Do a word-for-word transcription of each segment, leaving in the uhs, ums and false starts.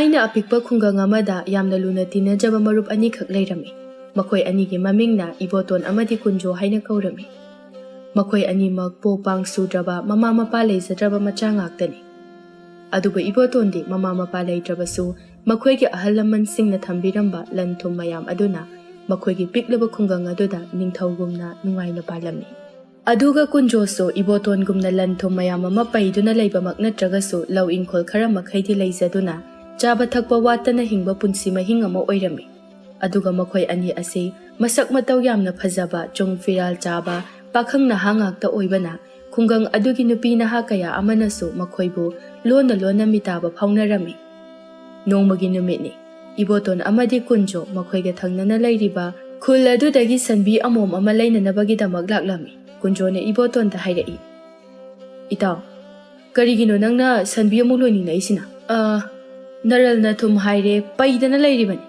ꯑꯩꯅ ꯑꯄꯤꯛꯄ ꯈꯨꯡꯒꯪ ꯑꯃꯗ ꯌꯥꯝꯅ ꯂꯨꯅ ꯇꯤꯟꯅꯖꯕ ꯃꯔꯨꯞ ꯑꯅꯤꯈꯛ ꯂꯩꯔꯝꯃꯤ꯫ ꯃꯈꯣꯏ ꯑꯅꯤꯒꯤ ꯃꯃꯤꯡꯅ ꯏꯕꯣꯇꯣꯟ ꯑꯃꯗꯤ ꯀꯨꯟꯖꯣ ꯍꯥꯏꯅ ꯀꯧꯔꯝꯃꯤ꯫ ꯃꯈꯣꯏ ꯑꯅꯤꯃꯛ ꯄꯣ ꯄꯥꯡ ꯁꯨꯗ꯭ꯔꯕ, ꯃꯃꯥ ꯃꯄꯥ ꯂꯩꯖꯗ꯭ꯔꯕ ꯃꯆꯥ ꯉꯥꯛꯇꯅꯤ꯫ ꯑꯗꯨꯕꯨ ꯏꯕꯣꯇꯣꯟꯗꯤ ꯃꯃꯥ ꯃꯄꯥ ꯂꯩꯇ꯭ꯔꯕꯁꯨ, ꯃꯈꯣꯏꯒꯤ ꯑꯍꯜ ꯂꯃꯟꯁꯤꯡꯅ ꯊꯝꯕꯤꯔꯝꯕ ꯂꯟ ꯊꯨꯝ ꯃꯌꯥꯝ ꯑꯗꯨꯅ ꯃꯈꯣꯏꯒꯤ ꯄꯤꯛꯂꯕ ꯈꯨꯡꯒꯪ ꯑꯗꯨꯗ ꯅꯤꯡꯊꯧꯒꯨꯝꯅ ꯅꯨꯡꯉꯥꯏꯅ ꯄꯥꯜꯂꯝꯃꯤ꯫ ꯑꯗꯨꯒ ꯀꯨꯟꯖꯣꯁꯨ ꯏꯕꯣꯇꯣꯟꯒꯨꯝꯅ ꯂꯟ ꯊꯨꯝ ꯃꯌꯥꯝ ꯑꯃ ꯄꯩꯗꯨꯅ ꯂꯩꯕꯃꯛ ꯅꯠꯇ꯭ꯔꯒꯁꯨ, ꯂꯧ ꯏꯪꯈꯣꯜ ꯈꯔ ꯃꯈꯩꯗꯤ ꯂꯩꯖꯗꯨꯅ ꯆꯥꯕ ꯊꯛꯄ ꯋꯥꯠꯇꯅ ꯍꯤꯡꯕ ꯄꯨꯟꯁꯤ ꯃꯍꯤꯡ ꯑꯃ ꯑꯣꯏꯔꯝꯃꯤ꯫ ꯑꯗꯨꯒ ꯃꯈꯣꯏ ꯑꯅꯤ ꯑꯁꯤ ꯃꯁꯛ ꯃꯇꯧ ꯌꯥꯝꯅ ꯐꯖꯕ, ꯆꯨꯡ ꯐꯤꯔꯥꯜ ꯆꯥꯕ ꯄꯥꯈꯪ ꯅꯍꯥ ꯉꯥꯛꯇ ꯑꯣꯏꯕꯅ, ꯈꯨꯡꯒꯪ ꯑꯗꯨꯒꯤ ꯅꯨꯄꯤ ꯅꯍꯥ ꯀꯌꯥ ꯑꯃꯅꯁꯨ ꯃꯈꯣꯏꯕꯨ ꯂꯣꯟꯅ ꯂꯣꯟꯅ ꯃꯤꯇꯥꯕ ꯐꯥꯎꯅꯔꯝꯃꯤ꯫ ꯅꯣꯡꯃꯒꯤ ꯅꯨꯃꯤꯠꯅꯤ꯫ ꯏꯕꯣꯇꯣꯟ ꯑꯃꯗꯤ ꯀꯨꯟꯖꯣ ꯃꯈꯣꯏꯒ ꯊꯪꯅꯅ ꯂꯩꯔꯤꯕ ꯈꯨꯜ ꯑꯗꯨꯗꯒꯤ ꯁꯟꯕꯤ ꯑꯃꯣꯝ ꯑꯃ ꯂꯩꯅꯅꯕꯒꯤꯗꯃꯛ ꯂꯥꯛꯂꯝꯃꯤ꯫ ꯀꯨꯟꯖꯣꯅ ꯏꯕꯣꯇꯣꯟꯗ ꯍꯥꯏꯔꯛꯏ, "ꯏꯇꯥꯎ, ꯀꯔꯤꯒꯤꯅꯣ ꯅꯪꯅ ꯁꯟꯕꯤ ꯑꯃꯨꯛ ꯂꯣꯏꯅꯤꯡꯂꯛꯏꯁꯤꯅ?" "ꯑ, ꯅꯔꯜꯅ ꯊꯨꯝ ꯍꯥꯏꯔꯦ, ꯄꯩꯗꯅ ꯂꯩꯔꯤꯕꯅꯤ꯫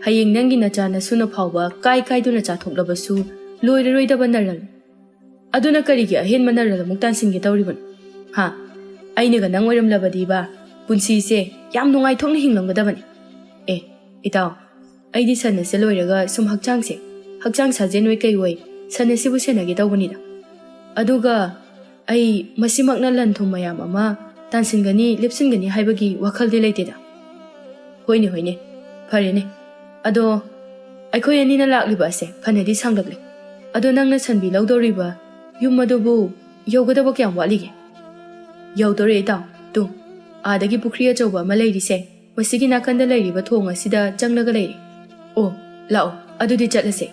ꯍꯌꯦꯡ ꯅꯪꯒꯤ ꯅꯆꯥ ꯅꯁꯨꯅ ꯐꯥꯎꯕ ꯀꯥꯏ ꯀꯥꯏꯗꯨꯅ ꯆꯥꯊꯣꯛꯂꯕꯁꯨ ꯂꯣꯏꯔꯔꯣꯏꯗꯕ ꯅꯔꯜ꯫ ꯑꯗꯨꯅ ꯀꯔꯤꯒꯤ ꯑꯍꯦꯟꯕ ꯅꯔꯜ ꯑꯃꯨꯛ ꯇꯥꯟꯁꯤꯟꯒꯦ ꯇꯧꯔꯤꯕꯅꯣ? ꯍꯥ? ꯑꯩꯅꯒ ꯅꯪ ꯑꯣꯏꯔꯝꯂꯕꯗꯤꯕ, ꯄꯨꯟꯁꯤꯁꯦ ꯌꯥꯝ ꯅꯨꯡꯉꯥꯏꯊꯣꯛꯅ ꯍꯤꯡꯂꯝꯒꯗꯕꯅꯤ꯫ ꯑꯦ, ꯏꯇꯥꯎ, ꯑꯩꯗꯤ ꯁꯟ ꯑꯁꯤ ꯂꯣꯏꯔꯒ ꯁꯨꯝ ꯍꯛꯆꯥꯡꯁꯦ, ꯍꯛꯆꯥꯡ ꯁꯥꯖꯦꯜ ꯑꯣꯏ ꯀꯩ ꯑꯣꯏ, ꯁꯟ ꯑꯁꯤꯕꯨ ꯁꯦꯟꯅꯒꯦ ꯇꯧꯕꯅꯤꯗ꯫ ꯑꯗꯨꯒ ꯑꯩ ꯃꯁꯤꯃꯛꯅ ꯂꯟ ꯊꯨꯝ ꯃꯌꯥꯝ ꯑꯃ ꯇꯥꯟꯁꯤꯟꯒꯅꯤ, ꯂꯦꯞꯁꯤꯟꯒꯅꯤ ꯍꯥꯏꯕꯒꯤ ꯋꯥꯈꯜꯗꯤ ꯂꯩꯇꯦꯗ꯫ ꯍꯣꯏꯅꯦ, ꯍꯣꯏꯅꯦ, ꯐꯔꯦꯅꯦ꯫ ꯑꯗꯣ ꯑꯩꯈꯣꯏ ꯑꯅꯤꯅ ꯂꯥꯛꯂꯤꯕ ꯑꯁꯦ ꯐꯅꯗꯤ ꯁꯥꯡꯂꯛꯂꯦ꯫ ꯑꯗꯣ ꯅꯪꯅ ꯁꯟꯕꯤ ꯂꯧꯗꯧꯔꯤꯕ ꯌꯨꯝ ꯑꯗꯨꯕꯨ ꯌꯧꯒꯗꯕ ꯀꯌꯥꯝ ꯋꯥꯠꯂꯤꯒꯦ?" "ꯌꯧꯗꯧꯔꯦ ꯏꯇꯥꯎ꯫ ꯇꯨ, ꯑꯥꯗꯒꯤ ꯄꯨꯈ꯭ꯔꯤ ꯑꯆꯧꯕ ꯑꯃ ꯂꯩꯔꯤꯁꯦ, ꯃꯁꯤꯒꯤ ꯅꯥꯀꯟꯗ ꯂꯩꯔꯤꯕ ꯊꯣꯡ ꯑꯁꯤꯗ ꯆꯪꯂꯒ ꯂꯩꯔꯦ꯫ ꯑꯣ, ꯂꯥꯛꯑꯣ, ꯑꯗꯨꯗꯤ ꯆꯠꯂꯁꯦ꯫"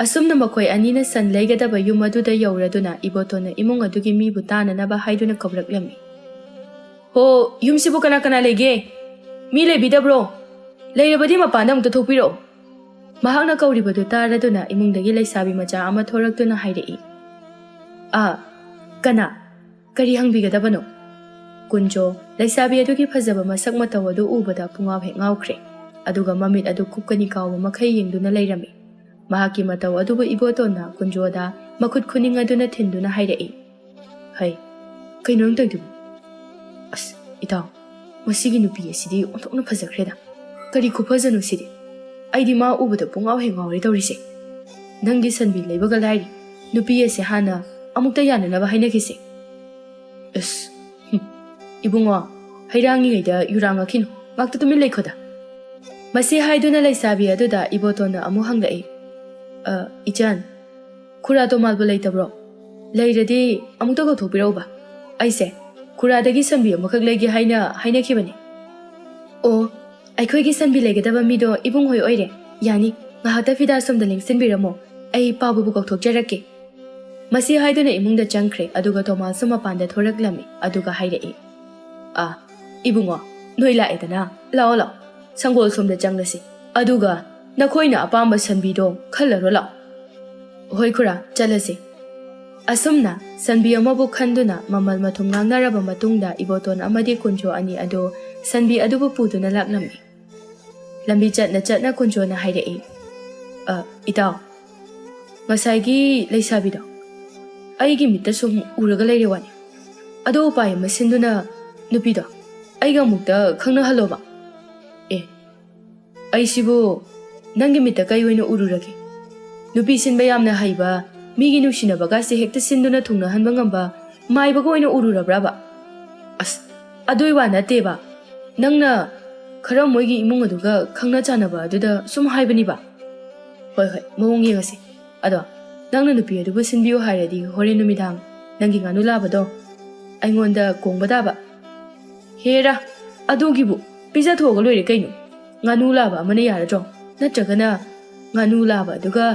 ꯑꯁꯨꯝꯅ ꯃꯈꯣꯏ ꯑꯅꯤꯅ ꯁꯟ ꯂꯩꯒꯗꯕ ꯌꯨꯝ ꯑꯗꯨꯗ ꯌꯧꯔꯗꯨꯅ ꯏꯕꯣꯇꯣꯟꯅ ꯏꯃꯨꯡ ꯑꯗꯨꯒꯤ ꯃꯤꯕꯨ ꯇꯥꯅꯅꯕ ꯍꯥꯏꯗꯨꯅ ꯀꯧꯔꯛꯂꯝꯃꯤ꯫ "ꯍꯣ, ꯌꯨꯝꯁꯤꯕꯨ ꯀꯅꯥ ꯀꯅꯥ ꯂꯩꯒꯦ? ꯃꯤ ꯂꯩꯕꯤꯗꯕ꯭ꯔꯣ? ꯂꯩꯔꯕꯗꯤ ꯃꯄꯥꯟꯗ ꯑꯃꯨꯛꯇ ꯊꯣꯛꯄꯤꯔꯛꯑꯣ꯫" ꯃꯍꯥꯛꯅ ꯀꯧꯔꯤꯕꯗꯨ ꯇꯥꯔꯗꯨꯅ ꯏꯃꯨꯡꯗꯒꯤ ꯂꯩꯁꯥꯕꯤ ꯃꯆꯥ ꯑꯃ ꯊꯣꯔꯛꯇꯨꯅ ꯍꯥꯏꯔꯛꯏ, "ꯑ, ꯀꯅꯥ? ꯀꯔꯤ ꯍꯪꯕꯤꯒꯗꯕꯅꯣ?" ꯀꯨꯟꯖꯣ ꯂꯩꯁꯥꯕꯤ ꯑꯗꯨꯒꯤ ꯐꯖꯕ ꯃꯁꯛ ꯃꯇꯧ ꯑꯗꯨ ꯎꯕꯗ ꯄꯨꯡꯉꯥꯎ ꯍꯦꯛ ꯉꯥꯎꯈ꯭ꯔꯦ꯫ ꯑꯗꯨꯒ ꯃꯃꯤꯠ ꯑꯗꯨ ꯀꯨꯞꯀꯅꯤ ꯀꯥꯎꯕ ꯃꯈꯩ ꯌꯦꯡꯗꯨꯅ ꯂꯩꯔꯝꯃꯤ꯫ ꯃꯍꯥꯛꯀꯤ ꯃꯇꯧ ꯑꯗꯨꯕꯨ ꯏꯕꯣꯇꯣꯟꯅ ꯀꯨꯟꯖꯣꯗ ꯃꯈꯨꯠ ꯈꯨꯅꯤꯡ ꯑꯗꯨꯅ ꯊꯤꯟꯗꯨꯅ ꯍꯥꯏꯔꯛꯏ, "ꯍꯩ, ꯀꯩꯅꯣ ꯅꯪ ꯇꯧꯔꯤꯗꯨꯕꯨ? ꯑꯁ, ꯏꯇꯥꯎ, ꯃꯁꯤꯒꯤ ꯅꯨꯄꯤ ꯑꯁꯤꯗꯤ ꯑꯣꯟꯊꯣꯛꯅ ꯐꯖꯈ꯭ꯔꯦꯗ꯫ ꯀꯔꯤ ꯈꯨꯐꯖꯅꯣ ꯁꯤꯗꯤ? ꯑꯩꯗꯤ ꯃꯥ ꯎꯕꯗ ꯄꯨꯡꯉꯥꯎ ꯍꯦꯛ ꯉꯥꯎꯔꯦ ꯇꯧꯔꯤꯁꯦ꯫ ꯅꯪꯒꯤ ꯁꯟꯕꯤ ꯂꯩꯕꯒ ꯂꯥꯏꯔꯤ, ꯅꯨꯄꯤ ꯑꯁꯦ ꯍꯥꯟꯅ ꯑꯃꯨꯛꯇ ꯌꯥꯅꯅꯕ ꯍꯥꯏꯅꯈꯤꯁꯦ꯫ ꯑꯁ, ꯍꯨꯝ, ꯏꯕꯨꯡꯉꯣ, ꯍꯩꯔꯥꯡꯉꯤꯉꯩꯗ ꯌꯨꯔꯥꯡꯉꯛꯈꯤꯅꯨ, ꯉꯥꯛꯇ ꯇꯨꯃꯤꯟ ꯂꯩꯈꯣꯗ꯫ ꯃꯁꯤ ꯍꯥꯏꯗꯨꯅ ꯂꯩꯁꯥꯕꯤ ꯑꯗꯨꯗ ꯏꯕꯣꯇꯣꯟꯅ ꯑꯃꯨꯛ ꯍꯪꯂꯛꯏ, "ꯑ, ꯏꯆꯟ, ꯈꯨꯔꯥ ꯇꯣꯃꯥꯜꯕꯨ ꯂꯩꯇꯕ꯭ꯔꯣ? ꯂꯩꯔꯗꯤ ꯑꯃꯨꯛꯇ ꯀꯧꯊꯣꯛꯄꯤꯔꯛꯎꯕ꯫ ꯑꯩꯁꯦ ꯈꯨꯔꯥꯗꯒꯤ ꯁꯟꯕꯤ ꯑꯃꯈꯛ ꯂꯩꯒꯦ ꯍꯥꯏꯅ ꯍꯥꯏꯅꯈꯤꯕꯅꯤ꯫" "ꯑꯣ, ꯑꯩꯈꯣꯏꯒꯤ ꯁꯟꯕꯤ ꯂꯩꯒꯗꯕ ꯃꯤꯗꯣ ꯏꯕꯨꯡꯍꯣꯏ ꯑꯣꯏꯔꯦ꯫ ꯌꯥꯅꯤ, ꯉꯥꯏꯍꯥꯛꯇ ꯐꯤꯗꯥ ꯁꯣꯝꯗ ꯂꯦꯡꯁꯤꯟꯕꯤꯔꯝꯃꯣ, ꯑꯩ ꯄꯥꯕꯨꯕꯨ ꯀꯧꯊꯣꯛꯆꯔꯛꯀꯦ꯫" ꯃꯁꯤ ꯍꯥꯏꯗꯨꯅ ꯏꯃꯨꯡꯗ ꯆꯪꯈ꯭ꯔꯦ, ꯑꯗꯨꯒ ꯇꯣꯃꯥꯜꯁꯨ ꯃꯄꯥꯟꯗ ꯊꯣꯔꯛꯂꯝꯃꯤ, ꯑꯗꯨꯒ ꯍꯥꯏꯔꯛꯏ, "ꯑ, ꯏꯕꯨꯡꯉꯣ, ꯅꯣꯏ ꯂꯥꯛꯑꯦꯗꯅ, ꯂꯥꯛꯑꯣ, ꯂꯥꯛꯑꯣ, ꯁꯪꯒꯣꯜ ꯁꯣꯝꯗ ꯆꯪꯂꯁꯤ, ꯑꯗꯨꯒ ꯅꯈꯣꯏꯅ ꯑꯄꯥꯝꯕ ꯁꯟꯕꯤꯗꯣ ꯈꯜꯂꯔꯣ, ꯂꯥꯛꯑꯣ꯫" "ꯍꯣꯏ ꯈꯨꯔꯥ, ꯆꯠꯂꯁꯤ꯫" ꯑꯁꯨꯝꯅ ꯁꯟꯕꯤ ꯑꯃꯕꯨ ꯈꯟꯗꯨꯅ ꯃꯃꯜ ꯃꯊꯨꯝ ꯉꯥꯡꯅꯔꯕ ꯃꯇꯨꯡꯗ ꯏꯕꯣꯇꯣꯟ ꯑꯃꯗꯤ ꯀꯨꯟꯖꯣ ꯑꯅꯤ ꯑꯗꯨ ꯁꯟꯕꯤ ꯑꯗꯨꯕꯨ ꯄꯨꯗꯨꯅ ꯂꯥꯛꯂꯝꯃꯤ꯫ ꯂꯝꯕꯤ ꯆꯠꯅ ꯆꯠꯅ ꯀꯨꯟꯖꯣꯅ ꯍꯥꯏꯔꯛꯏ, "ꯑ, ꯏꯇꯥꯎ, ꯉꯁꯥꯏꯒꯤ ꯂꯩꯁꯥꯕꯤꯗꯣ ꯑꯩꯒꯤ ꯃꯤꯠꯇ ꯁꯨꯝ ꯎꯔꯒ ꯂꯩꯔꯦ ꯋꯥꯅꯤ꯫ ꯑꯗꯣ ꯎꯄꯥꯏ ꯑꯃ ꯁꯤꯟꯗꯨꯅ ꯅꯨꯄꯤꯗꯣ ꯑꯩꯒ ꯑꯃꯨꯛꯇ ꯈꯪꯅꯍꯜꯂꯣꯕ꯫" "ꯑꯦ, ꯑꯩꯁꯤꯕꯨ ꯅꯪꯒꯤ ꯃꯤꯠꯇ ꯀꯩ ꯑꯣꯏꯅ ꯎꯔꯨꯔꯒꯦ? ꯅꯨꯄꯤ ꯁꯤꯟꯕ ꯌꯥꯝꯅ ꯍꯩꯕ, ꯃꯤꯒꯤ ꯅꯨꯡꯁꯤꯅꯕꯒꯁꯦ ꯍꯦꯛꯇ ꯁꯤꯟꯗꯨꯅ ꯊꯨꯡꯅꯍꯟꯕ ꯉꯝꯕ ꯃꯥꯏꯕꯒ ꯑꯣꯏꯅ ꯎꯔꯨꯔꯕ꯭ꯔꯕ?" "ꯑꯁ, ꯑꯗꯨꯏ ꯋꯥ ꯅꯠꯇꯦꯕ꯫ ꯅꯪꯅ ꯈꯔ ꯃꯣꯏꯒꯤ ꯏꯃꯨꯡ ꯑꯗꯨꯒ ꯈꯪꯅ ꯆꯥꯟꯅꯕ ꯑꯗꯨꯗ ꯁꯨꯝ ꯍꯥꯏꯕꯅꯤꯕ꯫" "ꯍꯣꯏ, ꯍꯣꯏ, ꯃꯑꯣꯡ ꯌꯦꯡꯉꯁꯤ꯫ ꯑꯗꯣ ꯅꯪꯅ ꯅꯨꯄꯤ ꯑꯗꯨꯕꯨ ꯁꯤꯟꯕꯤꯌꯨ ꯍꯥꯏꯔꯗꯤ ꯍꯣꯔꯦꯟ ꯅꯨꯃꯤꯗꯥꯡ ꯅꯪꯒꯤ ꯉꯥꯅꯨ ꯂꯥꯕꯗꯣ ꯑꯩꯉꯣꯟꯗ ꯀꯣꯡꯕ ꯇꯥꯕ꯫" "ꯍꯦꯔꯥ, ꯑꯗꯨꯒꯤꯕꯨ ꯄꯤꯖꯊꯣꯛꯑꯒ ꯂꯣꯏꯔꯦ ꯀꯩꯅꯣ꯫ ꯉꯥꯅꯨ ꯂꯥꯕ ꯑꯃꯅ ꯌꯥꯔꯗ꯭ꯔꯣ? ꯅꯠꯇ꯭ꯔꯒꯅ ꯉꯥꯅꯨ ꯂꯥꯕ ꯑꯗꯨꯒ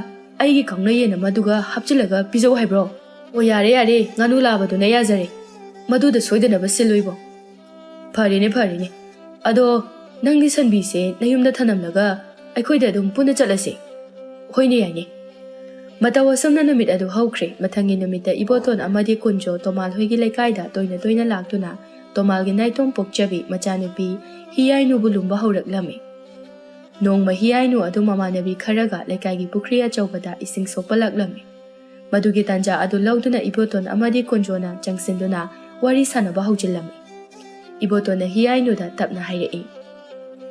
ꯑꯩꯒꯤ ꯀꯥꯎꯅ ꯌꯦꯟ ꯑꯃꯗꯨꯒ ꯍꯥꯞꯆꯤꯜꯂꯒ ꯄꯤꯖꯧ ꯍꯥꯏꯕ꯭ꯔꯣ?" "ꯑꯣ, ꯌꯥꯔꯦ, ꯌꯥꯔꯦ, ꯉꯥꯅꯨ ꯂꯥꯕꯗꯨꯅ ꯌꯥꯖꯔꯦ꯫ ꯃꯗꯨꯗ ꯁꯣꯏꯗꯅꯕ ꯁꯤꯜꯂꯨ ꯏꯕꯣ꯫" "ꯐꯔꯦꯅꯦ, ꯐꯔꯦꯅꯦ꯫ ꯑꯗꯣ ꯅꯪꯗꯤ ꯁꯟꯕꯤꯁꯦ ꯅꯌꯨꯝꯗ ꯊꯅꯝꯂꯒ ꯑꯩꯈꯣꯏꯗ ꯑꯗꯨꯝ ꯄꯨꯟꯅ ꯆꯠꯂꯁꯦ꯫" "ꯍꯣꯏꯅꯦ, ꯌꯥꯏꯅꯦ꯫" ꯃꯇꯧ ꯑꯁꯨꯝꯅ ꯅꯨꯃꯤꯠ ꯑꯗꯨ ꯍꯧꯈ꯭ꯔꯦ꯫ ꯃꯊꯪꯒꯤ ꯅꯨꯃꯤꯠꯇ ꯏꯕꯣꯇꯣꯟ ꯑꯃꯗꯤ ꯀꯨꯟꯖꯣ ꯇꯣꯃꯥꯜ ꯍꯣꯏꯒꯤ ꯂꯩꯀꯥꯏꯗ ꯇꯣꯏꯅ ꯇꯣꯏꯅ ꯂꯥꯛꯇꯨꯅ ꯇꯣꯃꯥꯜꯒꯤ ꯅꯥꯏꯇꯣꯝ ꯄꯣꯛꯆꯕꯤ ꯃꯆꯥꯅꯨꯄꯤ ꯍꯤꯌꯥꯏꯅꯨꯕꯨ ꯂꯨꯝꯕ ꯍꯧꯔꯛꯂꯝꯃꯤ꯫ ꯅꯣꯡꯃ ꯍꯤꯌꯥꯏꯅꯨ ꯑꯗꯨ ꯃꯃꯥꯟꯅꯕꯤ ꯈꯔꯒ ꯂꯩꯀꯥꯏꯒꯤ ꯄꯨꯈ꯭ꯔꯤ ꯑꯆꯧꯕꯗ ꯏꯁꯤꯡ ꯁꯣꯛꯄ ꯂꯥꯛꯂꯝꯃꯤ꯫ ꯃꯗꯨꯒꯤ ꯇꯥꯟꯖꯥ ꯑꯗꯨ ꯂꯧꯗꯨꯅ ꯏꯕꯣꯇꯣꯟ ꯑꯃꯗꯤ ꯀꯨꯟꯖꯣꯅ ꯆꯪꯁꯤꯟꯗꯨꯅ ꯋꯥꯔꯤ ꯁꯥꯟꯅꯕ ꯍꯧꯖꯤꯜꯂꯝꯃꯤ꯫ ꯏꯕꯣꯇꯣꯟꯅ ꯍꯤꯌꯥꯏꯅꯨꯗ ꯇꯞꯅ ꯍꯥꯏꯔꯛꯏ꯫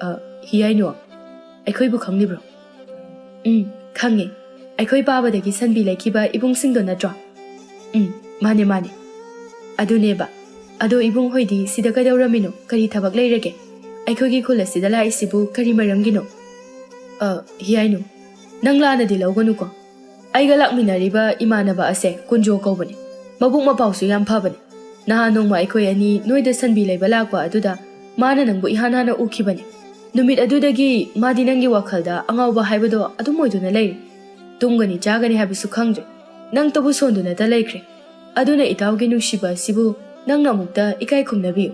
"ꯑ, ꯍꯤꯌꯥꯏꯅꯨ, ꯑꯩꯈꯣꯏꯕꯨ ꯈꯪꯂꯤꯕ꯭ꯔꯣ?" "ꯎꯝ, ꯈꯪꯉꯦ꯫ ꯑꯩꯈꯣꯏ ꯄꯥꯕꯗꯒꯤ ꯁꯟꯕꯤ ꯂꯩꯈꯤꯕ ꯏꯕꯨꯡꯁꯤꯡꯗꯣ ꯅꯠꯇ꯭ꯔꯣ?" "ꯎꯝ, ꯃꯥꯅꯦ, ꯃꯥꯅꯦ꯫ ꯑꯗꯨꯅꯦꯕ꯫ ꯑꯗꯣ ꯏꯕꯨꯡ ꯍꯣꯏꯗꯤ ꯁꯤꯗ ꯀꯩꯗꯧꯔꯝꯃꯤꯅꯣ? ꯀꯔꯤ ꯊꯕꯛ ꯂꯩꯔꯒꯦ? ꯑꯩꯈꯣꯏꯒꯤ ꯈꯨꯜ ꯑꯁꯤꯗ ꯂꯥꯛꯏꯁꯤꯕꯨ ꯀꯔꯤ ꯃꯔꯝꯒꯤꯅꯣ?" "ꯑ, ꯍꯤꯌꯥꯏꯅꯨ, ꯅꯪ ꯂꯥꯟꯅꯗꯤ ꯂꯧꯒꯅꯨꯀꯣ꯫ ꯑꯩꯒ ꯂꯥꯛꯃꯤꯟꯅꯔꯤꯕ ꯏꯃꯥꯟꯅꯕ ꯑꯁꯦ ꯀꯨꯟꯖꯣ ꯀꯧꯕꯅꯦ꯫ ꯃꯕꯨꯛ ꯃꯄꯥꯎꯁꯨ ꯌꯥꯝ ꯐꯕꯅꯦ꯫ ꯅꯍꯥꯟ ꯅꯣꯡꯃ ꯑꯩꯈꯣꯏ ꯑꯅꯤ ꯅꯣꯏꯗ ꯁꯟꯕꯤ ꯂꯩꯕ ꯂꯥꯛꯄ ꯑꯗꯨꯗ ꯃꯥꯅ ꯅꯪꯕꯨ ꯏꯍꯥꯟ ꯍꯥꯟꯅ ꯎꯈꯤꯕꯅꯦ꯫ ꯅꯨꯃꯤꯠ ꯑꯗꯨꯗꯒꯤ ꯃꯥꯗꯤ ꯅꯪꯒꯤ ꯋꯥꯈꯜꯗ ꯑꯉꯥꯎꯕ ꯍꯥꯏꯕꯗꯣ ꯑꯗꯨꯝ ꯑꯣꯏꯗꯨꯅ ꯂꯩꯔꯦ꯫ ꯇꯨꯝꯒꯅꯤ ꯆꯥꯒꯅꯤ ꯍꯥꯏꯕꯁꯨ ꯈꯪꯗ꯭ꯔꯦ꯫ ꯅꯪꯇꯕꯨ ꯁꯣꯟꯗꯨꯅꯇ ꯂꯩꯈ꯭ꯔꯦ꯫ ꯑꯗꯨꯅ ꯏꯇꯥꯎꯒꯤ ꯅꯨꯡꯁꯤꯕ ꯑꯁꯤꯕꯨ ꯅꯪꯅ ꯑꯃꯨꯛꯇ ꯏꯀꯥꯏ ꯈꯨꯝꯅꯕꯤꯌꯨ꯫"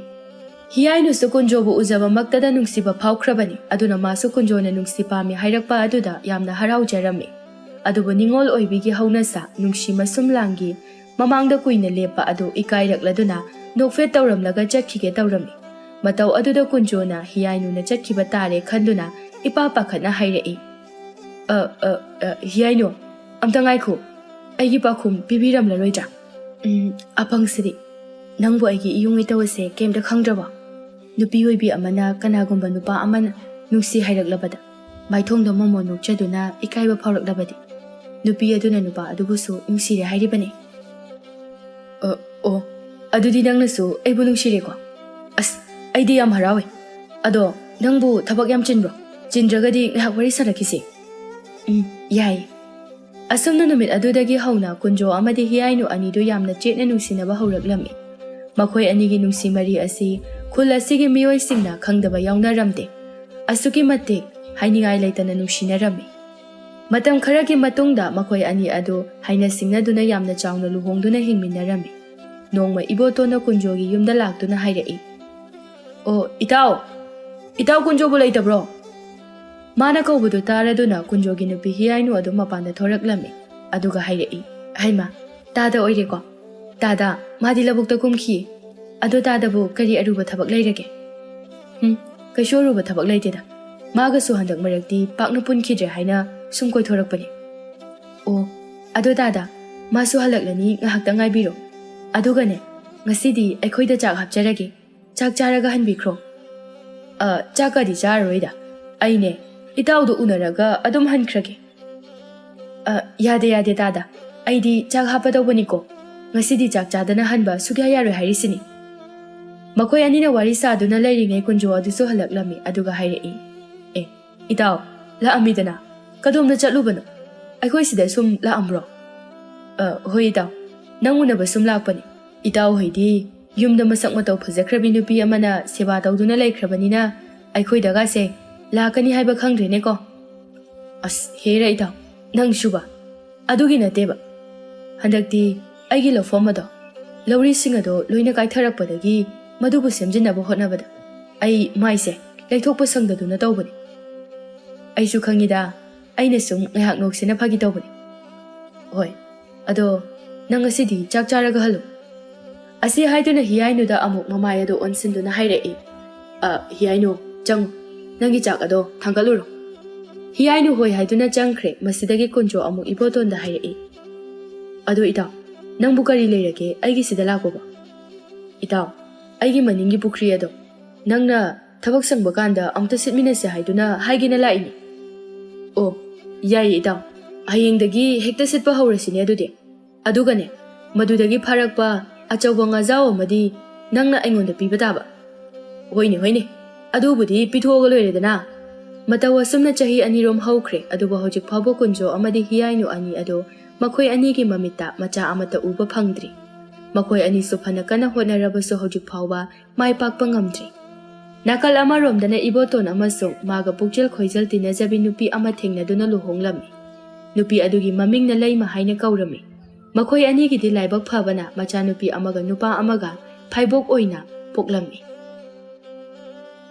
ꯍꯤꯌꯥꯏꯅꯨꯁꯨ ꯀꯨꯟꯖꯣꯕꯨ ꯎꯖꯕꯃꯛꯇꯗ ꯅꯨꯡꯁꯤꯕ ꯐꯥꯎꯈ꯭ꯔꯕꯅꯤ꯫ ꯑꯗꯨꯅ ꯃꯥꯁꯨ ꯀꯨꯟꯖꯣꯅ ꯅꯨꯡꯁꯤ ꯄꯥꯝꯃꯤ ꯍꯥꯏꯔꯛꯄ ꯑꯗꯨꯗ ꯌꯥꯝꯅ ꯍꯔꯥꯎꯖꯔꯝꯃꯤ꯫ ꯑꯗꯨꯕꯨ ꯅꯤꯡꯉꯣꯜ ꯑꯣꯏꯕꯤꯒꯤ ꯍꯧꯅꯁꯥ, ꯅꯨꯡꯁꯤ ꯃꯁꯨꯝ ꯂꯥꯡꯒꯤ ꯃꯃꯥꯡꯗ ꯀꯨꯏꯅ ꯂꯦꯞꯄ ꯑꯗꯨ ꯏꯀꯥꯏꯔꯛꯂꯗꯨꯅ ꯅꯣꯛꯐꯦꯠ ꯇꯧꯔꯝꯂꯒ ꯆꯠꯈꯤꯒꯦ ꯇꯧꯔꯝꯃꯤ꯫ ꯃꯇꯧ ꯑꯗꯨꯗ ꯀꯨꯟꯖꯣꯅ ꯍꯤꯌꯥꯏꯅꯨꯅ ꯆꯠꯈꯤꯕ ꯇꯥꯔꯦ ꯈꯟꯗꯨꯅ ꯏꯄꯥ ꯄꯥꯈꯠꯅ ꯍꯥꯏꯔꯛꯏ꯫ "ꯑ, ꯑ, ꯑ, ꯍꯤꯌꯥꯏꯅꯨ, ꯑꯝꯇ ꯉꯥꯏꯈꯣ꯫ ꯑꯩꯒꯤ ꯄꯥꯎꯈꯨꯝ ꯄꯤꯕꯤꯔꯝꯂꯔꯣꯏꯗ꯭ꯔꯥ?" "ꯎꯝ, ꯑꯄꯪꯁꯤꯗꯤ꯫ ꯅꯪꯕꯨ ꯑꯩꯒꯤ ꯏꯌꯨꯝ ꯏꯇꯧ ꯑꯁꯦ ꯀꯩꯝꯇ ꯈꯪꯗ꯭ꯔꯕꯣ? ꯅꯨꯄꯤ ꯑꯣꯏꯕꯤ ꯑꯃꯅ ꯀꯅꯥꯒꯨꯝꯕ ꯅꯨꯄꯥ ꯑꯃꯅ ꯅꯨꯡꯁꯤ ꯍꯥꯏꯔꯛꯂꯕꯗ ꯃꯥꯏꯊꯣꯡꯗ ꯃꯣꯃꯣꯟ ꯅꯣꯛꯆꯗꯨꯅ ꯏꯀꯥꯏꯕ ꯐꯥꯎꯔꯛꯂꯕꯗꯤ ꯅꯨꯄꯤ ꯑꯗꯨꯅ ꯅꯨꯄꯥ ꯑꯗꯨꯕꯨꯁꯨ ꯅꯨꯡꯁꯤꯔꯦ ꯍꯥꯏꯔꯤꯕꯅꯤ꯫" "ꯑ, ꯑꯣ, ꯑꯗꯨꯗꯤ ꯅꯪꯅꯁꯨ ꯑꯩꯕꯨ ꯅꯨꯡꯁꯤꯔꯦꯀꯣ? ꯑꯁ, ꯑꯩꯗꯤ ꯌꯥꯝ ꯍꯔꯥꯎꯋꯦ꯫ ꯑꯗꯣ ꯅꯪꯕꯨ ꯊꯕꯛ ꯌꯥꯝ ꯆꯤꯟꯕ꯭ꯔꯣ? ꯆꯤꯟꯗ꯭ꯔꯒꯗꯤ ꯉꯥꯏꯍꯥꯛ ꯋꯥꯔꯤ ꯁꯥꯟꯅꯈꯤꯁꯦ꯫" "ꯎꯝ, ꯌꯥꯏ꯫" ꯑꯁꯨꯝꯅ ꯅꯨꯃꯤꯠ ꯑꯗꯨꯗꯒꯤ ꯍꯧꯅ ꯀꯨꯟꯖꯣ ꯑꯃꯗꯤ ꯍꯤꯌꯥꯏꯅꯨ ꯑꯅꯤꯗꯨ ꯌꯥꯝꯅ ꯆꯦꯠꯅ ꯅꯨꯡꯁꯤꯅꯕ ꯍꯧꯔꯛꯂꯝꯃꯤ꯫ ꯃꯈꯣꯏ ꯑꯅꯤꯒꯤ ꯅꯨꯡꯁꯤ ꯃꯔꯤ ꯑꯁꯤ ꯈꯨꯜ ꯑꯁꯤꯒꯤ ꯃꯤꯑꯣꯏꯁꯤꯡꯅ ꯈꯪꯗꯕ ꯌꯥꯎꯅꯔꯝꯗꯦ꯫ ꯑꯁꯨꯛꯀꯤ ꯃꯇꯤꯛ ꯍꯥꯏꯅꯤꯡꯉꯥꯏ ꯂꯩꯇꯅ ꯅꯨꯡꯁꯤꯅꯔꯝꯃꯤ꯫ ꯃꯇꯝ ꯈꯔꯒꯤ ꯃꯇꯨꯡꯗ ꯃꯈꯣꯏ ꯑꯅꯤ ꯑꯗꯨ ꯍꯥꯏꯅ ꯁꯤꯡꯅꯗꯨꯅ ꯌꯥꯝꯅ ꯆꯥꯎꯅ ꯂꯨꯍꯣꯡꯗꯨꯅ ꯍꯤꯡꯃꯤꯟꯅꯔꯝꯃꯤ꯫ ꯅꯣꯡꯃ ꯏꯕꯣꯇꯣꯟꯅ ꯀꯨꯟꯖꯣꯒꯤ ꯌꯨꯝꯗ ꯂꯥꯛꯇꯨꯅ ꯍꯥꯏꯔꯛꯏ, "ꯑꯣ, ꯏꯇꯥꯎ! ꯏꯇꯥꯎ ꯀꯨꯟꯖꯣꯕꯨ ꯂꯩꯇꯕ꯭ꯔꯣ?" ꯃꯥꯅ ꯀꯧꯕꯗꯨ ꯇꯥꯔꯗꯨꯅ ꯀꯨꯟꯖꯣꯒꯤ ꯅꯨꯄꯤ ꯍꯤꯌꯥꯏꯅꯨ ꯑꯗꯨ ꯃꯄꯥꯟꯗ ꯊꯣꯔꯛꯂꯝꯃꯤ꯫ ꯑꯗꯨꯒ ꯍꯥꯏꯔꯛꯏ, "ꯍꯩꯃꯥ, ꯇꯥꯗ ꯑꯣꯏꯔꯦꯀꯣ? ꯇꯥꯗ, ꯃꯥꯗꯤ ꯂꯧꯕꯨꯛꯇ ꯀꯨꯝꯈꯤ꯫ ꯑꯗꯣ ꯇꯥꯗꯕꯨ ꯀꯔꯤ ꯑꯔꯨꯕ ꯊꯕꯛ ꯂꯩꯔꯒꯦ?" "ꯎꯝ, ꯀꯩꯁꯨ ꯑꯔꯨꯕ ꯊꯕꯛ ꯂꯩꯇꯦꯗ꯫ ꯃꯥꯒꯁꯨ ꯍꯟꯗꯛ ꯃꯔꯛꯇꯤ ꯄꯥꯛꯅ ꯄꯨꯟꯈꯤꯗ꯭ꯔꯦ ꯍꯥꯏꯅ ꯁꯨꯝ ꯀꯣꯏꯊꯣꯔꯛꯄꯅꯦ꯫" "ꯑꯣ, ꯑꯗꯣ ꯇꯥꯗ, ꯃꯥꯁꯨ ꯍꯜꯂꯛꯂꯅꯤ, ꯉꯥꯏꯍꯥꯛꯇ ꯉꯥꯏꯕꯤꯔꯣ꯫ ꯑꯗꯨꯒꯅꯦ, ꯉꯁꯤꯗꯤ ꯑꯩꯈꯣꯏꯗ ꯆꯥꯛ ꯍꯥꯞꯆꯔꯒꯦ꯫ ꯆꯥꯛ ꯆꯥꯔꯒ ꯍꯟꯕꯤꯈ꯭ꯔꯣ꯫ ꯑ, ꯆꯥꯛꯀꯗꯤ ꯆꯥꯔꯔꯣꯏꯗ꯫ ꯑꯩꯅꯦ, ꯏꯇꯥꯎꯗꯣ ꯎꯅꯔꯒ ꯑꯗꯨꯝ ꯍꯟꯈ꯭ꯔꯒꯦ꯫ ꯑ, ꯌꯥꯗꯦ, ꯌꯥꯗꯦ, ꯇꯥꯗ꯫ ꯑꯩꯗꯤ ꯆꯥꯛ ꯍꯥꯞꯄꯗꯧꯕꯅꯤꯀꯣ꯫ ꯉꯁꯤꯗꯤ ꯆꯥꯛ ꯆꯥꯗꯅ ꯍꯟꯕ ꯁꯨꯛꯌꯥ ꯌꯥꯔꯣꯏ ꯍꯥꯏꯔꯤꯁꯤꯅꯤ꯫ ꯃꯈꯣꯏ ꯑꯅꯤꯅ ꯋꯥꯔꯤ ꯁꯥꯗꯨꯅ ꯂꯩꯔꯤꯉꯩ ꯀꯨꯟꯖꯣ ꯑꯗꯨꯁꯨ ꯍꯜꯂꯛꯂꯝꯃꯤ, ꯑꯗꯨꯒ ꯍꯥꯏꯔꯛꯏ, "ꯑꯦ, ꯏꯇꯥꯎ, ꯂꯥꯛꯑꯝꯃꯤꯗꯅ꯫ ꯀꯗꯣꯝꯗ ꯆꯠꯂꯨꯕꯅꯣ? ꯑꯩꯈꯣꯏ ꯁꯤꯗ ꯁꯨꯝ ꯂꯥꯛꯑꯝꯕ꯭ꯔꯣ?" "ꯑ, ꯍꯣꯏ ꯏꯇꯥꯎ, ꯅꯪ ꯎꯅꯕ ꯁꯨꯝ ꯂꯥꯛꯄꯅꯤ꯫ ꯏꯇꯥꯎ ꯍꯣꯏꯗꯤ ꯌꯨꯝꯗ ꯃꯁꯛ ꯃꯇꯧ ꯐꯖꯈ꯭ꯔꯕꯤ ꯅꯨꯄꯤ ꯑꯃꯅ ꯁꯦꯕꯥ ꯇꯧꯗꯨꯅ ꯂꯩꯈ꯭ꯔꯕꯅꯤꯅ ꯑꯩꯈꯣꯏꯗꯒꯁꯦ ꯂꯥꯛꯀꯅꯤ ꯍꯥꯏꯕ ꯈꯪꯗ꯭ꯔꯦꯅꯦꯀꯣ?" "ꯑꯁ, ꯍꯦꯔꯥ ꯏꯇꯥꯎ, ꯅꯪꯁꯨꯕ꯫ ꯑꯗꯨꯒꯤ ꯅꯠꯇꯦꯕ꯫ ꯍꯟꯗꯛꯇꯤ ꯑꯩꯒꯤ ꯂꯧꯐꯝ ꯑꯗꯣ, ꯂꯧꯔꯤꯁꯤꯡ ꯑꯗꯣ ꯂꯣꯏꯅ ꯀꯥꯏꯊꯔꯛꯄꯗꯒꯤ ꯃꯗꯨꯕꯨ ꯁꯦꯝꯖꯤꯟꯅꯕ ꯍꯣꯠꯅꯕꯗ ꯑꯩ ꯃꯥꯏꯁꯦ ꯂꯩꯊꯣꯛꯄ ꯁꯪꯗꯗꯨꯅ ꯇꯧꯕꯅꯤ꯫ ꯑꯩꯁꯨ ꯈꯪꯉꯤꯗ, ꯑꯩꯅ ꯁꯨꯝ ꯉꯥꯏꯍꯥꯛ ꯅꯣꯛꯁꯦꯅ ꯐꯥꯒꯤ ꯇꯧꯕꯅꯤ꯫ ꯍꯣꯏ, ꯑꯗꯣ ꯅꯪ ꯉꯁꯤꯗꯤ ꯆꯥꯛ ꯆꯥꯔꯒ ꯍꯜꯂꯨ꯫" ꯑꯁꯤ ꯍꯥꯏꯗꯨꯅ ꯍꯤꯌꯥꯏꯅꯨꯗ ꯑꯃꯨꯛ ꯃꯃꯥꯏ ꯑꯗꯨ ꯑꯣꯟꯁꯤꯟꯗꯨꯅ ꯍꯥꯏꯔꯛꯏ, "ꯑ, ꯍꯤꯌꯥꯏꯅꯨ, ꯆꯪꯉꯨ꯫ ꯅꯪꯒꯤ ꯆꯥꯛ ꯑꯗꯣ ꯊꯥꯡꯒꯠꯂꯨꯔꯣ꯫" ꯍꯤꯌꯥꯏꯅꯨ ꯍꯣꯏ ꯍꯥꯏꯗꯨꯅ ꯆꯪꯈ꯭ꯔꯦ꯫ ꯃꯁꯤꯗꯒꯤ ꯀꯨꯟꯖꯣ ꯑꯃꯨꯛ ꯏꯕꯣꯇꯣꯟꯗ ꯍꯥꯏꯔꯛꯏ, "ꯑꯗꯣ ꯏꯇꯥꯎ, ꯅꯪꯕꯨ ꯀꯔꯤ ꯂꯩꯔꯒꯦ ꯑꯩꯒꯤ ꯁꯤꯗ ꯂꯥꯛꯄꯕꯣ?" "ꯏꯇꯥꯎ, ꯑꯩꯒꯤ ꯃꯅꯤꯡꯒꯤ ꯄꯨꯈ꯭ꯔꯤ ꯑꯗꯣ ꯅꯪꯅ ꯊꯕꯛ ꯁꯪꯕ ꯀꯥꯟꯗ ꯑꯃꯨꯛꯇ ꯁꯤꯠꯃꯤꯟꯅꯁꯦ ꯍꯥꯏꯗꯨꯅ ꯍꯥꯏꯒꯦꯅ ꯂꯥꯛꯏꯅꯤ꯫" "ꯑꯣ, ꯌꯥꯏꯌꯦ ꯏꯇꯥꯎ, ꯍꯌꯦꯡꯗꯒꯤ ꯍꯦꯛꯇ ꯁꯤꯠꯄ ꯍꯧꯔꯁꯤꯅꯦ ꯑꯗꯨꯗꯤ꯫ ꯑꯗꯨꯒꯅꯦ, ꯃꯗꯨꯗꯒꯤ ꯐꯥꯔꯛꯄ ꯑꯆꯧꯕ ꯉꯥꯖꯥꯎ ꯑꯃꯗꯤ ꯅꯪꯅ ꯑꯩꯉꯣꯟꯗ ꯄꯤꯕ ꯇꯥꯕ꯫" "ꯍꯣꯏꯅꯦ, ꯍꯣꯏꯅꯦ, ꯑꯗꯨꯕꯨꯗꯤ ꯄꯤꯊꯣꯛꯑꯒ ꯂꯣꯏꯔꯦꯗꯅ꯫" ꯃꯇꯧ ꯑꯁꯨꯝꯅ ꯆꯍꯤ ꯑꯅꯤꯔꯣꯝ ꯍꯧꯈ꯭ꯔꯦ, ꯑꯗꯨꯕꯨ ꯍꯧꯖꯤꯛ ꯐꯥꯎꯕ ꯀꯨꯟꯖꯣ ꯑꯃꯗꯤ ꯍꯤꯌꯥꯏꯅꯨ ꯑꯅꯤ ꯑꯗꯣ ꯃꯈꯣꯏ ꯑꯅꯤꯒꯤ ꯃꯃꯤꯠꯇ ꯃꯆꯥ ꯑꯃꯠꯇ ꯎꯕ ꯐꯪꯗ꯭ꯔꯤ꯫ ꯃꯈꯣꯏ ꯑꯅꯤꯁꯨ ꯐꯅ ꯀꯟꯅ ꯍꯣꯠꯅꯔꯕꯁꯨ ꯍꯧꯖꯤꯛ ꯐꯥꯎꯕ ꯃꯥꯏ ꯄꯥꯛꯄ ꯉꯝꯗ꯭ꯔꯤ꯫ ꯅꯥꯀꯜ ꯑꯃꯔꯣꯝꯗꯅ ꯏꯕꯣꯇꯣꯟ ꯑꯃꯁꯨꯡ ꯃꯥꯒ ꯄꯨꯛꯆꯦꯜ ꯈꯣꯏꯖꯦꯜ ꯇꯤꯟꯅꯖꯕꯤ ꯅꯨꯄꯤ ꯑꯃ ꯊꯦꯡꯅꯗꯨꯅ ꯂꯨꯍꯣꯡꯂꯝꯃꯤ꯫ ꯅꯨꯄꯤ ꯑꯗꯨꯒꯤ ꯃꯃꯤꯡꯅ ꯂꯩꯃ ꯍꯥꯏꯅ ꯀꯧꯔꯝꯃꯤ꯫ ꯃꯈꯣꯏ ꯑꯅꯤꯒꯤꯗꯤ ꯂꯥꯏꯕꯛ ꯐꯕꯅ ꯃꯆꯥꯅꯨꯄꯤ ꯑꯃꯒ ꯅꯨꯄꯥ ꯑꯃꯒ ꯐꯥꯏꯕꯣꯛ ꯑꯣꯏꯅ ꯄꯣꯛꯂꯝꯃꯤ꯫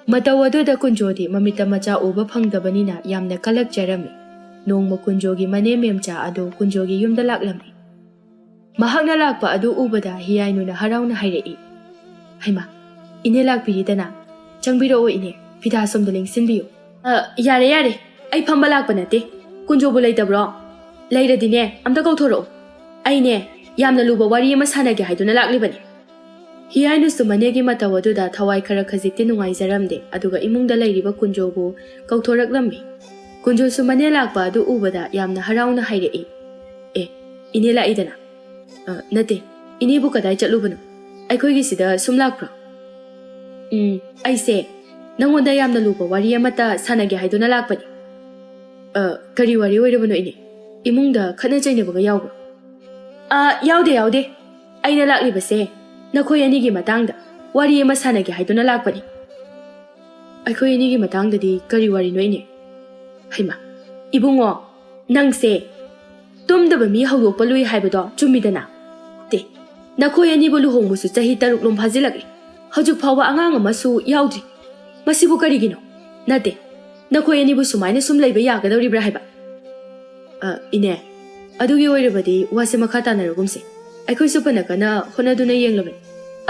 ꯃꯇꯧ ꯑꯗꯨꯗ ꯀꯨꯟꯖꯣꯗꯤ ꯃꯃꯤꯠꯇ ꯃꯆꯥ ꯎꯕ ꯐꯪꯗꯕꯅꯤꯅ ꯌꯥꯝꯅ ꯀꯂꯛꯆꯔꯝꯃꯤ꯫ ꯅꯣꯡꯃ ꯀꯨꯟꯖꯣꯒꯤ ꯃꯅꯦꯝ ꯃꯦꯝꯆꯥ ꯑꯗꯨ ꯀꯨꯟꯖꯣꯒꯤ ꯌꯨꯝꯗ ꯂꯥꯛꯂꯝꯃꯤ꯫ ꯃꯍꯥꯛꯅ ꯂꯥꯛꯄ ꯑꯗꯨ ꯎꯕꯗ ꯍꯤꯌꯥꯏꯅꯨꯅ ꯍꯔꯥꯎꯅ ꯍꯥꯏꯔꯛꯏ, "ꯍꯩꯃꯥ, ꯏꯅꯦ ꯂꯥꯛꯄꯤꯔꯤꯗꯅ꯫ ꯆꯪꯕꯤꯔꯛꯑꯣ ꯏꯅꯦ, ꯐꯤꯗꯥ ꯁꯣꯝꯗ ꯂꯦꯡꯁꯤꯟꯕꯤꯌꯨ꯫" "ꯑ, ꯌꯥꯔꯦ, ꯌꯥꯔꯦ, ꯑꯩ ꯐꯝꯕ ꯂꯥꯛꯄ ꯅꯠꯇꯦ꯫ ꯀꯨꯟꯖꯣꯕꯨ ꯂꯩꯇꯕ꯭ꯔꯣ? ꯂꯩꯔꯗꯤꯅꯦ, ꯑꯝꯇ ꯀꯧꯊꯣꯔꯛꯑꯣ꯫ ꯑꯩꯅꯦ, ꯌꯥꯝꯅ ꯂꯨꯕ ꯋꯥꯔꯤ ꯑꯃ ꯁꯥꯟꯅꯒꯦ ꯍꯥꯏꯗꯨꯅ ꯂꯥꯛꯂꯤꯕꯅꯤ꯫" ꯍꯤꯌꯥꯏꯅꯨꯁꯨ ꯃꯅꯦꯒꯤ ꯃꯇꯧ ꯑꯗꯨꯗ ꯊꯋꯥꯏ ꯈꯔ ꯈꯖꯤꯛꯇꯤ ꯅꯨꯡꯉꯥꯏꯖꯔꯝꯗꯦ, ꯑꯗꯨꯒ ꯏꯃꯨꯡꯗ ꯂꯩꯔꯤꯕ ꯀꯨꯟꯖꯣꯕꯨ ꯀꯧꯊꯣꯔꯛꯂꯝꯃꯤ꯫ ꯀꯨꯟꯖꯣꯁꯨ ꯃꯅꯦ ꯂꯥꯛꯄ ꯑꯗꯨ ꯎꯕꯗ ꯌꯥꯝꯅ ꯍꯔꯥꯎꯅ ꯍꯥꯏꯔꯛꯏ, "ꯑꯦ, ꯏꯅꯦ ꯂꯥꯛꯏꯗꯅ?" "ꯑ, ꯅꯠꯇꯦ, ꯏꯅꯦꯕꯨ ꯀꯗꯥꯏ ꯆꯠꯂꯨꯕꯅꯣ? ꯑꯩꯈꯣꯏꯒꯤ ꯁꯤꯗ ꯁꯨꯝ ꯂꯥꯛꯄ꯭ꯔꯣ?" "ꯎꯝ, ꯑꯩꯁꯦ ꯅꯪꯉꯣꯟꯗ ꯌꯥꯝꯅ ꯂꯨꯕ ꯋꯥꯔꯤ ꯑꯃꯠꯇ ꯁꯥꯟꯅꯒꯦ ꯍꯥꯏꯗꯨꯅ ꯂꯥꯛꯄꯅꯤ꯫" "ꯑ, ꯀꯔꯤ ꯋꯥꯔꯤ ꯑꯣꯏꯔꯕꯅꯣ ꯏꯅꯦ? ꯏꯃꯨꯡꯗ ꯈꯠꯅ ꯆꯩꯅꯕꯒ ꯌꯥꯎꯕ꯭ꯔꯣ?" "ꯑ, ꯌꯥꯎꯗꯦ, ꯌꯥꯎꯗꯦ꯫ ꯑꯩꯅ ꯂꯥꯛꯂꯤꯕꯁꯦ ꯅꯈꯣꯏ ꯑꯅꯤꯒꯤ ꯃꯇꯥꯡꯗ ꯋꯥꯔꯤ ꯑꯃ ꯁꯥꯟꯅꯒꯦ ꯍꯥꯏꯗꯨꯅ ꯂꯥꯛꯄꯅꯤ꯫" "ꯑꯩꯈꯣꯏ ꯑꯅꯤꯒꯤ ꯃꯇꯥꯡꯗꯗꯤ ꯀꯔꯤ ꯋꯥꯔꯤꯅꯣ ꯏꯅꯦ?" "ꯍꯩꯃꯥ, ꯏꯕꯨꯡꯉꯣ, ꯅꯪꯁꯦ ꯇꯨꯝꯗꯕ ꯃꯤ ꯍꯧꯗꯣꯛꯄ ꯂꯨꯏ ꯍꯥꯏꯕꯗꯣ ꯆꯨꯝꯃꯤꯗꯅ? ꯇꯦ, ꯅꯈꯣꯏ ꯑꯅꯤꯕꯨ ꯂꯨꯍꯣꯡꯕꯁꯨ ꯆꯍꯤ ꯇꯔꯨꯛ ꯂꯣꯝ ꯐꯥꯖꯤꯜꯂꯛꯂꯦ, ꯍꯧꯖꯤꯛ ꯐꯥꯎꯕ ꯑꯉꯥꯡ ꯑꯃꯁꯨ ꯌꯥꯎꯗ꯭ꯔꯤ꯫ ꯃꯁꯤꯕꯨ ꯀꯔꯤꯒꯤꯅꯣ? ꯅꯠꯇꯦ, ꯅꯈꯣꯏ ꯑꯅꯤꯕꯨ ꯁꯨꯃꯥꯏꯅ ꯁꯨꯝ ꯂꯩꯕ ꯌꯥꯒꯗꯧꯔꯤꯕ꯭ꯔꯥ ꯍꯥꯏꯕ?" "ꯑ, ꯏꯅꯦ, ꯑꯗꯨꯒꯤ ꯑꯣꯏꯔꯕꯗꯤ ꯋꯥꯁꯦ ꯃꯈꯥ ꯇꯥꯅꯔꯒꯨꯝꯁꯦ꯫ ꯑꯩꯈꯣꯏꯁꯨ ꯐꯅ ꯀꯟꯅ ꯍꯣꯠꯅꯗꯨꯅ ꯌꯦꯡꯂꯕꯅꯤ,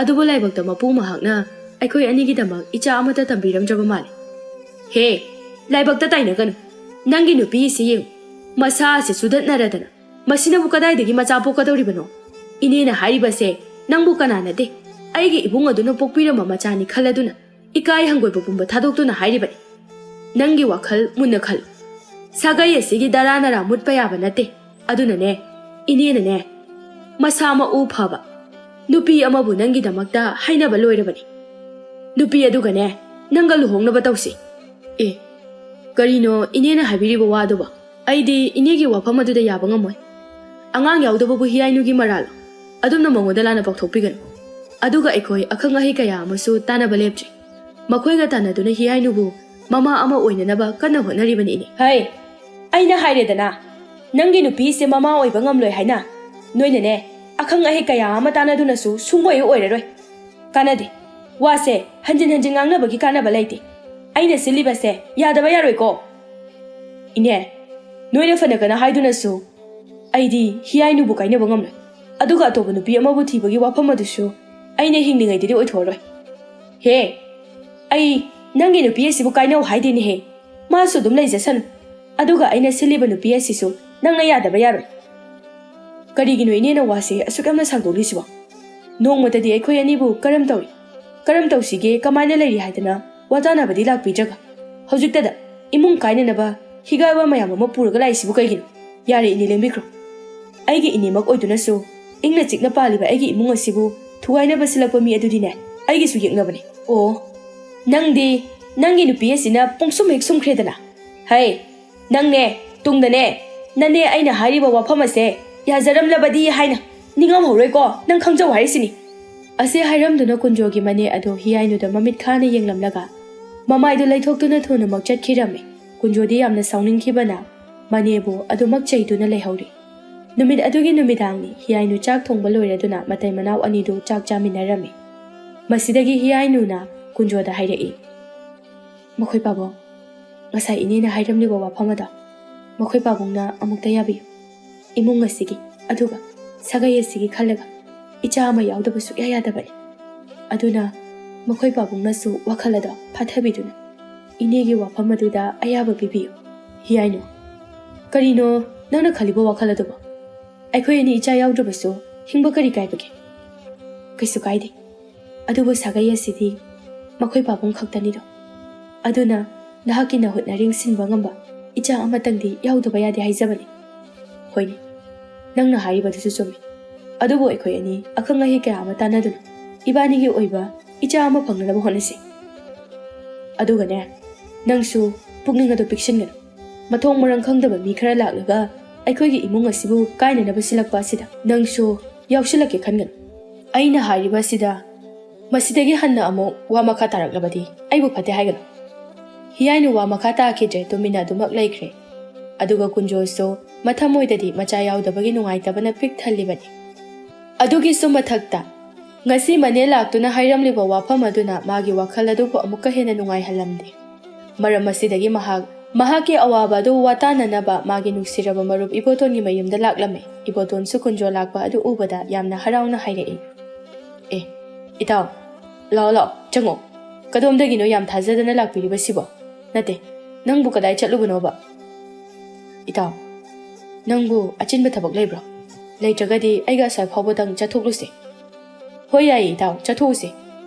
ꯑꯗꯨꯕꯨ ꯂꯥꯏꯕꯛꯇ ꯃꯄꯨ ꯃꯍꯥꯛꯅ ꯑꯩꯈꯣꯏ ꯑꯅꯤꯒꯤꯗꯃꯛ ꯏꯆꯥ ꯑꯃꯠꯇ ꯇꯝꯕꯤꯔꯝꯗ꯭ꯔꯕ ꯃꯥꯜꯂꯦ꯫" "ꯍꯦ, ꯂꯥꯏꯕꯛꯇ ꯇꯥꯏꯅꯒꯅꯨ꯫ ꯅꯪꯒꯤ ꯅꯨꯄꯤ ꯑꯁꯤ ꯌꯦꯡꯉꯨ, ꯃꯁꯥ ꯑꯁꯤ ꯁꯨꯗꯠꯅꯔꯗꯅ ꯃꯁꯤꯅꯕꯨ ꯀꯗꯥꯏꯗꯒꯤ ꯃꯆꯥ ꯄꯣꯛꯀꯗꯧꯔꯤꯕꯅꯣ? ꯏꯅꯦꯅ ꯍꯥꯏꯔꯤꯕꯁꯦ ꯅꯪꯕꯨ ꯀꯅꯥ ꯅꯠꯇꯦ, ꯑꯩꯒꯤ ꯏꯕꯨꯡ ꯑꯗꯨꯅ ꯄꯣꯛꯄꯤꯔꯝꯕ ꯃꯆꯥꯅꯤ ꯈꯜꯂꯗꯨꯅ ꯏꯀꯥꯏ ꯍꯪꯒꯣꯏꯕ ꯄꯨꯝꯕ ꯊꯥꯗꯣꯛꯇꯨꯅ ꯍꯥꯏꯔꯤꯕꯅꯤ꯫ ꯅꯪꯒꯤ ꯋꯥꯈꯜ ꯃꯨꯟꯅ ꯈꯜꯂꯨ꯫ ꯁꯥꯒꯩ ꯑꯁꯤꯒꯤ ꯗꯔꯥ ꯅꯔꯥ ꯃꯨꯠꯄ ꯌꯥꯕ ꯅꯠꯇꯦ꯫ ꯑꯗꯨꯅꯅꯦ, ꯏꯅꯦꯅꯅꯦ, ꯃꯁꯥ ꯃꯎ ꯐꯕ ꯅꯨꯄꯤ ꯑꯃꯕꯨ ꯅꯪꯒꯤꯗꯃꯛꯇ ꯍꯥꯏꯅꯕ ꯂꯣꯏꯔꯕꯅꯤ꯫ ꯅꯨꯄꯤ ꯑꯗꯨꯒꯅꯦ, ꯅꯪꯒ ꯂꯨꯍꯣꯡꯅꯕ ꯇꯧꯁꯤ꯫" "ꯑꯦ, ꯀꯔꯤꯅꯣ ꯏꯅꯦꯅ ꯍꯥꯏꯕꯤꯔꯤꯕ ꯋꯥꯗꯨꯕꯣ? ꯑꯩꯗꯤ ꯏꯅꯦꯒꯤ ꯋꯥꯐꯝ ꯑꯗꯨꯗ ꯌꯥꯕ ꯉꯝꯃꯣꯏ꯫ ꯑꯉꯥꯡ ꯌꯥꯎꯗꯕꯕꯨ ꯍꯤꯌꯥꯏꯅꯨꯒꯤ ꯃꯔꯥꯜꯂꯣ? ꯑꯗꯨꯝꯅ ꯃꯉꯣꯟꯗ ꯂꯥꯟꯅ ꯄꯥꯎꯊꯣꯛꯄꯤꯒꯅꯨ꯫ ꯑꯗꯨꯒ ꯑꯩꯈꯣꯏ ꯑꯈꯪ ꯑꯍꯩ ꯀꯌꯥ ꯑꯃꯁꯨ ꯇꯥꯟꯅꯕ ꯂꯦꯞꯇ꯭ꯔꯤ꯫ ꯃꯈꯣꯏꯒ ꯇꯥꯟꯅꯗꯨꯅ ꯍꯤꯌꯥꯏꯅꯨꯕꯨ ꯃꯃꯥ ꯑꯃ ꯑꯣꯏꯅꯅꯕ ꯀꯟꯅ ꯍꯣꯠꯅꯔꯤꯕꯅꯤ ꯏꯅꯦ꯫" "ꯍꯩ, ꯑꯩꯅ ꯍꯥꯏꯔꯦꯗꯅ, ꯅꯪꯒꯤ ꯅꯨꯄꯤꯁꯦ ꯃꯃꯥ ꯑꯣꯏꯕ ꯉꯝꯂꯣꯏ ꯍꯥꯏꯅ꯫ ꯅꯣꯏꯅꯅꯦ, ꯑꯈꯪ ꯑꯍꯩ ꯀꯌꯥ ꯑꯃ ꯇꯥꯟꯅꯗꯨꯅꯁꯨ ꯁꯨꯡꯑꯣꯏ ꯑꯣꯏꯔꯔꯣꯏ꯫ ꯀꯥꯟꯅꯗꯦ꯫ ꯋꯥꯁꯦ ꯍꯟꯖꯤꯟ ꯍꯟꯖꯤꯟ ꯉꯥꯡꯅꯕꯒꯤ ꯀꯥꯟꯅꯕ ꯂꯩꯇꯦ꯫ ꯑꯩꯅ ꯁꯤꯜꯂꯤꯕꯁꯦ ꯌꯥꯗꯕ ꯌꯥꯔꯣꯏꯀꯣ꯫" "ꯏꯅꯦ, ꯅꯣꯏꯅ ꯐꯅ ꯀꯟꯅ ꯍꯥꯏꯗꯨꯅꯁꯨ ꯑꯩꯗꯤ ꯍꯤꯌꯥꯏꯅꯨꯕꯨ ꯀꯥꯏꯅꯕ ꯉꯝꯂꯣꯏ꯫ ꯑꯗꯨꯒ ꯑꯇꯣꯞꯄ ꯅꯨꯄꯤ ꯑꯃꯕꯨ ꯊꯤꯕꯒꯤ ꯋꯥꯐꯝ ꯑꯗꯨꯁꯨ ꯑꯩꯅ ꯍꯤꯡꯂꯤꯉꯩꯗꯗꯤ ꯑꯣꯏꯊꯣꯛꯑꯔꯣꯏ꯫ ꯍꯦ, ꯑꯩ ꯅꯪꯒꯤ ꯅꯨꯄꯤ ꯑꯁꯤꯕꯨ ꯀꯥꯏꯅꯧ ꯍꯥꯏꯗꯦꯅꯦꯍꯦ꯫ ꯃꯥꯁꯨ ꯑꯗꯨꯝ ꯂꯩꯖꯁꯅꯨ꯫ ꯑꯗꯨꯒ ꯑꯩꯅ ꯁꯤꯜꯂꯤꯕ ꯅꯨꯄꯤ ꯑꯁꯤꯁꯨ ꯅꯪꯅ ꯌꯥꯗꯕ ꯌꯥꯔꯣꯏ꯫" "ꯀꯔꯤꯒꯤꯅꯣ ꯏꯅꯦꯅ ꯋꯥꯁꯦ ꯑꯁꯨꯛ ꯌꯥꯝꯅ ꯁꯥꯡꯗꯣꯛꯂꯤꯁꯤꯕꯣ?" ꯅꯣꯡꯃꯇꯗꯤ ꯑꯩꯈꯣꯏ ꯑꯅꯤꯕꯨ ꯀꯔꯝ ꯇꯧꯔꯤ, ꯀꯔꯝ ꯇꯧꯁꯤꯒꯦ, ꯀꯃꯥꯏꯅ ꯂꯩꯔꯤ ꯍꯥꯏꯗꯅ ꯋꯥ ꯇꯥꯅꯕꯗꯤ ꯂꯥꯛꯄꯤꯗ꯭ꯔꯒ, ꯍꯧꯖꯤꯛꯇꯗ ꯏꯃꯨꯡ ꯀꯥꯏꯅꯅꯕ ꯍꯤꯒꯥꯏꯕ ꯃꯌꯥꯝ ꯑꯃ ꯄꯨꯔꯒ ꯂꯥꯛꯏꯁꯤꯕꯨ ꯀꯩꯒꯤꯅꯣ? ꯌꯥꯔꯦ, ꯏꯅꯦ, ꯂꯦꯡꯕꯤꯈ꯭ꯔꯣ꯫ ꯑꯩꯒꯤ ꯏꯅꯦꯃꯛ ꯑꯣꯏꯗꯨꯅꯁꯨ ꯏꯪꯅ ꯆꯤꯛꯅ ꯄꯥꯜꯂꯤꯕ ꯑꯩꯒꯤ ꯏꯃꯨꯡ ꯑꯁꯤꯕꯨ ꯊꯨꯒꯥꯏꯅꯕ ꯁꯤꯜꯂꯛꯄ ꯃꯤ ꯑꯗꯨꯗꯤꯅꯦ, ꯑꯩꯒꯤꯁꯨ ꯌꯦꯛꯅꯕꯅꯦ꯫ ꯑꯣ, ꯅꯪꯗꯤ ꯅꯪꯒꯤ ꯅꯨꯄꯤ ꯑꯁꯤꯅ ꯄꯨꯡꯁꯨꯝ ꯍꯦꯛ ꯁꯨꯝꯈ꯭ꯔꯦꯗꯅ꯫ ꯍꯩ, ꯅꯪꯅꯦ, ꯇꯨꯡꯗꯅꯦ, ꯅꯅꯦ ꯑꯩꯅ ꯍꯥꯏꯔꯤꯕ ꯋꯥꯐꯝ ꯑꯁꯦ ꯌꯥꯖꯔꯝꯂꯕꯗꯤ ꯍꯥꯏꯅ ꯅꯤꯡꯉꯝꯍꯧꯔꯣꯏꯀꯣ, ꯅꯪ ꯈꯪꯖꯧ ꯍꯥꯏꯔꯤꯁꯤꯅꯤ꯫ ꯑꯁꯤ ꯍꯥꯏꯔꯝꯗꯨꯅ ꯀꯨꯟꯖꯣꯒꯤ ꯃꯅꯦ ꯑꯗꯨ ꯍꯤꯌꯥꯏꯅꯨꯗ ꯃꯃꯤꯠ ꯈꯥꯅ ꯌꯦꯡꯂꯝꯂꯒ ꯃꯃꯥꯏꯗꯨ ꯂꯩꯊꯣꯛꯇꯨꯅ ꯊꯨꯅꯃꯛ ꯆꯠꯈꯤꯔꯝꯃꯤ꯫ ꯀꯨꯟꯖꯣꯗꯤ ꯌꯥꯝꯅ ꯁꯥꯎꯅꯤꯡꯈꯤꯕꯅ ꯃꯅꯦꯕꯨ ꯑꯗꯨꯃꯛ ꯆꯩꯗꯨꯅ ꯂꯩꯍꯧꯔꯤ꯫ ꯅꯨꯃꯤꯠ ꯑꯗꯨꯒꯤ ꯅꯨꯃꯤꯗꯥꯡꯅꯤ꯫ ꯍꯤꯌꯥꯏꯅꯨ ꯆꯥꯛ ꯊꯣꯡꯕ ꯂꯣꯏꯔꯗꯨꯅ ꯃꯇꯩ ꯃꯅꯥꯎ ꯑꯅꯤꯗꯨ ꯆꯥꯛ ꯆꯥꯃꯤꯟꯅꯔꯝꯃꯤ꯫ ꯃꯁꯤꯗꯒꯤ ꯍꯤꯌꯥꯏꯅꯨꯅ ꯀꯨꯟꯖꯣꯗ ꯍꯥꯏꯔꯛꯏ, "ꯃꯈꯣꯏ ꯄꯥꯕꯨꯡ, ꯉꯁꯥꯏ ꯏꯅꯦꯅ ꯍꯥꯏꯔꯝꯂꯤꯕ ꯋꯥꯐꯝ ꯑꯗꯣ ꯃꯈꯣꯏ ꯄꯥꯕꯨꯡꯅ ꯑꯃꯨꯛꯇ ꯌꯥꯕꯤꯌꯨ꯫ ꯏꯃꯨꯡ ꯑꯁꯤꯒꯤ, ꯑꯗꯨꯒ ꯁꯥꯒꯩ ꯑꯁꯤꯒꯤ ꯈꯜꯂꯒ ꯏꯆꯥ ꯑꯃ ꯌꯥꯎꯗꯕ ꯁꯨꯛꯌꯥ ꯌꯥꯗꯕꯅꯤ꯫ ꯑꯗꯨꯅ ꯃꯈꯣꯏ ꯄꯥꯕꯨꯡꯅꯁꯨ ꯋꯥꯈꯜ ꯑꯗꯣ ꯐꯥꯊꯕꯤꯗꯨꯅ ꯏꯅꯦꯒꯤ ꯋꯥꯐꯝ ꯑꯗꯨꯗ ꯑꯌꯥꯕ ꯄꯤꯕꯤꯌꯨ꯫" ꯍꯤꯌꯥꯏꯅꯨ, "ꯀꯔꯤꯅꯣ ꯅꯪꯅ ꯈꯜꯂꯤꯕ ꯋꯥꯈꯜ ꯑꯗꯨꯕꯨ? ꯑꯩꯈꯣꯏ ꯑꯅꯤ ꯏꯆꯥ ꯌꯥꯎꯗ꯭ꯔꯕꯁꯨ ꯍꯤꯡꯕ ꯀꯔꯤ ꯀꯥꯏꯕꯒꯦ?" "ꯀꯩꯁꯨ ꯀꯥꯏꯗꯦ꯫ ꯑꯗꯨꯕꯨ ꯁꯥꯒꯩ ꯑꯁꯤꯗꯤ ꯃꯈꯣꯏ ꯄꯥꯕꯨꯡ ꯈꯛꯇꯅꯤꯗꯣ꯫ ꯑꯗꯨꯅ ꯅꯍꯥꯛꯀꯤ ꯅꯍꯨꯠ ꯅꯔꯦꯡ ꯁꯤꯟꯕ ꯉꯝꯕ ꯏꯆꯥ ꯑꯃꯇꯪꯗꯤ ꯌꯥꯎꯗꯕ ꯌꯥꯗꯦ ꯍꯥꯏꯖꯕꯅꯤ꯫" "ꯍꯣꯏꯅꯦ, ꯅꯪꯅ ꯍꯥꯏꯔꯤꯕꯗꯨꯁꯨ ꯆꯨꯝꯃꯤ꯫ ꯑꯗꯨꯕꯨ ꯑꯩꯈꯣꯏ ꯑꯅꯤ ꯑꯈꯪ ꯑꯍꯩ ꯀꯌꯥ ꯑꯃ ꯇꯥꯟꯅꯗꯨꯅ ꯏꯕꯥꯅꯤꯒꯤ ꯑꯣꯏꯕ ꯏꯆꯥ ꯑꯃ ꯐꯪꯅꯅꯕ ꯍꯣꯠꯅꯁꯤ꯫ ꯑꯗꯨꯒꯅꯦ, ꯅꯪꯁꯨ ꯄꯨꯛꯅꯤꯡ ꯑꯗꯨ ꯄꯤꯛꯁꯤꯟꯒꯅꯨ꯫ ꯃꯊꯣꯡ ꯃꯔꯝ ꯈꯪꯗꯕ ꯃꯤ ꯈꯔ ꯂꯥꯛꯂꯒ ꯑꯩꯈꯣꯏꯒꯤ ꯏꯃꯨꯡ ꯑꯁꯤꯕꯨ ꯀꯥꯏꯅꯅꯕ ꯁꯤꯜꯂꯛꯄ ꯑꯁꯤꯗ ꯅꯪꯁꯨ ꯌꯥꯎꯁꯤꯜꯂꯛꯀꯦ ꯈꯟꯒꯅꯨ꯫ ꯑꯩꯅ ꯍꯥꯏꯔꯤꯕ ꯑꯁꯤꯗ ꯃꯁꯤꯗꯒꯤ ꯍꯟꯅ ꯑꯃꯨꯛ ꯋꯥ ꯃꯈꯥ ꯇꯥꯔꯛꯂꯕꯗꯤ ꯑꯩꯕꯨ ꯐꯠꯇꯦ ꯍꯥꯏꯒꯅꯨ꯫" ꯍꯤꯌꯥꯏꯅꯨ ꯋꯥ ꯃꯈꯥ ꯇꯥꯈꯤꯗ꯭ꯔꯦ, ꯇꯨꯃꯤꯟꯅ ꯑꯗꯨꯃꯛ ꯂꯩꯈ꯭ꯔꯦ꯫ ꯑꯗꯨꯒ ꯀꯨꯟꯖꯣꯁꯨ ꯃꯊꯃꯣꯏꯗꯗꯤ ꯃꯆꯥ ꯌꯥꯎꯗꯕꯒꯤ ꯅꯨꯡꯉꯥꯏꯇꯕꯅ ꯄꯤꯛ ꯊꯜꯂꯤꯕꯅꯤ꯫ ꯑꯗꯨꯒꯤꯁꯨ ꯃꯊꯛꯇ, ꯉꯁꯤ ꯃꯅꯦ ꯂꯥꯛꯇꯨꯅ ꯍꯥꯏꯔꯝꯂꯤꯕ ꯋꯥꯐꯝ ꯑꯗꯨꯅ ꯃꯥꯒꯤ ꯋꯥꯈꯜ ꯑꯗꯨꯕꯨ ꯑꯃꯨꯛꯀ ꯍꯦꯟꯅ ꯅꯨꯡꯉꯥꯏꯍꯜꯂꯝꯗꯦ꯫ ꯃꯔꯝ ꯑꯁꯤꯗꯒꯤ ꯃꯍꯥꯛ ꯃꯍꯥꯛꯀꯤ ꯑꯋꯥꯕ ꯑꯗꯨ ꯋꯥꯇꯥꯅꯅꯕ ꯃꯥꯒꯤ ꯅꯨꯡꯁꯤꯔꯕ ꯃꯔꯨꯞ ꯏꯕꯣꯇꯣꯟꯒꯤ ꯃꯌꯨꯝꯗ ꯂꯥꯛꯂꯝꯃꯤ꯫ ꯏꯕꯣꯇꯣꯟꯁꯨ ꯀꯨꯟꯖꯣ ꯂꯥꯛꯄ ꯑꯗꯨ ꯎꯕꯗ ꯌꯥꯝꯅ ꯍꯔꯥꯎꯅ ꯍꯥꯏꯔꯛꯏ, "ꯑꯦ, ꯏꯇꯥꯎ, ꯂꯥꯛꯑꯣ, ꯂꯥꯛꯑꯣ, ꯆꯪꯉꯣ꯫ ꯀꯗꯣꯝꯗꯒꯤꯅꯣ ꯌꯥꯝ ꯊꯥꯖꯗꯅ ꯂꯥꯛꯄꯤꯔꯤꯕꯁꯤꯕꯣ? ꯅꯠꯇꯦ, ꯅꯪꯕꯨ ꯀꯗꯥꯏ ꯆꯠꯂꯨꯕꯅꯣꯕ? ꯏꯇꯥꯎ, ꯅꯪꯕꯨ ꯑꯆꯤꯟꯕ ꯊꯕꯛ ꯂꯩꯕ꯭ꯔꯣ? ꯂꯩꯇ꯭ꯔꯒꯗꯤ ꯑꯩꯒ ꯑꯁ꯭ꯋꯥꯏ ꯐꯥꯎꯕꯗꯪ ꯆꯠꯊꯣꯛꯂꯨꯁꯦ꯫" "ꯍꯣꯏ, ꯌꯥꯏꯌꯦ ꯏꯇꯥꯎ, ꯆꯠꯊꯣꯛꯎꯁꯦ꯫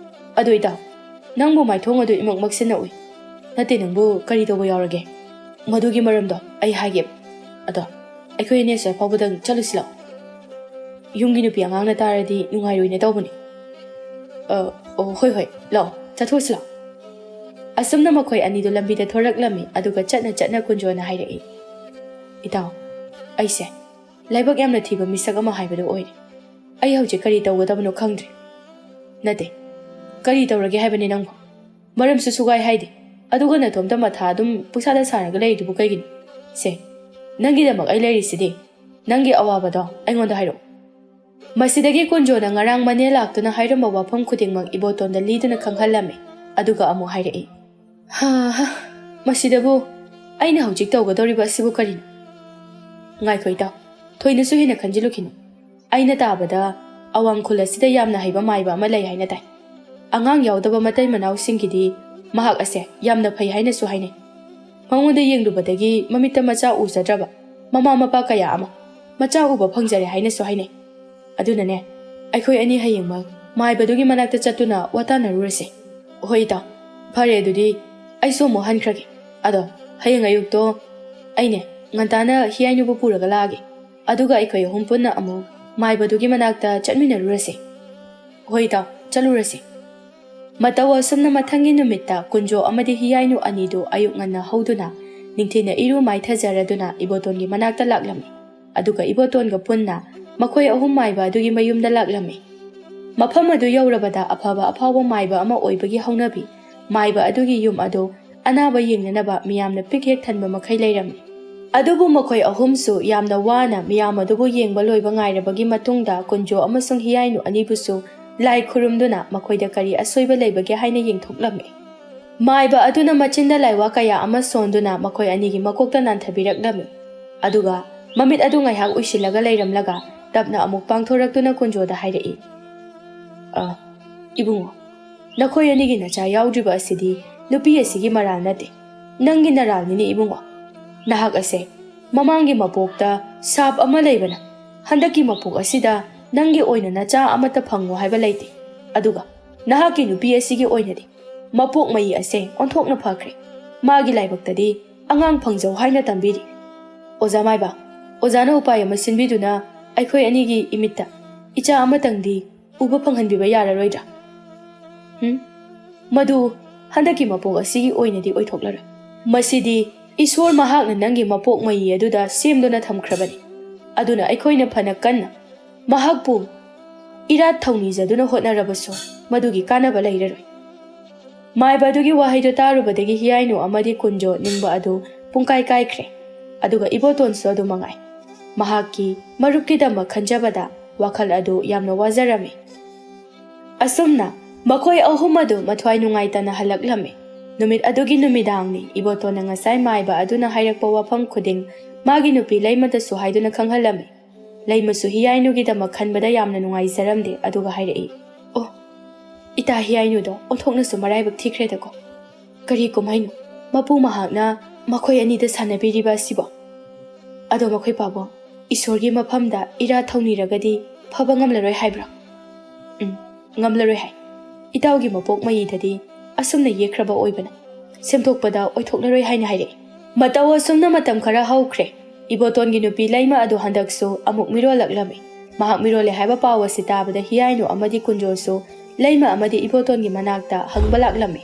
ꯑꯗꯣ ꯏꯇꯥꯎ, ꯅꯪꯕꯨ ꯃꯥꯏꯊꯣꯡ ꯑꯗꯨ ꯏꯃꯛ ꯃꯛꯁꯤꯟꯅ ꯎꯏ꯫ ꯅꯠꯇꯦ, ꯅꯪꯕꯨ ꯀꯔꯤ ꯇꯧꯕ ꯌꯥꯎꯔꯒꯦ? ꯃꯗꯨꯒꯤ ꯃꯔꯝꯗꯣ ꯑꯩ ꯍꯥꯏꯒꯦ꯫ ꯑꯗꯣ ꯑꯩꯈꯣꯏ ꯑꯅꯤ ꯑꯁ꯭ꯋꯥꯏ ꯐꯥꯎꯕꯗꯪ ꯆꯠꯂꯨꯁꯤ ꯂꯥꯛꯑꯣ꯫ ꯌꯨꯝꯒꯤ ꯅꯨꯄꯤ ꯑꯉꯥꯡꯅ ꯇꯥꯔꯗꯤ ꯅꯨꯡꯉꯥꯏꯔꯣꯏꯅ ꯇꯧꯕꯅꯤ꯫" "ꯑ, ꯑꯣ, ꯍꯣꯏ, ꯍꯣꯏ, ꯂꯥꯛꯑꯣ, ꯆꯠꯊꯣꯛꯎꯁꯤ ꯂꯥꯛꯑꯣ꯫" ꯑꯁꯨꯝꯅ ꯃꯈꯣꯏ ꯑꯅꯤꯗꯨ ꯂꯝꯕꯤꯗ ꯊꯣꯔꯛꯂꯝꯃꯤ꯫ ꯑꯗꯨꯒ ꯆꯠꯅ ꯆꯠꯅ ꯀꯨꯟꯖꯣꯅ ꯍꯥꯏꯔꯛꯏ, "ꯏꯇꯥꯎ, ꯑꯩꯁꯦ ꯂꯥꯏꯕꯛ ꯌꯥꯝꯅ ꯊꯤꯕ ꯃꯤꯁꯛ ꯑꯃ ꯍꯥꯏꯕꯗꯨ ꯑꯣꯏꯔꯦ꯫ ꯑꯩ ꯍꯧꯖꯤꯛ ꯀꯔꯤ ꯇꯧꯒꯗꯕꯅꯣ ꯈꯪꯗ꯭ꯔꯦ꯫" "ꯅꯠꯇꯦ, ꯀꯔꯤ ꯇꯧꯔꯒꯦ ꯍꯥꯏꯕꯅꯤ ꯅꯪꯕꯨ? ꯃꯔꯝꯁꯨ ꯁꯨꯒꯥꯏ ꯍꯥꯏꯗꯦ, ꯑꯗꯨꯒ ꯅꯊꯣꯝꯇ ꯃꯊꯥ ꯑꯗꯨꯝ ꯄꯨꯡꯁꯥꯗ ꯁꯥꯔꯒ ꯂꯩꯔꯤꯗꯨꯕꯨ ꯀꯩꯒꯤꯅꯣ? ꯁꯦ, ꯅꯪꯒꯤꯗꯃꯛ ꯑꯩ ꯂꯩꯔꯤꯁꯤꯗꯤ꯫ ꯅꯪꯒꯤ ꯑꯋꯥꯕꯗꯣ ꯑꯩꯉꯣꯟꯗ ꯍꯥꯏꯔꯛꯑꯣ꯫" ꯃꯁꯤꯗꯒꯤ ꯀꯨꯟꯖꯣꯅ ꯉꯔꯥꯡ ꯃꯅꯦ ꯂꯥꯛꯇꯨꯅ ꯍꯥꯏꯔꯝꯕ ꯋꯥꯐꯝ ꯈꯨꯗꯤꯡꯃꯛ ꯏꯕꯣꯇꯣꯟꯗ ꯂꯤꯗꯨꯅ ꯈꯪꯍꯜꯂꯝꯃꯤ꯫ ꯑꯗꯨꯒ ꯑꯃꯨꯛ ꯍꯥꯏꯔꯛꯏ, "ꯍꯥ ꯍꯥ, ꯃꯁꯤꯗꯕꯨ ꯑꯩꯅ ꯍꯧꯖꯤꯛ ꯇꯧꯒꯗꯧꯔꯤꯕ ꯑꯁꯤꯕꯨ ꯀꯔꯤꯅꯣ? ꯉꯥꯏꯈꯣ ꯏꯇꯥꯎ, ꯊꯣꯏꯅꯁꯨ ꯍꯦꯟꯅ ꯈꯟꯖꯤꯜꯂꯨꯈꯤꯅꯨ꯫ ꯑꯩꯅ ꯇꯥꯕꯗ ꯑꯋꯥꯡ ꯈꯨꯜ ꯑꯁꯤꯗ ꯌꯥꯝꯅ ꯍꯩꯕ ꯃꯥꯏꯕ ꯑꯃ ꯂꯩ ꯍꯥꯏꯅ ꯇꯥꯏ꯫ ꯑꯉꯥꯡ ꯌꯥꯎꯗꯕ ꯃꯇꯩ ꯃꯅꯥꯎꯁꯤꯡꯒꯤꯗꯤ ꯃꯍꯥꯛ ꯑꯁꯦ ꯌꯥꯝꯅ ꯐꯩ ꯍꯥꯏꯅꯁꯨ ꯍꯥꯏꯅꯩ꯫ ꯃꯉꯣꯟꯗ ꯌꯦꯡꯂꯨꯕꯗꯒꯤ ꯃꯃꯤꯠꯇ ꯃꯆꯥ ꯎꯖꯗ꯭ꯔꯕ ꯃꯃꯥ ꯃꯄꯥ ꯀꯌꯥ ꯑꯃ ꯃꯆꯥ ꯎꯕ ꯐꯪꯖꯔꯦ ꯍꯥꯏꯅꯁꯨ ꯍꯥꯏꯅꯩ꯫ ꯑꯗꯨꯅꯅꯦ, ꯑꯩꯈꯣꯏ ꯑꯅꯤ ꯍꯌꯦꯡꯃꯛ ꯃꯥꯏꯕꯗꯨꯒꯤ ꯃꯅꯥꯛꯇ ꯆꯠꯇꯨꯅ ꯋꯥꯇꯥꯟꯅꯔꯨꯔꯁꯦ꯫" "ꯍꯣꯏ ꯏꯇꯥꯎ, ꯐꯔꯦ ꯑꯗꯨꯗꯤ ꯑꯩꯁꯨ ꯑꯃꯨꯛ ꯍꯟꯈ꯭ꯔꯒꯦ꯫ ꯑꯗꯣ ꯍꯌꯦꯡ ꯑꯌꯨꯛꯇꯣ ꯑꯩꯅꯦ ꯉꯟꯇꯥꯅ ꯍꯤꯌꯥꯏꯅꯨꯕꯨ ꯄꯨꯔꯒ ꯂꯥꯛꯑꯒꯦ꯫ ꯑꯗꯨꯒ ꯑꯩꯈꯣꯏ ꯑꯍꯨꯝ ꯄꯨꯟꯅ ꯑꯃꯨꯛ ꯃꯥꯏꯕꯗꯨꯒꯤ ꯃꯅꯥꯛꯇ ꯆꯠꯃꯤꯟꯅꯔꯨꯔꯁꯦ꯫" "ꯍꯣꯏ ꯏꯇꯥꯎ, ꯆꯠꯂꯨꯔꯁꯦ꯫" ꯃꯇꯧ ꯑꯁꯨꯝꯅ ꯃꯊꯪꯒꯤ ꯅꯨꯃꯤꯠꯇ ꯀꯨꯟꯖꯣ ꯑꯃꯗꯤ ꯍꯤꯌꯥꯏꯅꯨ ꯑꯅꯤꯗꯨ ꯑꯌꯨꯛ ꯉꯟꯅ ꯍꯧꯗꯨꯅ ꯅꯤꯡꯊꯤꯅ ꯏꯔꯨ ꯃꯥꯏꯊꯖꯔꯗꯨꯅ ꯏꯕꯣꯇꯣꯟꯒꯤ ꯃꯅꯥꯛꯇ ꯂꯥꯛꯂꯝꯃꯤ꯫ ꯑꯗꯨꯒ ꯏꯕꯣꯇꯣꯟꯒ ꯄꯨꯟꯅ ꯃꯈꯣꯏ ꯑꯍꯨꯝ ꯃꯥꯏꯕ ꯑꯗꯨꯒꯤ ꯃꯌꯨꯝꯗ ꯂꯥꯛꯂꯝꯃꯤ꯫ ꯃꯐꯝ ꯑꯗꯨ ꯌꯧꯔꯕꯗ ꯑꯐꯕ ꯑꯐꯥꯎꯕ ꯃꯥꯏꯕ ꯑꯃ ꯑꯣꯏꯕꯒꯤ ꯍꯧꯅꯕꯤ ꯃꯥꯏꯕ ꯑꯗꯨꯒꯤ ꯌꯨꯝ ꯑꯗꯨ ꯑꯅꯥꯕ ꯌꯦꯡꯅꯅꯕ ꯃꯤꯌꯥꯝꯅ ꯄꯤꯛ ꯍꯦꯛ ꯊꯟꯕ ꯃꯈꯩ ꯂꯩꯔꯝꯃꯤ꯫ ꯑꯗꯨꯕꯨ ꯃꯈꯣꯏ ꯑꯍꯨꯝꯁꯨ ꯌꯥꯝꯅ ꯋꯥꯅ ꯃꯤꯌꯥꯝ ꯑꯗꯨꯕꯨ ꯌꯦꯡꯕ ꯂꯣꯏꯕ ꯉꯥꯏꯔꯕꯒꯤ ꯃꯇꯨꯡꯗ ꯀꯨꯟꯖꯣ ꯑꯃꯁꯨꯡ ꯍꯤꯌꯥꯏꯅꯨ ꯑꯅꯤꯕꯨꯁꯨ ꯂꯥꯏ ꯈꯨꯔꯨꯝꯗꯨꯅ ꯃꯈꯣꯏꯗ ꯀꯔꯤ ꯑꯁꯣꯏꯕ ꯂꯩꯕꯒꯦ ꯍꯥꯏꯅ ꯌꯦꯡꯊꯣꯛꯂꯝꯃꯤ꯫ ꯃꯥꯏꯕ ꯑꯗꯨꯅ ꯃꯆꯤꯟꯗ ꯂꯥꯏꯋꯥ ꯀꯌꯥ ꯑꯃ ꯁꯣꯟꯗꯨꯅ ꯃꯈꯣꯏ ꯑꯅꯤꯒꯤ ꯃꯀꯣꯛꯇ ꯅꯥꯟꯊꯕꯤꯔꯛꯂꯝꯃꯤ꯫ ꯑꯗꯨꯒ ꯃꯃꯤꯠ ꯑꯗꯨ ꯉꯥꯏꯍꯥꯛ ꯎꯏꯁꯤꯜꯂꯒ ꯂꯩꯔꯝꯂꯒ ꯇꯞꯅ ꯑꯃꯨꯛ ꯄꯥꯡꯊꯣꯔꯛꯇꯨꯅ ꯀꯨꯟꯖꯣꯗ ꯍꯥꯏꯔꯛꯏ, "ꯑ, ꯏꯕꯨꯡꯉꯣ, ꯅꯈꯣꯏ ꯑꯅꯤꯒꯤ ꯅꯆꯥ ꯌꯥꯎꯗ꯭ꯔꯤꯕ ꯑꯁꯤꯗꯤ ꯅꯨꯄꯤ ꯑꯁꯤꯒꯤ ꯃꯔꯥꯜ ꯅꯠꯇꯦ, ꯅꯪꯒꯤ ꯅꯔꯥꯜꯅꯤꯅꯦ ꯏꯕꯨꯡꯉꯣ꯫ ꯅꯍꯥꯛ ꯑꯁꯦ ꯃꯃꯥꯡꯒꯤ ꯃꯄꯣꯛꯇ ꯁꯥꯞ ꯑꯃ ꯂꯩꯕꯅ ꯍꯟꯗꯛꯀꯤ ꯃꯄꯣꯛ ꯑꯁꯤꯗ ꯅꯪꯒꯤ ꯑꯣꯏꯅ ꯅꯆꯥ ꯑꯃꯠꯇ ꯐꯪꯉꯣ ꯍꯥꯏꯕ ꯂꯩꯇꯦ꯫ ꯑꯗꯨꯒ ꯅꯍꯥꯛꯀꯤ ꯅꯨꯄꯤ ꯑꯁꯤꯒꯤ ꯑꯣꯏꯅꯗꯤ ꯃꯄꯣꯛ ꯃꯌꯤ ꯑꯁꯦ ꯑꯣꯟꯊꯣꯛꯅ ꯐꯈ꯭ꯔꯦ꯫ ꯃꯥꯒꯤ ꯂꯥꯏꯕꯛꯇꯗꯤ ꯑꯉꯥꯡ ꯐꯪꯖꯧ ꯍꯥꯏꯅ ꯇꯝꯕꯤꯔꯤ꯫ ꯑꯣꯖꯥ ꯃꯥꯏꯕ, ꯑꯣꯖꯥꯅ ꯎꯄꯥꯏ ꯑꯃ ꯁꯤꯟꯕꯤꯗꯨꯅ ꯑꯩꯈꯣꯏ ꯑꯅꯤꯒꯤ ꯏꯃꯤꯠꯇ ꯏꯆꯥ ꯑꯃꯇꯪꯗꯤ ꯎꯕ ꯐꯪꯍꯟꯕꯤꯕ ꯌꯥꯔꯔꯣꯏꯗ꯭ꯔꯥ? ꯍꯨꯝ? ꯃꯗꯨ ꯍꯟꯗꯛꯀꯤ ꯃꯄꯣꯛ ꯑꯁꯤꯒꯤ ꯑꯣꯏꯅꯗꯤ ꯑꯣꯏꯊꯣꯛꯂꯔꯣꯏ꯫ ꯃꯁꯤꯗꯤ ꯏꯁꯣꯔ ꯃꯍꯥꯛꯅ ꯅꯪꯒꯤ ꯃꯄꯣꯛ ꯃꯌꯤ ꯑꯗꯨꯗ ꯁꯦꯝꯗꯨꯅ ꯊꯝꯈ꯭ꯔꯕꯅꯤ꯫ ꯑꯗꯨꯅ ꯑꯩꯈꯣꯏꯅ ꯐꯅ ꯀꯟꯅ ꯃꯍꯥꯛꯄꯨ ꯏꯔꯥꯠ ꯊꯧꯅꯤꯖꯗꯨꯅ ꯍꯣꯠꯅꯔꯕꯁꯨ ꯃꯗꯨꯒꯤ ꯀꯥꯟꯅꯕ ꯂꯩꯔꯔꯣꯏ꯫ ꯃꯥꯏꯕ ꯑꯗꯨꯒꯤ ꯋꯥꯍꯩꯗꯨ ꯇꯥꯔꯨꯕꯗꯒꯤ ꯍꯤꯌꯥꯏꯅꯨ ꯑꯃꯗꯤ ꯀꯨꯟꯖꯣ ꯅꯤꯡꯕ ꯑꯗꯨ ꯄꯨꯡꯀꯥꯏ ꯀꯥꯏꯈ꯭ꯔꯦ꯫ ꯑꯗꯨꯒ ꯏꯕꯣꯇꯣꯟꯁꯨ ꯑꯗꯨ ꯃꯉꯥꯏ꯫ ꯃꯍꯥꯛꯀꯤ ꯃꯔꯨꯞꯀꯤꯗꯃꯛ ꯈꯟꯖꯕꯗ ꯋꯥꯈꯜ ꯑꯗꯨ ꯌꯥꯝꯅ ꯋꯥꯖꯔꯝꯃꯤ꯫ ꯑꯁꯨꯝꯅ ꯃꯈꯣꯏ ꯑꯍꯨꯝ ꯑꯗꯨ ꯃꯊ꯭ꯋꯥꯏ ꯅꯨꯡꯉꯥꯏꯇꯅ ꯍꯜꯂꯛꯂꯝꯃꯤ꯫ ꯅꯨꯃꯤꯠ ꯑꯗꯨꯒꯤ ꯅꯨꯃꯤꯗꯥꯡꯅꯤ꯫ ꯏꯕꯣꯇꯣꯟꯅ ꯉꯁꯥꯏ ꯃꯥꯏꯕ ꯑꯗꯨꯅ ꯍꯥꯏꯔꯛꯄ ꯋꯥꯐꯝ ꯈꯨꯗꯤꯡ ꯃꯥꯒꯤ ꯅꯨꯄꯤ ꯂꯩꯃꯗꯁꯨ ꯍꯥꯏꯗꯨꯅ ꯈꯪꯍꯜꯂꯝꯃꯤ꯫ ꯂꯩꯃꯁꯨ ꯍꯤꯌꯥꯏꯅꯨꯒꯤꯗꯃꯛ ꯈꯟꯕꯗ ꯌꯥꯝꯅ ꯅꯨꯡꯉꯥꯏꯖꯔꯝꯗꯦ, ꯑꯗꯨꯒ ꯍꯥꯏꯔꯛꯏ, "ꯑꯣ, ꯏꯇꯥ ꯍꯤꯌꯥꯏꯅꯨꯗꯣ ꯑꯣꯟꯊꯣꯛꯅꯁꯨ ꯃꯔꯥꯏꯕꯛ ꯊꯤꯈ꯭ꯔꯦꯗꯀꯣ꯫ ꯀꯔꯤ ꯀꯨꯝꯍꯩꯅꯣ? ꯃꯄꯨ ꯃꯍꯥꯛꯅ ꯃꯈꯣꯏ ꯑꯅꯤꯗ ꯁꯥꯟꯅꯕꯤꯔꯤꯕ ꯑꯁꯤꯕꯣ? ꯑꯗꯣ ꯃꯈꯣꯏ ꯄꯥꯕꯨꯡ, ꯏꯁꯣꯔꯒꯤ ꯃꯐꯝꯗ ꯏꯔꯥꯠ ꯊꯧꯅꯤꯔꯒꯗꯤ ꯐꯕ ꯉꯝꯂꯔꯣꯏ ꯍꯥꯏꯕ꯭ꯔꯣ?" "ꯎꯝ, ꯉꯝꯂꯔꯣꯏ ꯍꯥꯏ꯫ ꯏꯇꯥꯎꯒꯤ ꯃꯄꯣꯛ ꯃꯌꯤꯗꯗꯤ ꯑꯁꯨꯝꯅ ꯌꯦꯛꯈ꯭ꯔꯕ ꯑꯣꯏꯕꯅ ꯁꯦꯝꯗꯣꯛꯄꯗ ꯑꯣꯏꯊꯣꯛꯂꯔꯣꯏ ꯍꯥꯏꯅ ꯍꯥꯏꯔꯛꯏ꯫ ꯃꯇꯧ ꯑꯁꯨꯝꯅ ꯃꯇꯝ ꯈꯔ ꯍꯧꯈ꯭ꯔꯦ꯫ ꯏꯕꯣꯇꯣꯟꯒꯤ ꯅꯨꯄꯤ ꯂꯩꯃ ꯑꯗꯨ ꯍꯟꯗꯛꯁꯨ ꯑꯃꯨꯛ ꯃꯤꯔꯣꯜꯂꯛꯂꯝꯃꯤ꯫ ꯃꯍꯥꯛ ꯃꯤꯔꯣꯜꯂꯦ ꯍꯥꯏꯕ ꯄꯥꯎ ꯑꯁꯤ ꯇꯥꯕꯗ ꯍꯤꯌꯥꯏꯅꯨ ꯑꯃꯗꯤ ꯀꯨꯟꯖꯣꯁꯨ ꯂꯩꯃ ꯑꯃꯗꯤ ꯏꯕꯣꯇꯣꯟꯒꯤ ꯃꯅꯥꯛꯇ ꯍꯪꯕ ꯂꯥꯛꯂꯝꯃꯤ꯫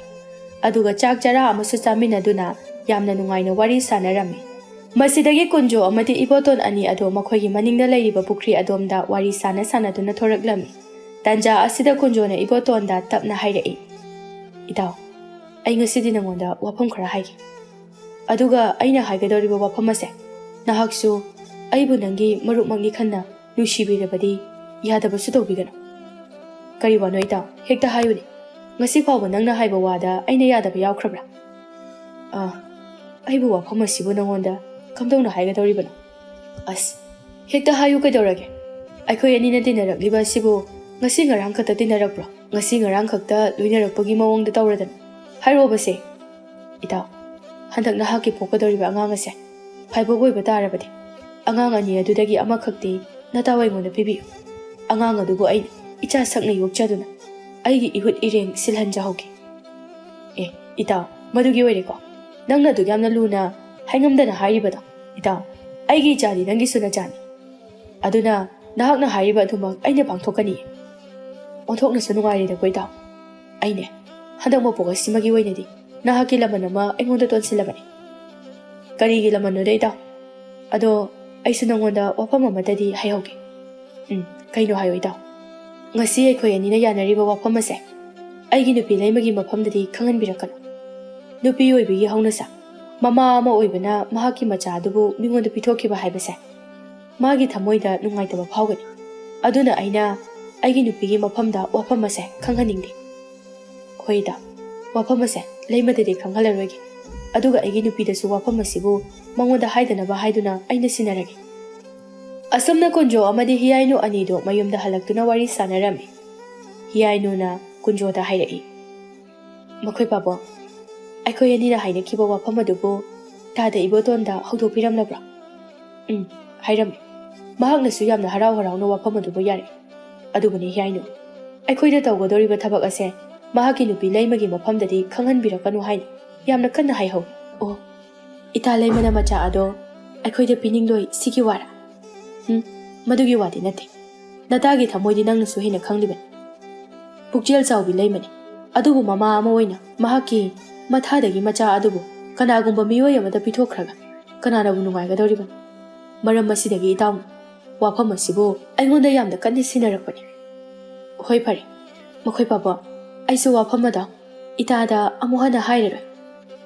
ꯑꯗꯨꯒ ꯆꯥꯛ ꯆꯔꯥ ꯑꯃꯁꯨ ꯆꯥꯃꯤꯟꯅꯗꯨꯅ ꯌꯥꯝꯅ ꯅꯨꯡꯉꯥꯏꯅ ꯋꯥꯔꯤ ꯁꯥꯟꯅꯔꯝꯃꯤ꯫ ꯃꯁꯤꯗꯒꯤ ꯀꯨꯟꯖꯣ ꯑꯃꯗꯤ ꯏꯕꯣꯇꯣꯟ ꯑꯅꯤ ꯑꯗꯨ ꯃꯈꯣꯏꯒꯤ ꯃꯅꯤꯡꯗ ꯂꯩꯔꯤꯕ ꯄꯨꯈ꯭ꯔꯤ ꯑꯗꯣꯝꯗ ꯋꯥꯔꯤ ꯁꯥꯟꯅ ꯁꯥꯟꯅꯗꯨꯅ ꯊꯣꯔꯛꯂꯝꯃꯤ꯫ ꯇꯥꯟꯖꯥ ꯑꯁꯤꯗ ꯀꯨꯟꯖꯣꯅ ꯏꯕꯣꯇꯣꯟꯗ ꯇꯞꯅ ꯍꯥꯏꯔꯛꯏ, "ꯏꯇꯥꯎ, ꯑꯩ ꯉꯁꯤꯗꯤ ꯅꯉꯣꯟꯗ ꯋꯥꯐꯝ ꯈꯔ ꯍꯥꯏꯒꯦ꯫ ꯑꯗꯨꯒ ꯑꯩꯅ ꯍꯥꯏꯒꯗꯧꯔꯤꯕ ꯋꯥꯐꯝ ꯑꯁꯦ ꯅꯍꯥꯛꯁꯨ ꯑꯩꯕꯨ ꯅꯪꯒꯤ ꯃꯔꯨꯞꯃꯛꯅꯤ ꯈꯟꯅ ꯅꯨꯡꯁꯤꯕꯤꯔꯕꯗꯤ ꯌꯥꯗꯕꯁꯨ ꯇꯧꯕꯤꯒꯅꯨ꯫" "ꯀꯔꯤ ꯋꯥꯅꯣ ꯏꯇꯥꯎ? ꯍꯦꯛꯇ ꯍꯥꯏꯌꯨꯅꯦ꯫ ꯉꯁꯤ ꯐꯥꯎꯕ ꯅꯪꯅ ꯍꯥꯏꯕ ꯋꯥꯗ ꯑꯩꯅ ꯌꯥꯗꯕ ꯌꯥꯎꯈ꯭ꯔꯕ꯭ꯔꯥ?" "ꯑꯥ, ꯑꯩꯕꯨ ꯋꯥꯐꯝ ꯑꯁꯤꯕꯨ ꯅꯉꯣꯟꯗ ꯀꯝꯗꯧꯅ ꯍꯥꯏꯒꯗꯧꯔꯤꯕꯅꯣ?" "ꯑꯁ, ꯍꯦꯛꯇ ꯍꯥꯏꯌꯨ ꯀꯩꯗꯧꯔꯒꯦ? ꯑꯩꯈꯣꯏ ꯑꯅꯤꯅ ꯇꯤꯟꯅꯔꯛꯂꯤꯕ ꯑꯁꯤꯕꯨ ꯉꯁꯤ ꯉꯔꯥꯡ ꯈꯛꯇ ꯇꯤꯟꯅꯔꯛꯄ꯭ꯔꯣ? ꯉꯁꯤ ꯉꯔꯥꯡ ꯈꯛꯇ ꯂꯣꯏꯅꯔꯛꯄꯒꯤ ꯃꯑꯣꯡꯗ ꯇꯧꯔꯗꯅ꯫ ꯍꯥꯏꯔꯛꯑꯣꯕꯁꯦ꯫" "ꯏꯇꯥꯎ, ꯍꯟꯗꯛ ꯅꯍꯥꯛꯀꯤ ꯄꯣꯛꯀꯗꯧꯔꯤꯕ ꯑꯉꯥꯡ ꯑꯁꯦ ꯐꯥꯏꯕꯣꯛ ꯑꯣꯏꯕ ꯇꯥꯔꯕꯗꯤ ꯑꯉꯥꯡ ꯑꯅꯤ ꯑꯗꯨꯗꯒꯤ ꯑꯃꯈꯛꯇꯤ ꯅꯇꯥꯎ ꯑꯩꯉꯣꯟꯗ ꯄꯤꯕꯤꯌꯨ꯫" ꯑꯉꯥꯡ ꯑꯗꯨꯕꯨ ꯑꯩꯅ ꯏꯆꯥ ꯁꯛꯅ ꯌꯣꯛꯆꯗꯨꯅ ꯑꯩꯒꯤ ꯏꯍꯨꯠ ꯏꯔꯦꯡ ꯁꯤꯜꯍꯟꯖꯍꯧꯒꯦ꯫ ꯑꯦ, ꯏꯇꯥꯎ, ꯃꯗꯨꯒꯤ ꯑꯣꯏꯔꯦꯀꯣ ꯅꯪꯅ ꯑꯗꯨꯛ ꯌꯥꯝꯅ ꯂꯨꯅ ꯍꯥꯏꯉꯝꯗꯅ ꯍꯥꯏꯔꯤꯕꯗꯣ? ꯏꯇꯥꯎ, ꯑꯩꯒꯤ ꯏꯆꯥꯗꯤ ꯅꯪꯒꯤꯁꯨ ꯅꯆꯥꯅꯤ꯫ ꯑꯗꯨꯅ ꯅꯍꯥꯛꯅ ꯍꯥꯏꯔꯤꯕ ꯑꯗꯨꯃꯛ ꯑꯩꯅ ꯄꯥꯡꯊꯣꯛꯀꯅꯤ꯫ ꯑꯣꯟꯊꯣꯛꯅꯁꯨ ꯅꯨꯡꯉꯥꯏꯔꯦꯗꯀꯣ, ꯏꯇꯥꯎ꯫ ꯑꯩꯅꯦ, ꯍꯟꯗꯛ ꯃꯄꯣꯛ ꯑꯁꯤꯃꯒꯤ ꯑꯣꯏꯅꯗꯤ ꯅꯍꯥꯛꯀꯤ ꯂꯃꯟ ꯑꯃ ꯑꯩꯉꯣꯟꯗ ꯇꯣꯟꯁꯤꯜꯂꯕꯅꯤ꯫ ꯀꯔꯤꯒꯤ ꯂꯃꯟꯅꯣꯗ, ꯏꯇꯥꯎ? ꯑꯗꯣ ꯑꯩꯁꯨ ꯅꯪꯉꯣꯟꯗ ꯋꯥꯐꯝ ꯑꯃꯇꯗꯤ ꯍꯥꯏꯍꯧꯒꯦ꯫ ꯎꯝ, ꯀꯩꯅꯣ ꯍꯥꯏꯌꯣ, ꯏꯇꯥꯎ꯫ ꯉꯁꯤ ꯑꯩꯈꯣꯏ ꯑꯅꯤꯅ ꯌꯥꯅꯔꯤꯕ ꯋꯥꯐꯝ ꯑꯁꯦ ꯑꯩꯒꯤ ꯅꯨꯄꯤ ꯂꯩꯃꯒꯤ ꯃꯐꯝꯗꯗꯤ ꯈꯪꯍꯟꯕꯤꯔꯛꯀꯅꯨ꯫ ꯅꯨꯄꯤ ꯑꯣꯏꯕꯒꯤ ꯍꯧꯅꯁꯥ, ꯃꯃꯥ ꯑꯃ ꯑꯣꯏꯕꯅ ꯃꯍꯥꯛꯀꯤ ꯃꯆꯥ ꯑꯗꯨꯕꯨ ꯃꯤꯉꯣꯟꯗ ꯄꯤꯊꯣꯛꯈꯤꯕ ꯍꯥꯏꯕꯁꯦ ꯃꯥꯒꯤ ꯊꯃꯣꯏꯗ ꯅꯨꯡꯉꯥꯏꯇꯕ ꯐꯥꯎꯒꯅꯤ꯫ ꯑꯗꯨꯅ ꯑꯩꯅ ꯑꯩꯒꯤ ꯅꯨꯄꯤꯒꯤ ꯃꯐꯝꯗ ꯋꯥꯐꯝ ꯑꯁꯦ ꯈꯪꯍꯟꯅꯤꯡꯗꯦ꯫ ꯍꯣꯏꯗ, ꯋꯥꯐꯝ ꯑꯁꯦ ꯂꯩꯃꯗꯗꯤ ꯈꯪꯍꯜꯂꯔꯣꯏꯒꯦ꯫ ꯑꯗꯨꯒ ꯑꯩꯒꯤ ꯅꯨꯄꯤꯗꯁꯨ ꯋꯥꯐꯝ ꯑꯁꯤꯕꯨ ꯃꯉꯣꯟꯗ ꯍꯥꯏꯗꯅꯕ ꯍꯥꯏꯗꯨꯅ ꯑꯩꯅ ꯁꯤꯟꯅꯔꯒꯦ꯫ ꯑꯁꯨꯝꯅ ꯀꯨꯟꯖꯣ ꯑꯃꯗꯤ ꯍꯤꯌꯥꯏꯅꯨ ꯑꯅꯤꯗꯨ ꯃꯌꯨꯝꯗ ꯍꯜꯂꯛꯇꯨꯅ ꯋꯥꯔꯤ ꯁꯥꯟꯅꯔꯝꯃꯤ꯫ ꯍꯤꯌꯥꯏꯅꯨꯅ ꯀꯨꯟꯖꯣꯗ ꯍꯥꯏꯔꯛꯏ, "ꯃꯈꯣꯏ ꯄꯥꯕꯨꯡ, ꯑꯩꯈꯣꯏ ꯑꯅꯤꯅ ꯍꯥꯏꯅꯈꯤꯕ ꯋꯥꯐꯝ ꯑꯗꯨꯕꯨ ꯇꯥꯗ ꯏꯕꯣꯇꯣꯟꯗ ꯍꯧꯗꯣꯛꯄꯤꯔꯝꯂꯕ꯭ꯔꯣ?" "ꯎꯝ, ꯍꯥꯏꯔꯝꯃꯤ꯫ ꯃꯍꯥꯛꯅꯁꯨ ꯌꯥꯝꯅ ꯍꯔꯥꯎ ꯍꯔꯥꯎꯅ ꯋꯥꯐꯝ ꯑꯗꯨꯕꯨ ꯌꯥꯔꯛꯏ꯫ ꯑꯗꯨꯕꯨꯅꯤ ꯍꯤꯌꯥꯏꯅꯨ, ꯑꯩꯈꯣꯏꯗ ꯇꯧꯒꯗꯧꯔꯤꯕ ꯊꯕꯛ ꯑꯁꯦ ꯃꯍꯥꯛꯀꯤ ꯅꯨꯄꯤ ꯂꯩꯃꯒꯤ ꯃꯐꯝꯗꯗꯤ ꯈꯪꯍꯟꯕꯤꯔꯛꯀꯅꯨ ꯍꯥꯏꯅ ꯌꯥꯝꯅ ꯀꯟꯅ ꯍꯥꯏꯍꯧꯏ꯫" "ꯑꯣ, ꯏꯇꯥ ꯂꯩꯃꯅ ꯃꯆꯥ ꯑꯗꯣ ꯑꯩꯈꯣꯏꯗ ꯄꯤꯅꯤꯡꯂꯣꯏ ꯁꯤꯒꯤ ꯋꯥꯔꯥ?" "ꯎꯝ, ꯃꯗꯨꯒꯤ ꯋꯥꯗꯤ ꯅꯠꯇꯦ꯫ ꯅꯇꯥꯒꯤ ꯊꯃꯣꯏꯗꯤ ꯅꯪꯅꯁꯨ ꯍꯦꯟꯅ ꯈꯪꯂꯤꯕꯅꯤ꯫ ꯄꯨꯛꯆꯦꯜ ꯆꯥꯎꯕꯤ ꯂꯩꯃꯅꯤ꯫ ꯑꯗꯨꯕꯨ ꯃꯃꯥ ꯑꯃ ꯑꯣꯏꯅ ꯃꯍꯥꯛꯀꯤ ꯃꯊꯥꯗꯒꯤ ꯃꯆꯥ ꯑꯗꯨꯕꯨ ꯀꯅꯥꯒꯨꯝꯕ ꯃꯤꯑꯣꯏ ꯑꯃꯗ ꯄꯤꯊꯣꯛꯈ꯭ꯔꯒ ꯀꯅꯥꯅꯕꯨ ꯅꯨꯡꯉꯥꯏꯒꯗꯧꯔꯤꯕꯅꯣ? ꯃꯔꯝ ꯑꯁꯤꯗꯒꯤ ꯏꯇꯥꯎꯅ ꯋꯥꯐꯝ ꯑꯁꯤꯕꯨ ꯑꯩꯉꯣꯟꯗ ꯌꯥꯝꯅ ꯀꯟꯅ ꯁꯤꯟꯅꯔꯛꯄꯅꯤ꯫" "ꯍꯣꯏ, ꯐꯔꯦ, ꯃꯈꯣꯏ ꯄꯥꯕꯨꯡ, ꯑꯩꯁꯨ ꯋꯥꯐꯝ ꯑꯗꯣ ꯏꯇꯥꯗ ꯑꯃꯨꯛ ꯍꯟꯅ ꯍꯥꯏꯔꯔꯣꯏ꯫"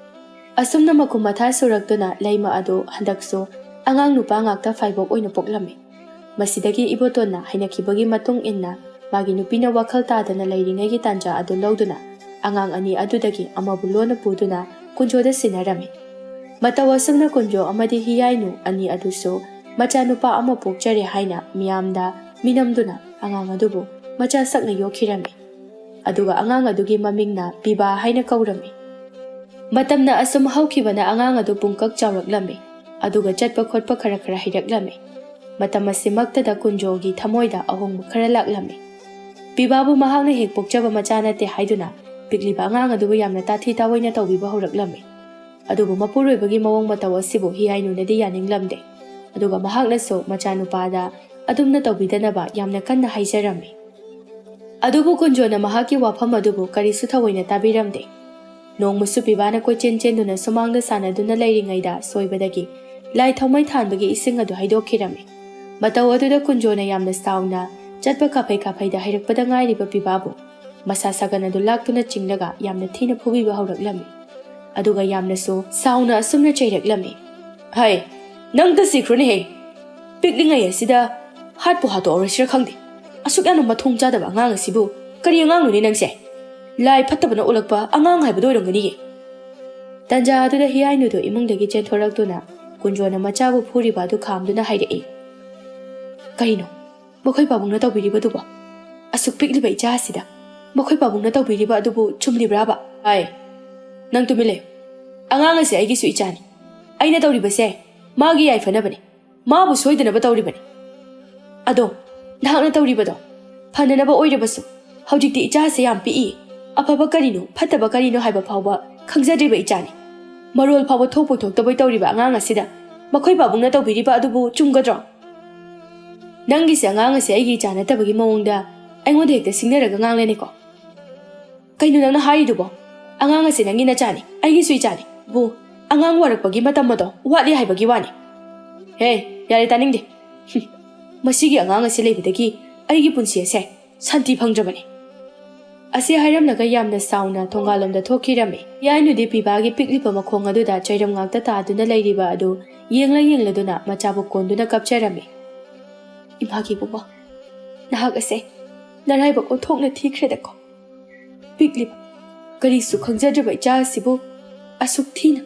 ꯑꯁꯨꯝꯅ ꯃꯈꯨꯝ ꯃꯊꯥ ꯁꯨꯔꯛꯇꯨꯅ ꯂꯩꯃ ꯑꯗꯨ ꯍꯟꯗꯛꯁꯨ ꯑꯉꯥꯡ ꯅꯨꯄꯥ ꯉꯥꯛꯇ ꯐꯥꯏꯕꯣꯛ ꯑꯣꯏꯅ ꯄꯣꯛꯂꯝꯃꯤ꯫ ꯃꯁꯤꯗꯒꯤ ꯏꯕꯣꯇꯣꯟꯅ ꯍꯥꯏꯅꯈꯤꯕꯒꯤ ꯃꯇꯨꯡ ꯏꯟꯅ ꯃꯥꯒꯤ ꯅꯨꯄꯤꯅ ꯋꯥꯈꯜ ꯇꯥꯗꯅ ꯂꯩꯔꯤꯉꯩꯒꯤ ꯇꯥꯟꯖꯥ ꯑꯗꯨ ꯂꯧꯗꯨꯅ ꯑꯉꯥꯡ ꯑꯅꯤ ꯑꯗꯨꯗꯒꯤ ꯑꯃꯕꯨ ꯂꯣꯟꯅ ꯄꯨꯗꯨꯅ ꯀꯨꯟꯖꯣꯗ ꯁꯤꯟꯅꯔꯝꯃꯤ꯫ ꯃꯇꯧ ꯑꯁꯨꯝꯅ ꯀꯨꯟꯖꯣ ꯑꯃꯗꯤ ꯍꯤꯌꯥꯏꯅꯨ ꯑꯅꯤ ꯑꯗꯨꯁꯨ ꯃꯆꯥꯅꯨꯄꯥ ꯑꯃ ꯄꯣꯛꯆꯔꯦ ꯍꯥꯏꯅ ꯃꯤꯌꯥꯝꯗ ꯃꯤꯅꯝꯗꯨꯅ ꯑꯉꯥꯡ ꯑꯗꯨꯕꯨ ꯃꯆꯥ ꯁꯛꯅ ꯌꯣꯛꯈꯤꯔꯝꯃꯤ꯫ ꯑꯗꯨꯒ ꯑꯉꯥꯡ ꯑꯗꯨꯒꯤ ꯃꯃꯤꯡꯅ ꯄꯤꯕꯥ ꯍꯥꯏꯅ ꯀꯧꯔꯝꯃꯤ꯫ ꯃꯇꯝꯅ ꯑꯁꯨꯝ ꯍꯧꯈꯤꯕꯅ ꯑꯉꯥꯡ ꯑꯗꯨ ꯄꯨꯡꯀꯛ ꯆꯥꯎꯔꯛꯂꯝꯃꯤ, ꯑꯗꯨꯒ ꯆꯠꯄ ꯈꯣꯠꯄ ꯈꯔ ꯈꯔ ꯍꯩꯔꯛꯂꯝꯃꯤ꯫ ꯃꯇꯝ ꯑꯁꯤꯃꯛꯇꯗ ꯀꯨꯟꯖꯣꯒꯤ ꯊꯃꯣꯏꯗ ꯑꯍꯣꯡꯕ ꯈꯔ ꯂꯥꯛꯂꯝꯃꯤ꯫ ꯄꯤꯕꯥꯕꯨ ꯃꯍꯥꯛꯅ ꯍꯦꯛ ꯄꯣꯛꯆꯕ ꯃꯆꯥ ꯅꯠꯇꯦ ꯍꯥꯏꯗꯨꯅ ꯄꯤꯛꯂꯤꯕ ꯑꯉꯥꯡ ꯑꯗꯨꯕꯨ ꯌꯥꯝꯅ ꯇꯥꯊꯤ ꯇꯥꯑꯣꯏꯅ ꯇꯧꯕꯤꯕ ꯍꯧꯔꯛꯂꯝꯃꯤ꯫ ꯑꯗꯨꯕꯨ ꯃꯄꯨꯔꯣꯏꯕꯒꯤ ꯃꯑꯣꯡ ꯃꯇꯧ ꯑꯁꯤꯕꯨ ꯍꯤꯌꯥꯏꯅꯨꯅꯗꯤ ꯌꯥꯅꯤꯡꯂꯝꯗꯦ꯫ ꯑꯗꯨꯒ ꯃꯍꯥꯛꯅꯁꯨ ꯃꯆꯥꯅꯨꯄꯥꯗ ꯑꯗꯨꯝꯅ ꯇꯧꯕꯤꯗꯅꯕ ꯌꯥꯝꯅ ꯀꯟꯅ ꯍꯥꯏꯖꯔꯝꯃꯤ꯫ ꯑꯗꯨꯕꯨ ꯀꯨꯟꯖꯣꯅ ꯃꯍꯥꯛꯀꯤ ꯋꯥꯐꯝ ꯑꯗꯨꯕꯨ ꯀꯔꯤꯁꯨ ꯊꯑꯣꯏꯅ ꯇꯥꯕꯤꯔꯝꯗꯦ꯫ ꯅꯣꯡꯃꯁꯨ ꯄꯤꯕꯥꯅ ꯀꯣꯏꯆꯦꯟ ꯆꯦꯟꯗꯨꯅ ꯁꯨꯃꯥꯡꯗ ꯁꯥꯟꯅꯗꯨꯅ ꯂꯩꯔꯤꯉꯩꯗ ꯁꯣꯏꯕꯗꯒꯤ ꯂꯥꯏ ꯊꯥꯎꯃꯩ ꯊꯥꯟꯕꯒꯤ ꯏꯁꯤꯡ ꯑꯗꯨ ꯍꯩꯗꯣꯛꯈꯤꯔꯝꯃꯤ꯫ ꯃꯇꯧ ꯑꯗꯨꯗ ꯀꯨꯟꯖꯣꯅ ꯌꯥꯝꯅ ꯁꯥꯎꯅ ꯆꯠꯄ ꯀꯥꯐꯩ ꯀꯥꯐꯩꯗ ꯍꯩꯔꯛꯄꯗ ꯉꯥꯏꯔꯤꯕ ꯄꯤꯕꯥꯕꯨ ꯃꯁꯥ ꯁꯥꯒꯟ ꯑꯗꯨ ꯂꯥꯛꯇꯨꯅ ꯆꯤꯡꯂꯒ ꯌꯥꯝꯅ ꯊꯤꯅ ꯐꯨꯕꯤꯕ ꯍꯧꯔꯛꯂꯝꯃꯤ꯫ ꯑꯗꯨꯒ ꯌꯥꯝꯅꯁꯨ ꯁꯥꯎꯅ ꯑꯁꯨꯝꯅ ꯆꯩꯔꯛꯂꯝꯃꯤ꯫ "ꯍꯩ, ꯅꯪꯇ ꯁꯤꯈ꯭ꯔꯣꯅꯦꯍꯦ! ꯄꯤꯛꯂꯤꯉꯩ ꯑꯁꯤꯗ ꯍꯥꯠꯄꯨ ꯍꯥꯠꯇꯣꯛꯑꯔꯣꯏꯁꯤꯔ ꯈꯪꯗꯦ꯫ ꯑꯁꯨꯛ ꯌꯥꯝꯅ ꯃꯊꯣꯡ ꯆꯥꯗꯕ ꯑꯉꯥꯡ ꯑꯁꯤꯕꯨ ꯀꯔꯤ ꯑꯉꯥꯡꯅꯣꯅꯦ ꯅꯪꯁꯦ? ꯂꯥꯏ ꯐꯠꯇꯕꯅ ꯑꯣꯜꯂꯛꯄ ꯑꯉꯥꯡ ꯍꯥꯏꯕꯗꯣ ꯑꯣꯏꯔꯝꯒꯅꯤꯌꯦ!" ꯇꯟꯖꯥ ꯑꯗꯨꯗ ꯍꯤꯌꯥꯏꯅꯨꯗꯨ ꯏꯃꯨꯡꯗꯒꯤ ꯆꯦꯟꯊꯣꯔꯛꯇꯨꯅ ꯀꯨꯟꯖꯣꯅ ꯃꯆꯥꯕꯨ ꯐꯨꯔꯤꯕ ꯑꯗꯨ ꯈꯥꯝꯗꯨꯅ ꯍꯥꯏꯔꯛꯏ꯫ "ꯀꯔꯤꯅꯣ ꯃꯈꯣꯏ ꯄꯥꯕꯨꯡꯅ ꯇꯧꯕꯤꯔꯤꯕꯗꯨꯕꯣ? ꯑꯁꯨꯛ ꯄꯤꯛꯂꯤꯕ ꯏꯆꯥ ꯑꯁꯤꯗ ꯃꯈꯣꯏ ꯄꯥꯕꯨꯡꯅ ꯇꯧꯕꯤꯔꯤꯕ ꯑꯗꯨꯕꯨ ꯆꯨꯝꯂꯤꯕ꯭ꯔꯥꯕ?" "ꯍꯥꯏ, ꯅꯪ ꯇꯨꯃꯤꯟ ꯂꯩꯌꯨ꯫ ꯑꯉꯥꯡ ꯑꯁꯦ ꯑꯩꯒꯤꯁꯨ ꯏꯆꯥꯅꯤ꯫ ꯑꯩꯅ ꯇꯧꯔꯤꯕꯁꯦ ꯃꯥꯒꯤ ꯌꯥꯏꯐꯅꯕꯅꯤ꯫ ꯃꯥꯕꯨ ꯁꯣꯏꯗꯅꯕ ꯇꯧꯔꯤꯕꯅꯤ꯫ ꯑꯗꯣ ꯅꯍꯥꯛꯅ ꯇꯧꯔꯤꯕꯗꯣ ꯐꯅꯅꯕ ꯑꯣꯏꯔꯕꯁꯨ ꯍꯧꯖꯤꯛꯇꯤ ꯏꯆꯥꯁꯦ ꯌꯥꯝ ꯄꯤꯛꯏ꯫ ꯑꯐꯕ ꯀꯔꯤꯅꯣ ꯐꯠꯇꯕ ꯀꯔꯤꯅꯣ ꯍꯥꯏꯕ ꯐꯥꯎꯕ ꯈꯪꯖꯗ꯭ꯔꯤꯕ ꯏꯆꯥꯅꯤ꯫ ꯃꯔꯣꯜ ꯐꯥꯎꯕ ꯊꯣꯛꯄꯣꯏ ꯊꯣꯛꯇꯕꯣꯏ ꯇꯧꯔꯤꯕ ꯑꯉꯥꯡ ꯑꯁꯤꯗ ꯃꯈꯣꯏ ꯄꯥꯕꯨꯡꯅ ꯇꯧꯕꯤꯔꯤꯕ ꯑꯗꯨꯕꯨ ꯆꯨꯝꯒꯗ꯭ꯔꯣ? ꯅꯪꯒꯤꯁꯦ ꯑꯉꯥꯡ ꯑꯁꯦ ꯑꯩꯒꯤ ꯏꯆꯥ ꯅꯠꯇꯕꯒꯤ ꯃꯑꯣꯡꯗ ꯑꯩꯉꯣꯟꯗ ꯍꯦꯛꯇ ꯁꯤꯡꯅꯔꯒ ꯉꯥꯡꯂꯦꯅꯦꯀꯣ꯫ ꯀꯩꯅꯣ ꯅꯪꯅ ꯍꯥꯏꯔꯤꯗꯨꯕꯣ? ꯑꯉꯥꯡ ꯑꯁꯦ ꯅꯪꯒꯤ ꯅꯆꯥꯅꯤ, ꯑꯩꯒꯤꯁꯨ ꯏꯆꯥꯅꯤ꯫ ꯕꯨ, ꯑꯉꯥꯡ ꯋꯥꯔꯛꯄꯒꯤ ꯃꯇꯝ ꯑꯗꯣ ꯋꯥꯠꯂꯤ ꯍꯥꯏꯕꯒꯤ ꯋꯥꯅꯤ꯫ ꯍꯦ, ꯌꯥꯔꯦ, ꯇꯥꯅꯤꯡꯗꯦ꯫ ꯍꯨꯝ, ꯃꯁꯤꯒꯤ ꯑꯉꯥꯡ ꯑꯁꯤ ꯂꯩꯕꯗꯒꯤ ꯑꯩꯒꯤ ꯄꯨꯟꯁꯤ ꯑꯁꯦ ꯁꯥꯟꯇꯤ ꯐꯪꯗ꯭ꯔꯕꯅꯤ꯫ ꯑꯁꯤ ꯍꯥꯏꯔꯝꯂꯒ ꯌꯥꯝꯅ ꯁꯥꯎꯅ ꯊꯣꯡꯒꯥꯜꯂꯣꯝꯗ ꯊꯣꯛꯈꯤꯔꯝꯃꯤ꯫ ꯌꯥꯏꯅꯨꯗꯤ ꯄꯤꯕꯥꯒꯤ ꯄꯤꯛꯂꯤꯕ ꯃꯈꯣꯡ ꯑꯗꯨꯗ ꯆꯩꯔꯝ ꯉꯥꯛꯇ ꯇꯥꯗꯨꯅ ꯂꯩꯔꯤꯕ ꯑꯗꯨ ꯌꯦꯡꯂ ꯌꯦꯡꯂꯗꯨꯅ ꯃꯆꯥꯕꯨ ꯀꯣꯟꯗꯨꯅ ꯀꯞꯆꯔꯝꯃꯤ꯫ "ꯏꯃꯥꯒꯤ ꯏꯕꯨꯡꯉꯣ, ꯅꯍꯥꯛ ꯑꯁꯦ ꯅꯔꯥꯏꯕꯛ ꯑꯣꯟꯊꯣꯛꯅ ꯊꯤꯈ꯭ꯔꯦꯗꯀꯣ꯫ ꯄꯤꯛꯂꯤꯕ, ꯀꯔꯤꯁꯨ ꯈꯪꯖꯗ꯭ꯔꯕ ꯏꯆꯥ ꯑꯁꯤꯕꯨ ꯑꯁꯨꯛ ꯊꯤꯅ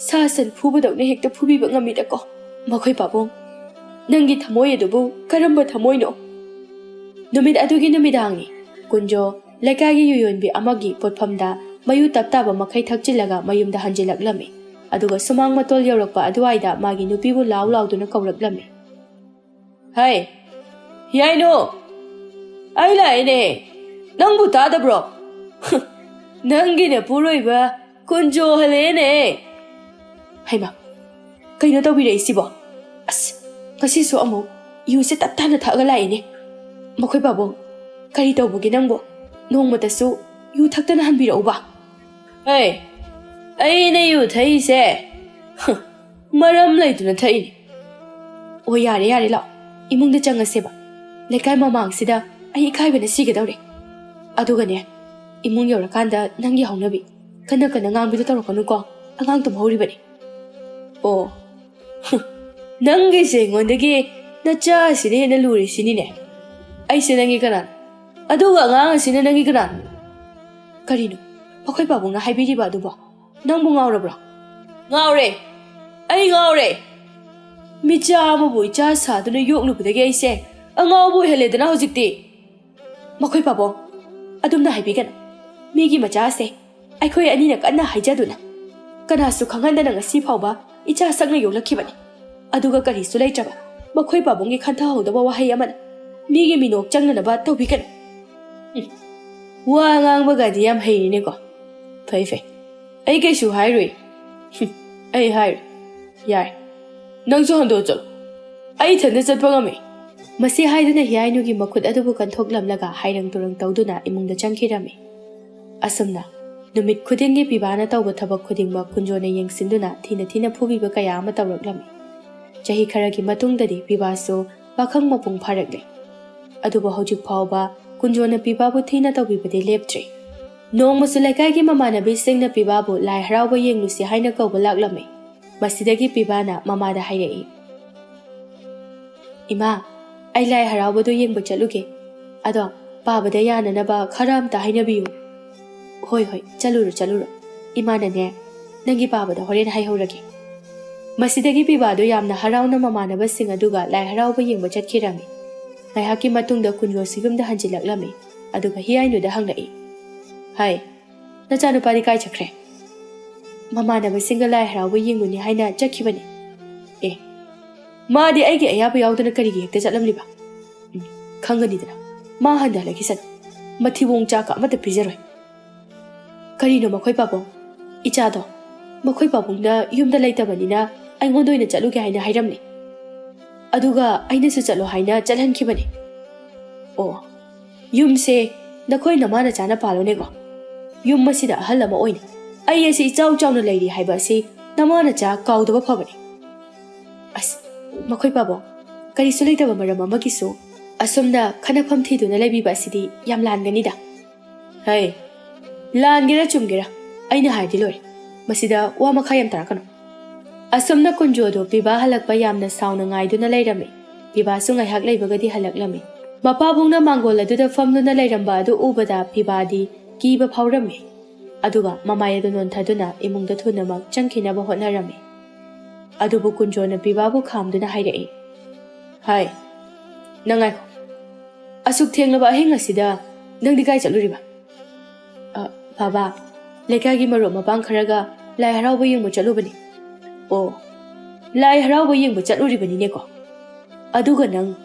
ꯁꯥ ꯁꯟ ꯐꯨꯕꯗꯧꯅ ꯍꯦꯛꯇ ꯐꯨꯕꯤꯕ ꯉꯝꯃꯤꯗꯀꯣ꯫ ꯃꯈꯣꯏ ꯄꯥꯕꯨꯡ, ꯅꯪꯒꯤ ꯊꯃꯣꯏ ꯑꯗꯨꯕꯨ ꯀꯔꯝꯕ ꯊꯃꯣꯏꯅꯣ?" ꯅꯨꯃꯤꯠ ꯑꯗꯨꯒꯤ ꯅꯨꯃꯤꯗꯥꯡꯅꯤ꯫ ꯀꯨꯟꯖꯣ ꯂꯩꯀꯥꯏꯒꯤ ꯌꯨ ꯌꯣꯟꯕꯤ ꯑꯃꯒꯤ ꯄꯣꯠꯐꯝꯗ ꯃꯌꯨ ꯇꯞ ꯇꯥꯕ ꯃꯈꯩ ꯊꯛꯆꯤꯜꯂꯒ ꯃꯌꯨꯝꯗ ꯍꯟꯖꯤꯜꯂꯛꯂꯝꯃꯤ꯫ ꯑꯗꯨꯒ ꯁꯨꯃꯥꯡ ꯃꯇꯣꯜ ꯌꯧꯔꯛꯄ ꯑꯗꯨꯋꯥꯏꯗ ꯃꯥꯒꯤ ꯅꯨꯄꯤꯕꯨ ꯂꯥꯎ ꯂꯥꯎꯗꯨꯅ ꯀꯧꯔꯛꯂꯝꯃꯤ꯫ ꯍꯩ, ꯌꯥꯏꯅꯣ, ꯑꯩ ꯂꯥꯛꯑꯦꯅꯦ, ꯅꯪꯕꯨ ꯇꯥꯗꯕ꯭ꯔꯣ? ꯅꯪꯒꯤ ꯅꯄꯨꯔꯣꯏꯕ ꯀꯨꯟꯖꯣ ꯍꯜꯂꯛꯑꯦꯅꯦ꯫ ꯍꯩꯃꯥ, ꯀꯩꯅꯣ ꯇꯧꯕꯤꯔꯛꯏꯁꯤꯕꯣ? ꯑꯁ, ꯉꯁꯤꯁꯨ ꯑꯃꯨꯛ ꯌꯨꯁꯦ ꯇꯞ ꯇꯥꯅ ꯊꯛꯑꯒ ꯂꯥꯛꯏꯅꯦ꯫ ꯃꯈꯣꯏ ꯄꯥꯕꯨꯡ, ꯀꯔꯤ ꯇꯧꯕꯒꯦ ꯅꯪꯕꯨ? ꯅꯣꯡꯃꯇꯁꯨ ꯌꯨ ꯊꯛꯇꯅ ꯍꯟꯕꯤꯔꯛꯎꯕ꯫ ꯍꯩ, ꯑꯩꯅ ꯌꯨ ꯊꯛꯏꯁꯦ, ꯍ, ꯃꯔꯝ ꯂꯩꯇꯅ ꯊꯛꯏꯅꯤ꯫ ꯑꯣ, ꯌꯥꯔꯦ, ꯌꯥꯔꯦ, ꯂꯥꯛꯑꯣ, ꯏꯃꯨꯡꯗ ꯆꯪꯉꯁꯦꯕ꯫ ꯂꯩꯀꯥꯏ ꯃꯃꯥꯡꯁꯤꯗ ꯑꯩ ꯏꯀꯥꯏꯕꯅ ꯁꯤꯒꯗꯧꯔꯦ꯫ ꯑꯗꯨꯒꯅꯦ, ꯏꯃꯨꯡ ꯌꯧꯔꯀꯥꯟꯗ ꯅꯪꯒꯤ ꯍꯧꯅꯕꯤ ꯀꯟꯅ ꯀꯟꯅ ꯉꯥꯡꯕꯤꯗꯣ ꯇꯧꯔꯛꯀꯅꯨꯀꯣ, ꯑꯉꯥꯡ ꯇꯨꯝꯍꯧꯔꯤꯕꯅꯤ꯫ ꯑꯣ, ꯍꯨꯝ, ꯅꯪꯒꯤꯁꯦ ꯑꯩꯉꯣꯟꯗꯒꯤ ꯅꯆꯥꯁꯤꯅ ꯍꯦꯟꯅ ꯂꯨꯔꯤꯁꯤꯅꯤꯅꯦ꯫ ꯑꯩꯁꯦ ꯅꯪꯒꯤ ꯀꯅꯥꯅꯣ? ꯑꯗꯨꯒ ꯑꯉꯥꯡ ꯑꯁꯤꯅ ꯅꯪꯒꯤ ꯀꯅꯥꯅꯣ? ꯀꯔꯤꯅꯣ ꯃꯈꯣꯏ ꯄꯥꯕꯨꯡꯅ ꯍꯥꯏꯕꯤꯔꯤꯕ ꯑꯗꯨꯕꯣ? ꯅꯪꯕꯨ ꯉꯥꯎꯔꯕ꯭ꯔꯣ? ꯉꯥꯎꯔꯦ, ꯑꯩ ꯉꯥꯎꯔꯦ꯫ ꯃꯤꯆꯥ ꯑꯃꯕꯨ ꯏꯆꯥ ꯁꯥꯗꯨꯅ ꯌꯣꯛꯂꯨꯕꯗꯒꯤ ꯑꯩꯁꯦ ꯑꯉꯥꯎꯕ ꯑꯣꯏꯍꯜꯂꯦꯗꯅ ꯍꯧꯖꯤꯛꯇꯤ꯫ ꯃꯈꯣꯏ ꯄꯥꯕꯨꯡ, ꯑꯗꯨꯝꯅ ꯍꯥꯏꯕꯤꯒꯅꯨ꯫ ꯃꯤꯒꯤ ꯃꯆꯥꯁꯦ ꯑꯩꯈꯣꯏ ꯑꯅꯤꯅ ꯀꯟꯅ ꯍꯥꯏꯖꯗꯨꯅ, ꯀꯅꯥꯁꯨ ꯈꯪꯍꯟꯗꯅ ꯉꯁꯤ ꯐꯥꯎꯕ ꯏꯆꯥ ꯁꯛꯅ ꯌꯣꯛꯂꯛꯈꯤꯕꯅꯤ꯫ ꯑꯗꯨꯒ ꯀꯔꯤꯁꯨ ꯂꯩꯇ꯭ꯔꯕ ꯃꯈꯣꯏ ꯄꯥꯕꯨꯡꯒꯤ ꯈꯟꯊꯍꯧꯗꯕ ꯋꯥꯍꯩ ꯑꯃꯅ ꯃꯤꯒꯤ ꯃꯤꯅꯣꯛ ꯆꯪꯅꯅꯕ ꯇꯧꯕꯤꯒꯅꯨ꯫ ꯎꯝ꯫ ꯋꯥ ꯉꯥꯡꯕꯒꯗꯤ ꯌꯥꯝ ꯍꯩꯔꯤꯅꯦꯀꯣ꯫ ꯐꯩ, ꯐꯩ꯫ ꯑꯩ ꯀꯩꯁꯨ ꯍꯥꯏꯔꯣꯏ꯫ ꯍꯨꯝ, ꯑꯩ ꯍꯥꯏꯔꯣꯏ꯫ ꯌꯥꯔꯦ꯫ ꯅꯪꯁꯨ ꯍꯟꯗꯣꯛꯑ ꯆꯠꯂꯣ꯫ ꯑꯩ ꯏꯊꯟꯇ ꯆꯠꯄ ꯉꯝꯃꯤ꯫ ꯃꯁꯤ ꯍꯥꯏꯗꯨꯅ ꯍꯤꯌꯥꯏꯅꯨꯒꯤ ꯃꯈꯨꯠ ꯑꯗꯨꯕꯨ ꯀꯟꯊꯣꯛꯂꯝꯂꯒ ꯍꯥꯏꯔꯪ ꯇꯨꯔꯪ ꯇꯧꯗꯨꯅ ꯏꯃꯨꯡꯗ ꯆꯪꯈꯤꯔꯝꯃꯤ꯫ ꯑꯁꯨꯝꯅ ꯅꯨꯃꯤꯠ ꯈꯨꯗꯤꯡꯒꯤ ꯄꯤꯕꯥꯅ ꯇꯧꯕ ꯊꯕꯛ ꯈꯨꯗꯤꯡꯃꯛ ꯀꯨꯟꯖꯣꯅ ꯌꯦꯡꯁꯤꯟꯗꯨꯅ ꯊꯤꯅ ꯊꯤꯅ ꯐꯨꯕꯤꯕ ꯀꯌꯥ ꯑꯃ ꯇꯧꯔꯛꯂꯝꯃꯤ꯫ ꯆꯍꯤ ꯈꯔꯒꯤ ꯃꯇꯨꯡꯗꯗꯤ ꯄꯤꯕꯥꯁꯨ ꯄꯥꯈꯪ ꯃꯄꯨꯡ ꯐꯥꯔꯛꯂꯦ꯫ ꯑꯗꯨꯕꯨ ꯍꯧꯖꯤꯛ ꯐꯥꯎꯕ ꯀꯨꯟꯖꯣꯅ ꯄꯤꯕꯥꯕꯨ ꯊꯤꯅ ꯇꯧꯕꯤꯕꯗꯤ ꯂꯦꯞꯇ꯭ꯔꯤ꯫ ꯅꯣꯡꯃꯁꯨ ꯂꯩꯀꯥꯏꯒꯤ ꯃꯃꯥꯟꯅꯕꯤꯁꯤꯡꯅ ꯄꯤꯕꯥꯕꯨ ꯂꯥꯏ ꯍꯔꯥꯎꯕ ꯌꯦꯡꯂꯨꯁꯤ ꯍꯥꯏꯅ ꯀꯧꯕ ꯂꯥꯛꯂꯝꯃꯤ꯫ ꯃꯁꯤꯗꯒꯤ ꯄꯤꯕꯥꯅ ꯃꯃꯥꯗ ꯍꯥꯏꯔꯛꯏ, "ꯏꯃꯥ, ꯑꯩ ꯂꯥꯏ ꯍꯔꯥꯎꯕꯗꯨ ꯌꯦꯡꯕ ꯆꯠꯂꯨꯒꯦ꯫ ꯑꯗꯣ ꯄꯥꯕꯗ ꯌꯥꯅꯅꯕ ꯈꯔ ꯑꯝꯇ ꯍꯥꯏꯅꯕꯤꯌꯨ꯫" "ꯍꯣꯏ, ꯍꯣꯏ, ꯆꯠꯂꯨꯔꯣ, ꯆꯠꯂꯨꯔꯣ꯫ ꯏꯃꯥꯅꯅꯦ, ꯅꯪꯒꯤ ꯄꯥꯕꯗ ꯍꯣꯔꯦꯟ ꯍꯥꯏꯍꯧꯔꯒꯦ꯫" ꯃꯁꯤꯗꯒꯤ ꯄꯤꯕꯥꯗꯣ ꯌꯥꯝꯅ ꯍꯔꯥꯎꯅ ꯃꯃꯥꯟꯅꯕꯁꯤꯡ ꯑꯗꯨꯒ ꯂꯥꯏ ꯍꯔꯥꯎꯕ ꯌꯦꯡꯕ ꯆꯠꯈꯤꯔꯝꯃꯤ꯫ ꯉꯥꯏꯍꯥꯛꯀꯤ ꯃꯇꯨꯡꯗ ꯀꯨꯟꯖꯣꯁꯨ ꯌꯨꯝꯗ ꯍꯟꯖꯤꯜꯂꯛꯂꯝꯃꯤ꯫ ꯑꯗꯨꯒ ꯍꯤꯌꯥꯏꯅꯨꯗ ꯍꯪꯂꯛꯏ, "ꯍꯥꯏ, ꯅꯆꯥꯅꯨꯄꯥꯗꯤ ꯀꯥꯏ ꯆꯠꯈ꯭ꯔꯦ?" "ꯃꯃꯥꯟꯅꯕꯁꯤꯡꯒ ꯂꯥꯏ ꯍꯔꯥꯎꯕ ꯌꯦꯡꯂꯨꯅꯤ ꯍꯥꯏꯅ ꯆꯠꯈꯤꯕꯅꯤ꯫" "ꯑꯦ, ꯃꯥꯗꯤ ꯑꯩꯒꯤ ꯑꯌꯥꯕ ꯌꯥꯎꯗꯅ ꯀꯔꯤꯒꯤ ꯍꯦꯛꯇ ꯆꯠꯂꯝꯂꯤꯕ? ꯎꯝ, ꯈꯪꯒꯅꯤꯗꯅ꯫ ꯃꯥ ꯍꯟꯗ ꯍꯜꯂꯛꯈꯤꯁꯅꯨ꯫ ꯃꯊꯤꯕꯣꯡ ꯆꯥꯛꯀ ꯑꯃꯠꯇ ꯄꯤꯖꯔꯣꯏ꯫ ꯀꯔꯤꯅꯣ ꯃꯈꯣꯏ ꯄꯥꯕꯨꯡ? ꯏꯆꯥꯗꯣ, ꯃꯈꯣꯏ ꯄꯥꯕꯨꯡꯅ ꯌꯨꯝꯗ ꯂꯩꯇꯕꯅꯤꯅ ꯑꯩꯉꯣꯟꯗ ꯑꯣꯏꯅ ꯆꯠꯂꯨꯒꯦ ꯍꯥꯏꯅ ꯍꯥꯏꯔꯝꯂꯦ꯫ ꯑꯗꯨꯒ ꯑꯩꯅꯁꯨ ꯆꯠꯂꯣ ꯍꯥꯏꯅ ꯆꯠꯍꯟꯈꯤꯕꯅꯦ꯫ ꯑꯣ, ꯌꯨꯝꯁꯦ ꯅꯈꯣꯏ ꯅꯃꯥ ꯅꯆꯥꯅ ꯄꯥꯜꯂꯣꯅꯦꯀꯣ꯫ ꯌꯨꯝ ꯑꯁꯤꯗ ꯑꯍꯜ ꯑꯃ ꯑꯣꯏꯅ ꯑꯩ ꯑꯁꯤ ꯏꯆꯥꯎ ꯆꯥꯎꯅ ꯂꯩꯔꯤ ꯍꯥꯏꯕ ꯑꯁꯤ ꯅꯃꯥ ꯅꯆꯥ ꯀꯥꯎꯗꯕ ꯐꯕꯅꯦ꯫ ꯑꯁ, ꯃꯈꯣꯏ ꯄꯥꯕꯨꯡ, ꯀꯔꯤꯁꯨ ꯂꯩꯇꯕ ꯃꯔꯝ ꯑꯃꯒꯤꯁꯨ ꯑꯁꯨꯝꯅ ꯈꯠꯅꯐꯝ ꯊꯤꯗꯨꯅ ꯂꯩꯕꯤꯕ ꯑꯁꯤꯗꯤ ꯌꯥꯝ ꯂꯥꯟꯒꯅꯤꯗ꯫ ꯍꯩ, ꯂꯥꯟꯒꯦꯔꯥ ꯆꯨꯝꯒꯦꯔꯥ, ꯑꯩꯅ ꯍꯥꯏꯔꯗꯤ ꯂꯣꯏꯔꯦ꯫ ꯃꯁꯤꯗ ꯋꯥ ꯃꯈꯥ ꯌꯥꯝ ꯇꯥꯔꯛꯀꯅꯨ꯫ ꯑꯁꯨꯝꯅ ꯀꯨꯟꯖꯣꯗꯣ ꯄꯤꯕꯥ ꯍꯜꯂꯛꯄ ꯌꯥꯝꯅ ꯁꯥꯎꯅ ꯉꯥꯏꯗꯨꯅ ꯂꯩꯔꯝꯃꯤ꯫ ꯄꯤꯕꯥꯁꯨ ꯉꯥꯏꯍꯥꯛ ꯂꯩꯕꯒꯗꯤ ꯍꯜꯂꯛꯂꯝꯃꯤ꯫ ꯃꯄꯥꯕꯨꯡꯅ ꯃꯥꯡꯒꯣꯜ ꯑꯗꯨꯗ ꯐꯝꯗꯨꯅ ꯂꯩꯔꯝꯕ ꯑꯗꯨ ꯎꯕꯗ ꯄꯤꯕꯥꯗꯤ ꯀꯤꯕ ꯐꯥꯎꯔꯝꯃꯤ꯫ ꯑꯗꯨꯒ ꯃꯃꯥꯏ ꯑꯗꯨ ꯅꯣꯟꯊꯗꯨꯅ ꯏꯃꯨꯡꯗ ꯊꯨꯅꯃꯛ ꯆꯪꯈꯤꯅꯕ ꯍꯣꯠꯅꯔꯝꯃꯤ꯫ ꯑꯗꯨꯕꯨ ꯀꯨꯟꯖꯣꯅ ꯄꯤꯕꯥꯕꯨ ꯈꯥꯝꯗꯨꯅ ꯍꯥꯏꯔꯛꯏ, "ꯍꯥꯏ, ꯅꯪ ꯉꯥꯏꯈꯣ꯫ ꯑꯁꯨꯛ ꯊꯦꯡꯂꯕ ꯑꯍꯤꯡ ꯑꯁꯤꯗ ꯅꯪꯗꯤ ꯀꯥꯏ ꯆꯠꯂꯨꯔꯤꯕ?" "ꯑ, ꯕꯥꯕꯥ, ꯂꯩꯀꯥꯏꯒꯤ ꯃꯔꯨꯞ ꯃꯄꯥꯡ ꯈꯔꯒ ꯂꯥꯏ ꯍꯔꯥꯎꯕ ꯌꯦꯡꯕ ꯆꯠꯂꯨꯕꯅꯤ꯫" "ꯑꯣ, ꯂꯥꯏ ꯍꯔꯥꯎꯕ ꯌꯦꯡꯕ ꯆꯠꯂꯨꯔꯤꯕꯅꯤꯅꯦꯀꯣ꯫ ꯑꯗꯨꯒ ꯅꯪ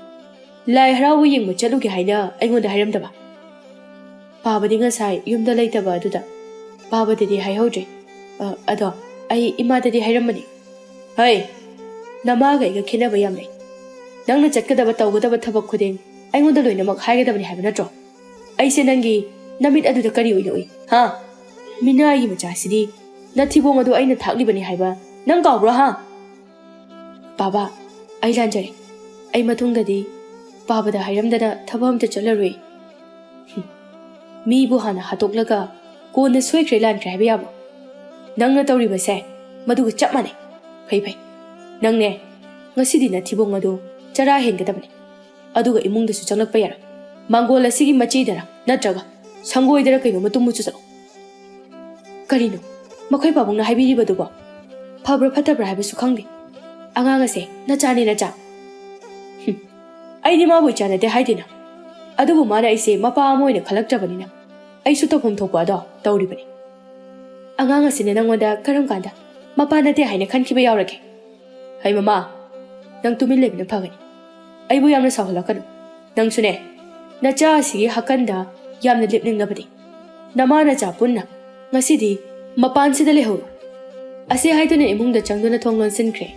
ꯂꯥꯏ ꯍꯔꯥꯎꯕ ꯌꯦꯡꯕ ꯆꯠꯂꯨꯒꯦ ꯍꯥꯏꯅ ꯑꯩꯉꯣꯟꯗ ꯍꯥꯏꯔꯝꯗꯕ?" "ꯕꯥꯕꯗꯤ ꯉꯁꯥꯏ ꯌꯨꯝꯗ ꯂꯩꯇꯕ ꯑꯗꯨꯗ ꯕꯥꯕꯗꯗꯤ ꯍꯥꯏꯍꯧꯗ꯭ꯔꯦ꯫ ꯑ, ꯑꯗꯣ ꯑꯩ ꯏꯃꯥꯗꯗꯤ ꯍꯥꯏꯔꯝꯕꯅꯤ꯫" "ꯍꯩ, ꯅꯃꯥꯒ ꯑꯩꯒ ꯈꯦꯠꯅꯕ ꯌꯥꯝ ꯂꯩ꯫ ꯅꯪꯅ ꯆꯠꯀꯗꯕ ꯇꯧꯒꯗꯕ ꯊꯕꯛ ꯈꯨꯗꯤꯡ ꯑꯩꯉꯣꯟꯗ ꯂꯣꯏꯅꯃꯛ ꯍꯥꯏꯒꯗꯕꯅꯤ ꯍꯥꯏꯕ ꯅꯠꯇ꯭ꯔꯣ? ꯑꯩꯁꯦ ꯅꯪꯒꯤ ꯅꯃꯤꯠ ꯑꯗꯨꯗ ꯀꯔꯤ ꯑꯣꯏꯅ ꯎꯏ, ꯍꯥ? ꯃꯤꯅꯥꯏꯒꯤ ꯃꯆꯥꯁꯤꯗꯤ ꯅꯊꯤꯕꯣꯡ ꯑꯗꯨ ꯑꯩꯅ ꯊꯥꯛꯂꯤꯕꯅꯤ ꯍꯥꯏꯕ ꯅꯪ ꯀꯥꯎꯕ꯭ꯔꯣ, ꯍꯥ?" "ꯕꯥꯕꯥ, ꯑꯩ ꯂꯥꯟꯖꯔꯦ꯫ ꯑꯩ ꯃꯇꯨꯡꯗꯗꯤ ꯕꯥꯕꯗ ꯍꯥꯏꯔꯝꯗꯅ ꯊꯕꯛ ꯑꯝꯇ ꯆꯠꯂꯔꯣꯏ꯫" "ꯍꯨꯝ, ꯃꯤꯕꯨ ꯍꯥꯟꯅ ꯍꯥꯠꯇꯣꯛꯂꯒ ꯀꯣꯟꯅ ꯁꯣꯏꯈ꯭ꯔꯦ ꯂꯥꯟꯈ꯭ꯔꯦ ꯍꯥꯏꯕ ꯌꯥꯕ꯭ꯔꯣ? ꯅꯪꯅ ꯇꯧꯔꯤꯕꯁꯦ ꯃꯗꯨꯒ ꯆꯞ ꯃꯥꯟꯅꯩ꯫ ꯐꯩ, ꯐꯩ꯫ ꯅꯪꯅꯦ, ꯉꯁꯤꯗꯤ ꯅꯊꯤꯕꯣꯡ ꯑꯗꯨ ꯆꯔꯥ ꯍꯦꯟꯒꯗꯕꯅꯤ꯫ ꯑꯗꯨꯒ ꯏꯃꯨꯡꯗꯁꯨ ꯆꯪꯂꯛꯄ ꯌꯥꯔꯣꯏ꯫ ꯃꯥꯡꯒꯣꯜ ꯑꯁꯤꯒꯤ ꯃꯆꯤꯗꯔ ꯅꯠꯇ꯭ꯔꯒ ꯁꯪꯒꯣꯏꯗꯔ ꯀꯩꯅꯣꯝꯃ ꯇꯨꯝꯃꯨ ꯆꯠꯂꯣ꯫" "ꯀꯔꯤꯅꯣ? ꯃꯈꯣꯏ ꯄꯥꯕꯨꯡꯅ ꯍꯥꯏꯕꯤꯔꯤꯕꯗꯨꯕꯣ? ꯐꯕ꯭ꯔꯥ ꯐꯠꯇꯕ꯭ꯔꯥ ꯍꯥꯏꯕꯁꯨ ꯈꯪꯗꯦ꯫ ꯑꯉꯥꯡ ꯑꯁꯦ ꯅꯆꯥꯅꯦ, ꯅꯆꯥ꯫" "ꯍꯨꯝ, ꯑꯩꯗꯤ ꯃꯥꯕꯨ ꯏꯆꯥ ꯅꯠꯇꯦ ꯍꯥꯏꯗꯦꯅ꯫ ꯑꯗꯨꯕꯨ ꯃꯥꯅ ꯑꯩꯁꯦ ꯃꯄꯥ ꯑꯃ ꯑꯣꯏꯅ ꯈꯜꯂꯛꯇ꯭ꯔꯕꯅꯤꯅ ꯑꯩꯁꯨ ꯇꯧꯐꯝ ꯊꯣꯛꯄ ꯑꯗꯣ ꯇꯧꯔꯤꯕꯅꯤ꯫ ꯑꯉꯥꯡ ꯑꯁꯤꯅ ꯅꯪꯉꯣꯟꯗ ꯀꯔꯝ ꯀꯥꯟꯗ ꯃꯄꯥ ꯅꯠꯇꯦ ꯍꯥꯏꯅ ꯈꯟꯈꯤꯕ ꯌꯥꯎꯔꯒꯦ?" "ꯍꯩ ꯃꯃꯥ, ꯅꯪ ꯇꯨꯃꯤꯟ ꯂꯩꯕꯅ ꯐꯒꯅꯤ꯫ ꯑꯩꯕꯨ ꯌꯥꯝꯅ ꯁꯥꯎꯍꯜꯂꯛꯀꯅꯨ꯫ ꯅꯪꯁꯨꯅꯦ, ꯅꯆꯥ ꯑꯁꯤꯒꯤ ꯍꯥꯀꯟꯗ ꯌꯥꯝꯅ ꯂꯦꯞꯅꯤꯡꯂꯕꯅꯤ꯫ ꯅꯃꯥ ꯅꯆꯥ ꯄꯨꯟꯅ ꯉꯁꯤꯗꯤ ꯃꯄꯥꯟꯁꯤꯗ ꯂꯩꯍꯧꯔꯣ꯫ ꯑꯁꯤ ꯍꯥꯏꯗꯨꯅ ꯏꯃꯨꯡꯗ ꯆꯪꯗꯨꯅ ꯊꯣꯡ ꯂꯣꯟꯁꯤꯟꯈ꯭ꯔꯦ꯫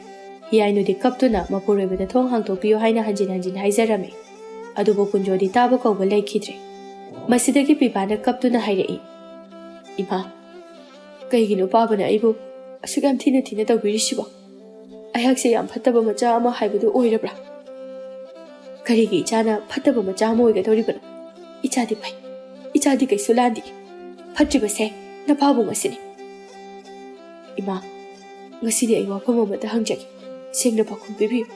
ꯍꯤꯌꯥꯏꯅꯨꯗꯤ ꯀꯞꯇꯨꯅ ꯃꯄꯨꯔꯣꯏꯕꯗ ꯊꯣꯡ ꯍꯥꯡꯗꯣꯛꯄꯤꯌꯨ ꯍꯥꯏꯅ ꯍꯟꯖꯤꯟ ꯍꯟꯖꯤꯟ ꯍꯥꯏꯖꯔꯝꯃꯤ꯫ ꯑꯗꯨꯕꯨ ꯀꯨꯟꯖꯣꯗꯤ ꯇꯥꯕ ꯀꯧꯕ ꯂꯩꯈꯤꯗ꯭ꯔꯦ꯫ ꯃꯁꯤꯗꯒꯤ ꯄꯤꯕꯥꯅ ꯀꯞꯇꯨꯅ ꯍꯥꯏꯔꯛꯏ, "ꯏꯃꯥ, ꯀꯩꯒꯤꯅꯣ ꯄꯥꯕꯅ ꯑꯩꯕꯨ ꯑꯁꯨꯛ ꯌꯥꯝ ꯊꯤꯅ ꯊꯤꯅ ꯇꯧꯕꯤꯔꯤꯁꯤꯕꯣ? ꯑꯩꯍꯥꯛꯁꯦ ꯌꯥꯝ ꯐꯠꯇꯕ ꯃꯆꯥ ꯑꯃ ꯍꯥꯏꯕꯗꯨ ꯑꯣꯏꯔꯕ꯭ꯔꯥ? ꯀꯔꯤꯒꯤ ꯏꯆꯥꯅ ꯐꯠꯇꯕ ꯃꯆꯥ ꯑꯃ ꯑꯣꯏꯒꯗꯧꯔꯤꯕꯅꯣ? ꯏꯆꯥꯗꯤ ꯐꯩ, ꯏꯆꯥꯗꯤ ꯀꯩꯁꯨ ꯂꯥꯟꯗꯦ꯫ ꯐꯠꯇ꯭ꯔꯤꯕꯁꯦ ꯅꯄꯥꯕꯨꯡ ꯑꯁꯤꯅꯤ꯫ ꯏꯃꯥ, ꯉꯁꯤꯗꯤ ꯑꯩ ꯋꯥꯐꯝ ꯑꯃꯇ ꯍꯪꯖꯒꯦ, ꯁꯦꯡꯅ ꯄꯥꯎꯈꯨꯝ ꯄꯤꯕꯤꯌꯨ꯫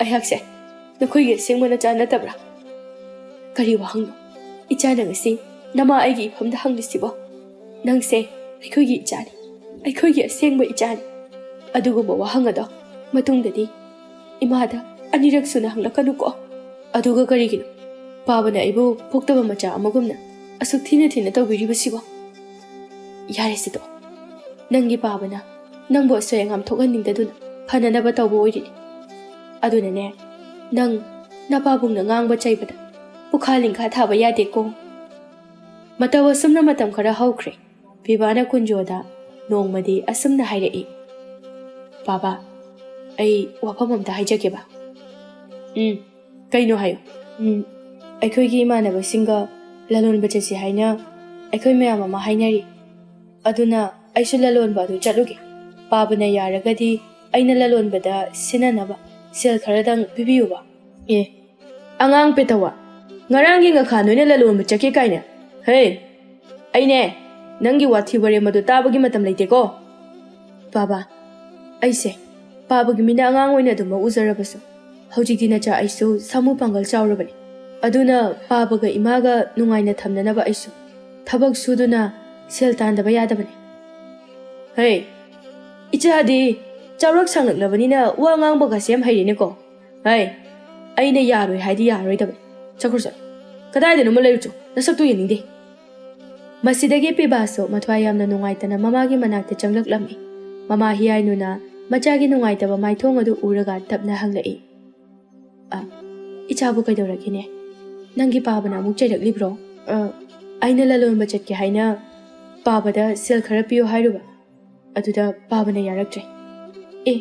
ꯑꯩꯍꯥꯛꯁꯦ ꯅꯈꯣꯏꯒꯤ ꯑꯁꯦꯡꯕ ꯅꯆꯥ ꯅꯠꯇꯕ꯭ꯔꯥ?" "ꯀꯔꯤ ꯋꯥꯍꯪꯅꯣ? ꯏꯆꯥꯅ ꯉꯁꯤ ꯅꯃꯥ ꯑꯩꯒꯤ ꯏꯐꯝꯗ ꯍꯪꯂꯤꯁꯤꯕꯣ? ꯅꯪꯁꯦ ꯑꯩꯈꯣꯏꯒꯤ ꯏꯆꯥꯅꯤ, ꯑꯩꯈꯣꯏꯒꯤ ꯑꯁꯦꯡꯕ ꯏꯆꯥꯅꯤ꯫ ꯑꯗꯨꯒꯨꯝꯕ ꯋꯥꯍꯪ ꯑꯗꯣ ꯃꯇꯨꯡꯗꯗꯤ ꯏꯃꯥꯗ ꯑꯅꯤꯔꯛ ꯁꯨꯅ ꯍꯪꯂꯛꯀꯅꯨꯀꯣ꯫ ꯑꯗꯨꯒ ꯀꯔꯤꯒꯤꯅꯣ ꯄꯥꯕꯅ ꯑꯩꯕꯨ ꯄꯣꯛꯇꯕ ꯃꯆꯥ ꯑꯃꯒꯨꯝꯅ ꯑꯁꯨꯛ ꯊꯤꯅ ꯊꯤꯅ ꯇꯧꯕꯤꯔꯤꯕꯁꯤꯕꯣ?" "ꯌꯥꯔꯦꯁꯦ ꯇꯣꯛꯑꯣ꯫ ꯅꯪꯒꯤ ꯄꯥꯕꯅ ꯅꯪꯕꯨ ꯑꯁꯣꯏ ꯑꯉꯥꯝ ꯊꯣꯛꯍꯟꯅꯤꯡꯗꯗꯨꯅ ꯐꯅꯅꯕ ꯇꯧꯕ ꯑꯣꯏꯔꯤꯅꯤ꯫ ꯑꯗꯨꯅꯅꯦ, ꯅꯪ ꯅꯄꯥꯕꯨꯡꯅ ꯉꯥꯡꯕ ꯆꯩꯕꯗ ꯄꯨꯈꯥ ꯂꯤꯡꯈꯥ ꯊꯥꯕ ꯌꯥꯗꯦꯀꯣ꯫" ꯃꯇꯧ ꯑꯁꯨꯝꯅ ꯃꯇꯝ ꯈꯔ ꯍꯧꯈ꯭ꯔꯦ꯫ ꯄꯤꯕꯥꯅ ꯀꯨꯟꯖꯣꯗ ꯅꯣꯡꯃꯗꯤ ꯑꯁꯨꯝꯅ ꯍꯥꯏꯔꯛꯏ, "ꯕꯥꯕꯥ, ꯑꯩ ꯋꯥꯐꯝ ꯑꯝꯇ ꯍꯥꯏꯖꯒꯦꯕ꯫" "ꯎꯝ, ꯀꯩꯅꯣ ꯍꯥꯏꯌꯨ꯫" "ꯎꯝ, ꯑꯩꯈꯣꯏꯒꯤ ꯏꯃꯥꯟꯅꯕꯁꯤꯡꯒ ꯂꯂꯣꯟꯕ ꯆꯠꯁꯤ ꯍꯥꯏꯅ ꯑꯩꯈꯣꯏ ꯃꯌꯥꯝ ꯑꯃ ꯍꯥꯏꯅꯔꯤ꯫ ꯑꯗꯨꯅ ꯑꯩꯁꯨ ꯂꯂꯣꯟꯕ ꯑꯗꯨ ꯆꯠꯂꯨꯒꯦ꯫ ꯄꯥꯕꯅ ꯌꯥꯔꯒꯗꯤ ꯑꯩꯅ ꯂꯂꯣꯟꯕꯗ ꯁꯤꯟꯅꯅꯕ ꯁꯦꯜ ꯈꯔꯗꯪ ꯄꯤꯕꯤꯌꯨꯕ꯫" "ꯑꯦ, ꯑꯉꯥꯡ ꯄꯦꯇꯋꯥ, ꯉꯔꯥꯡꯒꯤ ꯉꯈꯥ ꯅꯣꯏꯅ ꯂꯂꯣꯟꯕ ꯆꯠꯀꯦ ꯀꯥꯏꯅ? ꯍꯦ, ꯑꯩꯅꯦ, ꯅꯪꯒꯤ ꯋꯥꯊꯤ ꯋꯥꯔꯦꯝ ꯑꯗꯨ ꯇꯥꯕꯒꯤ ꯃꯇꯝ ꯂꯩꯇꯦꯀꯣ꯫" "ꯕꯥꯕꯥ, ꯑꯩꯁꯦ ꯄꯥꯕꯒꯤ ꯃꯤꯅ ꯑꯉꯥꯡ ꯑꯣꯏꯅ ꯑꯗꯨꯃꯛ ꯎꯖꯔꯕꯁꯨ, ꯍꯧꯖꯤꯛꯇꯤ ꯅꯆꯥ ꯑꯩꯁꯨ ꯁꯥꯃꯨ ꯄꯥꯡꯒꯜ ꯆꯥꯎꯔꯕꯅꯤ꯫ ꯑꯗꯨꯅ ꯄꯥꯕꯒ ꯏꯃꯥꯒ ꯅꯨꯡꯉꯥꯏꯅ ꯊꯝꯅꯅꯕ ꯑꯩꯁꯨ ꯊꯕꯛ ꯁꯨꯗꯨꯅ ꯁꯦꯜ ꯇꯥꯟꯗꯕ ꯌꯥꯗꯕꯅꯤ꯫" "ꯍꯦ, ꯏꯆꯥꯗꯤ ꯆꯥꯎꯔꯛ ꯁꯥꯡꯂꯛꯂꯕꯅꯤꯅ ꯋꯥ ꯉꯥꯡꯕꯒꯁꯦ ꯌꯥꯝ ꯍꯩꯔꯦꯅꯦꯀꯣ꯫ ꯍꯦ, ꯑꯩꯅ ꯌꯥꯔꯣꯏ ꯍꯥꯏꯗꯤ ꯌꯥꯔꯣꯏꯗꯕꯅꯤ꯫ ꯆꯠꯈ꯭ꯔꯣ, ꯆꯠꯂꯣ꯫ ꯀꯗꯥꯏꯗꯅꯣꯃ ꯂꯩꯔꯨꯆꯣ, ꯅꯁꯛꯇꯨ ꯌꯦꯡꯅꯤꯡꯗꯦ꯫" ꯃꯁꯤꯗꯒꯤ ꯄꯤꯕꯥꯁꯨ ꯃꯊ꯭ꯋꯥꯏ ꯌꯥꯝꯅ ꯅꯨꯡꯉꯥꯏꯇꯅ ꯃꯃꯥꯒꯤ ꯃꯅꯥꯛꯇ ꯆꯪꯂꯛꯂꯝꯃꯤ꯫ ꯃꯃꯥ ꯍꯤꯌꯥꯏꯅꯨꯅ ꯃꯆꯥꯒꯤ ꯅꯨꯡꯉꯥꯏꯇꯕ ꯃꯥꯏꯊꯣꯡ ꯑꯗꯨ ꯎꯔꯒ ꯇꯞꯅ ꯍꯪꯂꯛꯏ꯫ "ꯑ, ꯏꯆꯥꯕꯨ ꯀꯩꯗꯧꯔꯒꯦꯅꯦ? ꯅꯪꯒꯤ ꯄꯥꯕꯅ ꯑꯃꯨꯛ ꯆꯩꯔꯛꯂꯤꯕ꯭ꯔꯣ?" "ꯑ, ꯑꯩꯅ ꯂꯂꯣꯟꯕ ꯆꯠꯀꯦ ꯍꯥꯏꯅ ꯄꯥꯕꯗ ꯁꯦꯜ ꯈꯔ ꯄꯤꯌꯨ ꯍꯥꯏꯔꯨꯕ, ꯑꯗꯨꯗ ꯄꯥꯕꯅ ꯌꯥꯔꯛꯇ꯭ꯔꯦ꯫" "ꯑꯦ,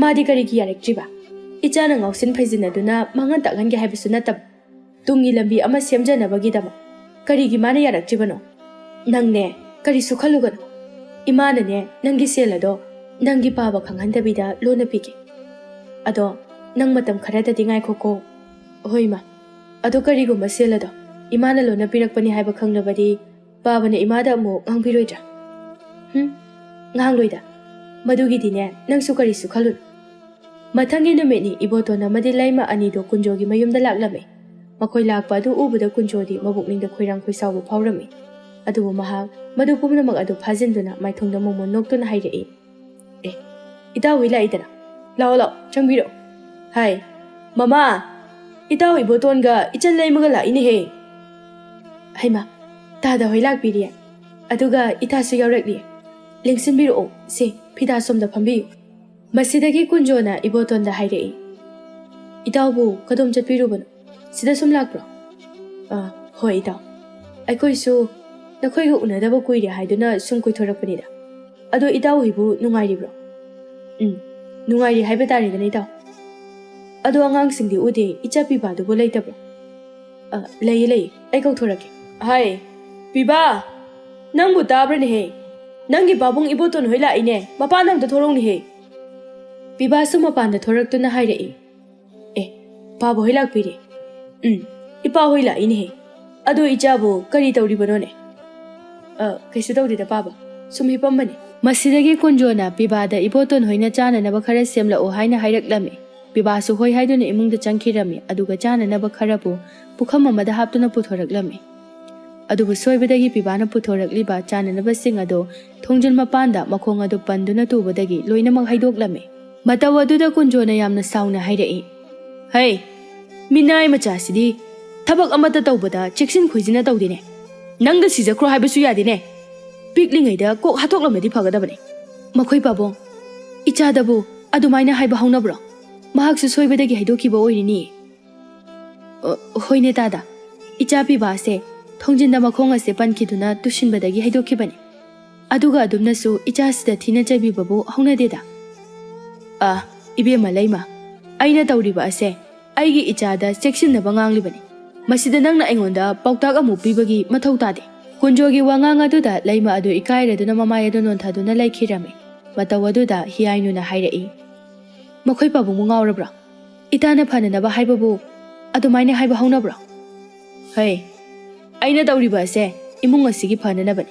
ꯃꯥꯗꯤ ꯀꯔꯤꯒꯤ ꯌꯥꯔꯛꯇ꯭ꯔꯤꯕ? ꯏꯆꯥꯅ ꯉꯥꯎꯁꯤꯟ ꯐꯩꯖꯤꯟꯅꯗꯨꯅ ꯃꯥꯡꯍꯟ ꯇꯥꯛꯍꯟꯒꯦ ꯍꯥꯏꯕꯁꯨ ꯅꯠꯇꯕ, ꯇꯨꯡꯒꯤ ꯂꯝꯕꯤ ꯑꯃ ꯁꯦꯝꯖꯅꯕꯒꯤꯗꯃꯛ ꯀꯔꯤꯒꯤ ꯃꯥꯅ ꯌꯥꯔꯛꯇ꯭ꯔꯤꯕꯅꯣ? ꯅꯪꯅꯦ, ꯀꯔꯤꯁꯨ ꯈꯜꯂꯨꯒꯅꯨ꯫ ꯏꯃꯥꯅꯅꯦ, ꯅꯪꯒꯤ ꯁꯦꯜ ꯑꯗꯣ ꯅꯪꯒꯤ ꯄꯥꯕ ꯈꯪꯍꯟꯗꯕꯤꯗ ꯂꯣꯟꯅ ꯄꯤꯒꯦ꯫ ꯑꯗꯣ ꯅꯪ ꯃꯇꯝ ꯈꯔꯗꯗꯤ ꯉꯥꯏꯈꯣꯀꯣ꯫" "ꯍꯣꯏ, ꯏꯃꯥ꯫ ꯑꯗꯣ ꯀꯔꯤꯒꯨꯝꯕ ꯁꯦꯜ ꯑꯗꯣ ꯏꯃꯥꯅ ꯂꯣꯟꯅ ꯄꯤꯔꯛꯄꯅꯤ ꯍꯥꯏꯕ ꯈꯪꯂꯕꯗꯤ ꯄꯥꯕꯅ ꯏꯃꯥꯗ ꯑꯃꯨꯛ ꯉꯥꯡꯕꯤꯔꯣꯏꯗ꯭ꯔꯥ?" "ꯍꯨꯝ, ꯉꯥꯡꯂꯣꯏꯗ꯫ ꯃꯗꯨꯒꯤꯗꯤꯅꯦ, ꯅꯪꯁꯨ ꯀꯔꯤꯁꯨ ꯈꯜꯂꯨꯅꯨ꯫" ꯃꯊꯪꯒꯤ ꯅꯨꯃꯤꯠꯅꯤ ꯏꯕꯣꯇꯣꯟ ꯑꯃꯗꯤ ꯂꯩꯃ ꯑꯅꯤꯗꯣ ꯀꯨꯟꯖꯣꯒꯤ ꯃꯌꯨꯝꯗ ꯂꯥꯛꯂꯝꯃꯤ꯫ ꯃꯈꯣꯏ ꯂꯥꯛꯄ ꯑꯗꯨ ꯎꯕꯗ ꯀꯨꯟꯖꯣꯗꯤ ꯃꯕꯨꯛꯅꯤꯡꯗ ꯈꯣꯏꯔꯥꯡ ꯈꯣꯏꯁꯥꯎꯕ ꯐꯥꯎꯔꯝꯃꯤ꯫ ꯑꯗꯨꯕꯨ ꯃꯍꯥꯛ ꯃꯗꯨ ꯄꯨꯝꯅꯃꯛ ꯑꯗꯨ ꯐꯥꯖꯤꯟꯗꯨꯅ ꯃꯥꯏꯊꯣꯡꯗ ꯃꯣꯃꯣꯟ ꯅꯣꯛꯇꯨꯅ ꯍꯥꯏꯔꯛꯏ, "ꯑꯦ, ꯏꯇꯥꯎ ꯍꯣꯏ ꯂꯥꯛꯏꯗꯅ꯫ ꯂꯥꯛꯑꯣ, ꯂꯥꯛꯑꯣ, ꯆꯪꯕꯤꯔꯛꯑꯣ꯫ ꯍꯥꯏ, ꯃꯃꯥ, ꯏꯇꯥꯎ ꯏꯕꯣꯇꯣꯟꯒ ꯏꯆꯟ ꯂꯩꯃꯒ ꯂꯥꯛꯏꯅꯦꯍꯦ꯫ ꯍꯩꯃꯥ, ꯇꯥꯗ ꯍꯣꯏ ꯂꯥꯛꯄꯤꯔꯦ꯫ ꯑꯗꯨꯒ ꯏꯇꯥꯁꯨ ꯌꯥꯎꯔꯛꯂꯦ꯫ ꯂꯦꯡꯁꯤꯟꯕꯤꯔꯛꯑꯣ, ꯁꯦ, ꯐꯤꯗꯥ ꯁꯣꯝꯗ ꯐꯝꯕꯤꯌꯨ꯫" ꯃꯁꯤꯗꯒꯤ ꯀꯨꯟꯖꯣꯅ ꯏꯕꯣꯇꯣꯟꯗ ꯍꯥꯏꯔꯛꯏ, "ꯏꯇꯥꯎꯕꯨ ꯀꯗꯣꯝ ꯆꯠꯄꯤꯔꯨꯕꯅꯣ? ꯁꯤꯗ ꯁꯨꯝ ꯂꯥꯛꯄ꯭ꯔꯣ?" "ꯑ, ꯍꯣꯏ, ꯏꯇꯥꯎ꯫ ꯑꯩꯈꯣꯏꯁꯨ ꯅꯈꯣꯏꯒ ꯎꯅꯗꯕ ꯀꯨꯏꯔꯦ ꯍꯥꯏꯗꯨꯅ ꯁꯨꯝ ꯀꯣꯏꯊꯣꯔꯛꯄꯅꯤꯗ꯫ ꯑꯗꯣ ꯏꯇꯥꯎ ꯍꯣꯏꯕꯨ ꯅꯨꯡꯉꯥꯏꯔꯤꯕ꯭ꯔꯣ?" "ꯎꯝ, ꯅꯨꯡꯉꯥꯏꯔꯤ ꯍꯥꯏꯕ ꯇꯥꯔꯦꯗꯅ, ꯏꯇꯥꯎ꯫ ꯑꯗꯣ ꯑꯉꯥꯡꯁꯤꯡꯗꯤ ꯎꯗꯦ, ꯏꯆꯥ ꯄꯤꯕꯥꯗꯨꯕꯨ ꯂꯩꯇꯕ꯭ꯔꯣ?" "ꯑ, ꯂꯩꯌꯦ, ꯂꯩꯌꯦ꯫ ꯑꯩ ꯀꯧꯊꯣꯔꯛꯀꯦ꯫ ꯍꯥꯏ, ꯄꯤꯕꯥ, ꯅꯪꯕꯨ ꯇꯥꯕ꯭ꯔꯅꯦꯍꯦ? ꯅꯪꯒꯤ ꯄꯥꯕꯨꯡ ꯏꯕꯣꯇꯣꯟ ꯍꯣꯏ ꯂꯥꯛꯏꯅꯦ꯫ ꯃꯄꯥꯟꯗ ꯑꯝꯇ ꯊꯣꯔꯛꯎꯅꯦꯍꯦ꯫" ꯄꯤꯕꯥꯁꯨ ꯃꯄꯥꯟꯗ ꯊꯣꯔꯛꯇꯨꯅ ꯍꯥꯏꯔꯛꯏ, "ꯑꯦ, ꯄꯥꯕ ꯍꯣꯏ ꯂꯥꯛꯄꯤꯔꯦ꯫ ꯎꯝ, ꯏꯄꯥ ꯍꯣꯏ ꯂꯥꯛꯏꯅꯦꯍꯦ꯫ ꯑꯗꯣ ꯏꯆꯥꯕꯨ ꯀꯔꯤ ꯇꯧꯔꯤꯕꯅꯣꯅꯦ?" "ꯑ, ꯀꯩꯁꯨ ꯇꯧꯗꯦꯗ ꯄꯥꯕ, ꯁꯨꯝ ꯍꯤꯞꯄꯝꯕꯅꯤ꯫" ꯃꯁꯤꯗꯒꯤ ꯀꯨꯟꯖꯣꯅ ꯄꯤꯕꯥꯗ ꯏꯕꯣꯇꯣꯟ ꯍꯣꯏꯅ ꯆꯥꯅꯅꯕ ꯈꯔ ꯁꯦꯝꯂꯛꯑꯣ ꯍꯥꯏꯅ ꯍꯥꯏꯔꯛꯂꯝꯃꯤ꯫ ꯄꯤꯕꯥꯁꯨ ꯍꯣꯏ ꯍꯥꯏꯗꯨꯅ ꯏꯃꯨꯡꯗ ꯆꯪꯈꯤꯔꯝꯃꯤ, ꯑꯗꯨꯒ ꯆꯥꯅꯅꯕ ꯈꯔꯕꯨ ꯄꯨꯈꯝ ꯑꯃꯗ ꯍꯥꯞꯇꯨꯅ ꯄꯨꯊꯣꯔꯛꯂꯝꯃꯤ꯫ ꯑꯗꯨꯕꯨ ꯁꯣꯏꯕꯗꯒꯤ ꯄꯤꯕꯥꯅ ꯄꯨꯊꯣꯔꯛꯂꯤꯕ ꯆꯥꯅꯅꯕꯁꯤꯡ ꯑꯗꯨ ꯊꯣꯡꯖꯤꯜ ꯃꯄꯥꯟꯗ ꯃꯈꯣꯡ ꯑꯗꯨ ꯄꯟꯗꯨꯅ ꯇꯨꯕꯗꯒꯤ ꯂꯣꯏꯅꯃꯛ ꯍꯩꯗꯣꯛꯂꯝꯃꯤ꯫ ꯃꯇꯧ ꯑꯗꯨꯗ ꯀꯨꯟꯖꯣꯅ ꯌꯥꯝꯅ ꯁꯥꯎꯅ ꯍꯥꯏꯔꯛꯏ, "ꯍꯩ, ꯃꯤꯅꯥꯏ ꯃꯆꯥꯁꯤꯗꯤ ꯊꯕꯛ ꯑꯃꯠꯇ ꯇꯧꯕꯗ ꯆꯦꯛꯁꯤꯟ ꯈꯣꯏꯖꯤꯟꯅ ꯇꯧꯗꯦꯅꯦ꯫ ꯅꯪꯗ ꯁꯤꯖꯈ꯭ꯔꯣ ꯍꯥꯏꯕꯁꯨ ꯌꯥꯗꯦꯅꯦ꯫ ꯄꯤꯛꯂꯤꯉꯩꯗ ꯀꯣꯛ ꯍꯥꯠꯇꯣꯛꯂꯝꯃꯗꯤ ꯐꯒꯗꯕꯅꯦ꯫ ꯃꯈꯣꯏ ꯄꯥꯕꯨꯡ, "ꯏꯆꯥꯗꯕꯨ ꯑꯗꯨꯃꯥꯏꯅ ꯍꯥꯏꯕ ꯍꯧꯅꯕ꯭ꯔꯣ? ꯃꯍꯥꯛꯁꯨ ꯁꯣꯏꯕꯗꯒꯤ ꯍꯥꯏꯗꯣꯛꯈꯤꯕ ꯑꯣꯏꯔꯤꯅꯤ"꯫ "ꯑ, ꯍꯣꯏꯅꯦ ꯇꯥꯗ, ꯏꯆꯥ ꯄꯤꯕ ꯑꯁꯦ ꯊꯣꯡꯖꯤꯟꯗ ꯃꯈꯣꯡ ꯑꯁꯦ ꯄꯟꯈꯤꯗꯨꯅ ꯇꯨꯁꯤꯟꯕꯗꯒꯤ ꯍꯥꯏꯗꯣꯛꯈꯤꯕꯅꯤ꯫ ꯑꯗꯨꯒ ꯑꯗꯨꯝꯅꯁꯨ ꯏꯆꯥꯁꯤꯗ ꯊꯤꯅ ꯆꯩꯕꯤꯕꯕꯨ ꯍꯧꯅꯗꯦꯗ"꯫ "ꯑ, ꯏꯕꯦꯝꯃ ꯂꯩꯃ, ꯑꯩꯅ ꯇꯧꯔꯤꯕ ꯑꯁꯦ ꯑꯩꯒꯤ ꯏꯆꯥꯗ ꯆꯦꯛꯁꯤꯟꯅꯕ ꯉꯥꯡꯂꯤꯕꯅꯤ꯫ ꯃꯁꯤꯗ ꯅꯪꯅ ꯑꯩꯉꯣꯟꯗ ꯄꯥꯎꯇꯥꯛ ꯑꯃꯨꯛ ꯄꯤꯕꯒꯤ ꯃꯊꯧ ꯇꯥꯗꯦ"꯫ ꯀꯨꯟꯖꯣꯒꯤ ꯋꯥꯉꯥꯡ ꯑꯗꯨꯗ ꯂꯩꯃ ꯑꯗꯨ ꯏꯀꯥꯏꯔꯗꯨꯅ ꯃꯃꯥꯏ ꯑꯗꯨ ꯅꯣꯟꯊꯗꯨꯅ ꯂꯩꯈꯤꯔꯝꯃꯤ꯫ ꯃꯇꯧ ꯑꯗꯨꯗ ꯍꯤꯌꯥꯏꯅꯨꯅ ꯍꯥꯏꯔꯛꯏ, "ꯃꯈꯣꯏ ꯄꯥꯕꯨꯡꯕꯨ ꯉꯥꯎꯔꯕ꯭ꯔꯣ? ꯏꯇꯥꯅ ꯐꯅꯅꯕ ꯍꯥꯏꯕꯕꯨ ꯑꯗꯨꯃꯥꯏꯅ ꯍꯥꯏꯕ ꯍꯧꯅꯕ꯭ꯔꯣ? ꯍꯩ, ꯑꯩꯅ ꯇꯧꯔꯤꯕ ꯑꯁꯦ ꯏꯃꯨꯡ ꯑꯁꯤꯒꯤ ꯐꯅꯅꯕꯅꯤ꯫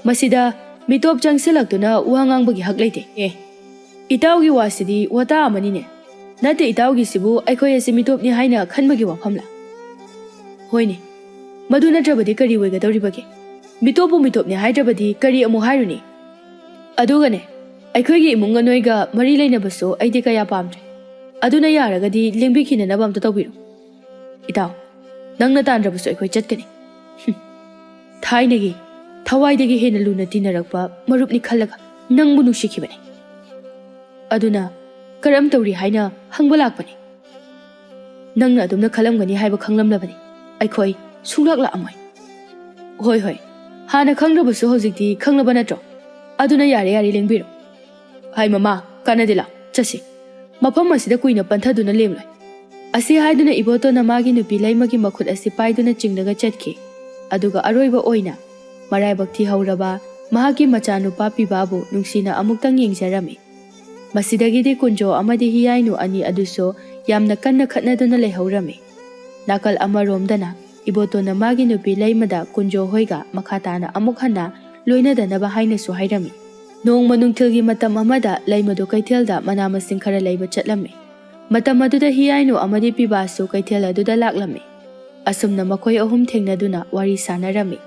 ꯃꯁꯤꯗ ꯃꯤꯇꯣꯞ ꯆꯪꯁꯤꯜꯂꯛꯇꯨꯅ ꯋꯥ ꯉꯥꯡꯕꯒꯤ ꯍꯛ ꯂꯩꯇꯦ"꯫ "ꯑꯦ, ꯏꯇꯥꯎꯒꯤ ꯋꯥꯁꯤꯗꯤ ꯋꯥꯇꯥ ꯑꯃꯅꯤꯅꯦ꯫ ꯅꯠꯇꯦ, ꯏꯇꯥꯎꯒꯤꯁꯤꯕꯨ ꯑꯩꯈꯣꯏ ꯑꯁꯤ ꯃꯤꯇꯣꯞꯅꯤ ꯍꯥꯏꯅ ꯈꯟꯕꯒꯤ ꯋꯥꯐꯝꯂ? ꯍꯣꯏꯅꯦ, ꯃꯗꯨ ꯅꯠꯇ꯭ꯔꯕꯗꯤ ꯀꯔꯤ ꯑꯣꯏꯒꯗꯧꯔꯤꯕꯒꯦ? ꯃꯤꯇꯣꯞꯄꯨ ꯃꯤꯇꯣꯞꯅꯤ ꯍꯥꯏꯗ꯭ꯔꯕꯗꯤ ꯀꯔꯤ ꯑꯃꯨꯛ ꯍꯥꯏꯔꯨꯅꯤ? ꯑꯗꯨꯒꯅꯦ, ꯑꯩꯈꯣꯏꯒꯤ ꯏꯃꯨꯡꯒ ꯅꯣꯏꯒ ꯃꯔꯤ ꯂꯩꯅꯕꯁꯨ ꯑꯩꯗꯤ ꯀꯌꯥ ꯄꯥꯝꯗ꯭ꯔꯦ꯫ ꯑꯗꯨꯅ ꯌꯥꯔꯒꯗꯤ ꯂꯦꯡꯕꯤꯈꯤꯅꯅꯕ ꯑꯝꯇ ꯇꯧꯕꯤꯔꯣ꯫ ꯏꯇꯥꯎ, ꯅꯪꯅ ꯇꯥꯟꯗ꯭ꯔꯕꯁꯨ ꯑꯩꯈꯣꯏ ꯆꯠꯀꯅꯤ"꯫ ꯍꯨꯝ꯫ "ꯊꯥꯏꯅꯒꯤ ꯊꯋꯥꯏꯗꯒꯤ ꯍꯦꯟꯅ ꯂꯨꯅ ꯇꯤꯟꯅꯔꯛꯄ ꯃꯔꯨꯞꯅꯤ ꯈꯜꯂꯒ ꯅꯪꯕꯨ ꯅꯨꯡꯁꯤꯈꯤꯕꯅꯤ꯫ ꯑꯗꯨꯅ ꯀꯔꯝ ꯇꯧꯔꯤ ꯍꯥꯏꯅ ꯍꯪꯕ ꯂꯥꯛꯄꯅꯤ꯫ ꯅꯪꯅ ꯑꯗꯨꯝꯅ ꯈꯜꯂꯝꯒꯅꯤ ꯍꯥꯏꯕ ꯈꯪꯂꯝꯂꯕꯅꯤ꯫ ꯑꯩꯈꯣꯏ ꯁꯨꯡꯂꯥꯛ ꯂꯥꯛꯑꯝꯃꯣꯏ"꯫ "ꯍꯣꯏ, ꯍꯣꯏ, ꯍꯥꯟꯅ ꯈꯪꯗ꯭ꯔꯕꯁꯨ ꯍꯧꯖꯤꯛꯇꯤ ꯈꯪꯂꯕ ꯅꯠꯇ꯭ꯔꯣ? ꯑꯗꯨꯅ ꯌꯥꯔꯦ, ꯌꯥꯔꯦ, ꯂꯦꯡꯕꯤꯔꯣ"꯫ "ꯍꯥꯏ ꯃꯃꯥ, ꯀꯥꯟꯅꯗꯦ, ꯂꯥꯛ ꯆꯠꯁꯤ꯫ ꯃꯐꯝ ꯑꯁꯤꯗ ꯀꯨꯏꯅ ꯄꯟꯊꯗꯨꯅ ꯂꯦꯝꯂꯣꯏ"꯫ ꯑꯁꯤ ꯍꯥꯏꯗꯨꯅ ꯏꯕꯣꯇꯣꯟꯅ ꯃꯥꯒꯤ ꯅꯨꯄꯤ ꯂꯩꯃꯒꯤ ꯃꯈꯨꯠ ꯑꯁꯤ ꯄꯥꯏꯗꯨꯅ ꯆꯤꯡꯂꯒ ꯆꯠꯈꯤ꯫ ꯑꯗꯨꯒ ꯑꯔꯣꯏꯕ ꯑꯣꯏꯅ ꯃꯔꯥꯏꯕꯛ ꯊꯤꯍꯧꯔꯕ ꯃꯍꯥꯛꯀꯤ ꯃꯆꯥꯅꯨꯄꯥ ꯄꯤꯕꯥꯕꯨ ꯅꯨꯡꯁꯤꯅ ꯑꯃꯨꯛꯇꯪ ꯌꯦꯡꯖꯔꯝꯃꯤ꯫ ꯃꯁꯤꯗꯒꯤꯗꯤ ꯀꯨꯟꯖꯣ ꯑꯃꯗꯤ ꯍꯤꯌꯥꯏꯅꯨ ꯑꯅꯤ ꯑꯗꯨꯁꯨ ꯌꯥꯝꯅ ꯀꯟꯅ ꯈꯠꯅꯗꯨꯅ ꯂꯩꯍꯧꯔꯝꯃꯤ꯫ ꯅꯥꯀꯜ ꯑꯃꯔꯣꯝꯗꯅ ꯏꯕꯣꯇꯣꯟꯅ ꯃꯥꯒꯤ ꯅꯨꯄꯤ ꯂꯩꯃꯗ ꯀꯨꯟꯖꯣ ꯍꯣꯏꯒ ꯃꯈꯥ ꯇꯥꯅ ꯑꯃꯨꯛ ꯍꯟꯅ ꯂꯣꯏꯅꯗꯅꯕ ꯍꯥꯏꯅꯁꯨ ꯍꯥꯏꯔꯝꯃꯤ꯫ ꯅꯣꯡꯃ ꯅꯨꯡꯊꯤꯜꯒꯤ ꯃꯇꯝ ꯑꯃꯗ ꯂꯩꯃꯗꯨ ꯀꯩꯊꯦꯜꯗ ꯃꯅꯥ ꯃꯁꯤꯡ ꯈꯔ ꯂꯩꯕ ꯆꯠꯂꯝꯃꯤ꯫ ꯃꯇꯝ ꯑꯗꯨꯗ ꯍꯤꯌꯥꯏꯅꯨ ꯑꯃꯗꯤ ꯄꯤꯕꯥꯁꯨ ꯀꯩꯊꯦꯜ ꯑꯗꯨꯗ ꯂꯥꯛꯂꯝꯃꯤ꯫ ꯑꯁꯨꯝꯅ ꯃꯈꯣꯏ ꯑꯍꯨꯝ ꯊꯦꯡꯅꯗꯨꯅ ꯋꯥꯔꯤ ꯁꯥꯟꯅꯔꯝꯃꯤ꯫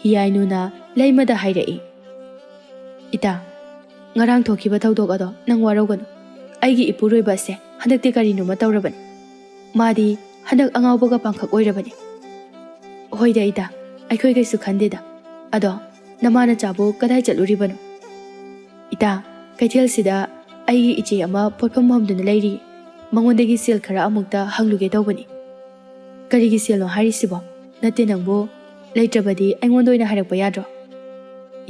ꯍꯤꯌꯥꯏꯅꯨꯅ ꯂꯩꯃꯗ ꯍꯥꯏꯔꯛꯏ, "ꯏꯇꯥ, ꯉꯔꯥꯡ ꯊꯣꯛꯈꯤꯕ ꯊꯧꯗꯣꯛ ꯑꯗꯣ ꯅꯪ ꯋꯥꯔꯧꯒꯅꯨ꯫ ꯑꯩꯒꯤ ꯏꯄꯨꯔꯣꯏꯕ ꯑꯁꯦ ꯍꯟꯗꯛꯇꯤ ꯀꯔꯤꯅꯣꯃ ꯇꯧꯔꯕꯅꯤ꯫ ꯃꯥꯗꯤ ꯍꯟꯗꯛ ꯑꯉꯥꯎꯕꯒ ꯄꯥꯡꯈꯛ ꯑꯣꯏꯔꯕꯅꯤ"꯫ "ꯍꯣꯏꯗ ꯏꯇꯥ, ꯑꯩꯈꯣꯏ ꯀꯩꯁꯨ ꯈꯟꯗꯦꯗ꯫ ꯑꯗꯣ ꯅꯃꯥ ꯅꯆꯥꯕꯨ ꯀꯗꯥꯏ ꯆꯠꯂꯨꯔꯤꯕꯅꯣ?" "ꯏꯇꯥ, ꯀꯩꯊꯦꯜꯁꯤꯗ ꯑꯩꯒꯤ ꯏꯆꯦ ꯑꯃ ꯄꯣꯠꯐꯝ ꯐꯝꯗꯨꯅ ꯂꯩꯔꯤ꯫ ꯃꯉꯣꯟꯗꯒꯤ ꯁꯦꯜ ꯈꯔ ꯑꯃꯨꯛꯇ ꯍꯪꯂꯨꯒꯦ ꯇꯧꯕꯅꯤ꯫ ꯀꯔꯤꯒꯤ ꯁꯦꯜꯅꯣ ꯍꯥꯏꯔꯤꯁꯤꯕꯣ? ꯅꯠꯇꯦ ꯅꯪꯕꯨ, ꯂꯩꯇ꯭ꯔꯕꯗꯤ ꯑꯩꯉꯣꯟꯗ ꯑꯣꯏꯅ ꯍꯥꯏꯔꯛꯄ ꯌꯥꯗ꯭ꯔꯣ?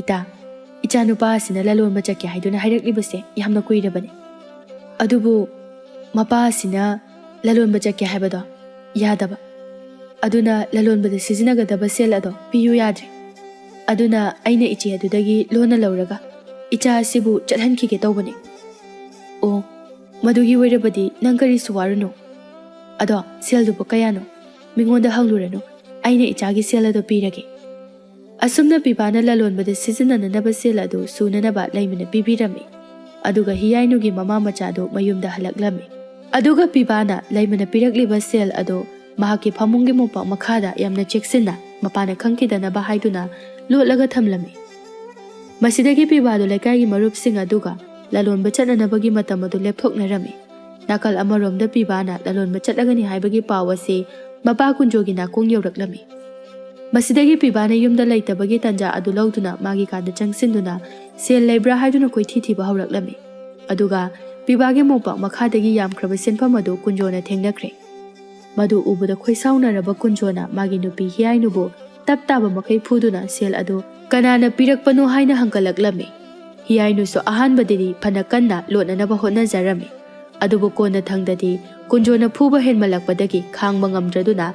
ꯏꯇꯥ, ꯏꯆꯥꯅꯨꯄꯥ ꯑꯁꯤꯅ ꯂꯂꯣꯟꯕ ꯆꯠꯀꯦ ꯍꯥꯏꯗꯨꯅ ꯍꯥꯏꯔꯛꯂꯤꯕꯁꯦ ꯌꯥꯝꯅ ꯀꯨꯏꯔꯕꯅꯤ꯫ ꯑꯗꯨꯕꯨ ꯃꯄꯥ ꯑꯁꯤꯅ ꯂꯂꯣꯟꯕ ꯆꯠꯀꯦ ꯍꯥꯏꯕꯗꯣ ꯌꯥꯗꯕ꯫ ꯑꯗꯨꯅ ꯂꯂꯣꯟꯕꯗ ꯁꯤꯖꯤꯟꯅꯒꯗꯕ ꯁꯦꯜ ꯑꯗꯣ ꯄꯤꯌꯨ ꯌꯥꯗ꯭ꯔꯦ꯫ ꯑꯗꯨꯅ ꯑꯩꯅ ꯏꯆꯦ ꯑꯗꯨꯗꯒꯤ ꯂꯣꯟꯅ ꯂꯧꯔꯒ ꯏꯆꯥ ꯑꯁꯤꯕꯨ ꯆꯠꯍꯟꯈꯤꯒꯦ ꯇꯧꯕꯅꯤ꯫ ꯑꯣ, ꯃꯗꯨꯒꯤ ꯑꯣꯏꯔꯕꯗꯤ ꯅꯪ ꯀꯔꯤꯁꯨ ꯋꯥꯔꯨꯅꯨ꯫ ꯑꯗꯣ ꯁꯦꯜꯗꯨꯕꯨ ꯀꯌꯥꯅꯣ? ꯃꯤꯉꯣꯟꯗ ꯍꯪꯂꯨꯔꯅꯨ, ꯑꯩꯅ ꯏꯆꯥꯒꯤ ꯁꯦꯜ ꯑꯗꯣ ꯄꯤꯔꯒꯦ꯫ ꯑꯁꯨꯝꯅ ꯄꯤꯕꯥꯅ ꯂꯂꯣꯟꯕꯗ ꯁꯤꯖꯤꯟꯅꯅꯅꯕ ꯁꯦꯜ ꯑꯗꯨ ꯁꯨꯅꯅꯕ ꯂꯩꯃꯅ ꯄꯤꯕꯤꯔꯝꯃꯤ꯫ ꯑꯗꯨꯒ ꯍꯤꯌꯥꯏꯅꯨꯒꯤ ꯃꯃꯥ ꯃꯆꯥꯗꯨ ꯃꯌꯨꯝꯗ ꯍꯜꯂꯛꯂꯝꯃꯤ꯫ ꯑꯗꯨꯒ ꯄꯤꯕꯥꯅ ꯂꯩꯃꯅ ꯄꯤꯔꯛꯂꯤꯕ ꯁꯦꯜ ꯑꯗꯨ ꯃꯍꯥꯛꯀꯤ ꯐꯃꯨꯡꯒꯤ ꯃꯣꯝꯄꯥꯛ ꯃꯈꯥꯗ ꯌꯥꯝꯅ ꯆꯦꯛꯁꯤꯟꯅ ꯃꯄꯥꯅ ꯈꯪꯈꯤꯗꯅꯕ ꯍꯥꯏꯗꯨꯅ ꯂꯣꯠꯂꯒ ꯊꯝꯂꯝꯃꯤ꯫ ꯃꯁꯤꯗꯒꯤ ꯄꯤꯕꯥꯗꯨ ꯂꯩꯀꯥꯏꯒꯤ ꯃꯔꯨꯞꯁꯤꯡ ꯑꯗꯨꯒ ꯂꯂꯣꯟꯕ ꯆꯠꯅꯅꯕꯒꯤ ꯃꯇꯝ ꯑꯗꯨ ꯂꯦꯞꯊꯣꯛꯅꯔꯝꯃꯤ꯫ ꯅꯥꯀꯜ ꯑꯃꯔꯣꯝꯗ ꯄꯤꯕꯥꯅ ꯂꯂꯣꯟꯕ ꯆꯠꯂꯒꯅꯤ ꯍꯥꯏꯕꯒꯤ ꯄꯥꯎ ꯑꯁꯤ ꯃꯄꯥ ꯀꯨꯟꯖꯣꯒꯤ ꯅꯥꯀꯣꯡ ꯌꯧꯔꯛꯂꯝꯃꯤ꯫ ꯃꯁꯤꯗꯒꯤ ꯄꯤꯕꯥꯅ ꯌꯨꯝꯗ ꯂꯩꯇꯕꯒꯤ ꯇꯥꯟꯖꯥ ꯑꯗꯨ ꯂꯧꯗꯨꯅ ꯃꯥꯒꯤ ꯀꯥꯗ ꯆꯪꯁꯤꯟꯗꯨꯅ ꯁꯦꯜ ꯂꯩꯕ꯭ꯔꯥ ꯍꯥꯏꯗꯨꯅ ꯀꯣꯏꯊꯤ ꯊꯤꯕ ꯍꯧꯔꯛꯂꯝꯃꯤ꯫ ꯑꯗꯨꯒ ꯄꯤꯕꯥꯒꯤ ꯃꯣꯝꯄꯥꯛ ꯃꯈꯥꯗꯒꯤ ꯌꯥꯝꯈ꯭ꯔꯕ ꯁꯦꯟꯐꯝ ꯑꯗꯨ ꯀꯨꯟꯖꯣꯅ ꯊꯦꯡꯅꯈ꯭ꯔꯦ꯫ ꯃꯗꯨ ꯎꯕꯗ ꯈꯣꯏꯁꯥꯎꯅꯔꯕ ꯀꯨꯟꯖꯣꯅ ꯃꯥꯒꯤ ꯅꯨꯄꯤ ꯍꯤꯌꯥꯏꯅꯨꯕꯨ ꯇꯞ ꯇꯥꯕ ꯃꯈꯩ ꯐꯨꯗꯨꯅ ꯁꯦꯜ ꯑꯗꯨ ꯀꯅꯥꯅ ꯄꯤꯔꯛꯄꯅꯣ ꯍꯥꯏꯅ ꯍꯪꯒꯠꯂꯛꯂꯝꯃꯤ꯫ ꯍꯤꯌꯥꯏꯅꯨꯁꯨ ꯑꯍꯥꯟꯕꯗꯗꯤ ꯐꯅ ꯀꯟꯅ ꯂꯣꯠꯅꯅꯕ ꯍꯣꯠꯅꯖꯔꯝꯃꯤ꯫ ꯑꯗꯨꯕꯨ ꯀꯣꯟꯅ ꯊꯪꯗꯗꯤ ꯀꯨꯟꯖꯣꯅ ꯐꯨꯕ ꯍꯦꯟꯃꯜꯂꯛꯄꯗꯒꯤ ꯈꯥꯡꯕ ꯉꯝꯗ꯭ꯔꯗꯨꯅ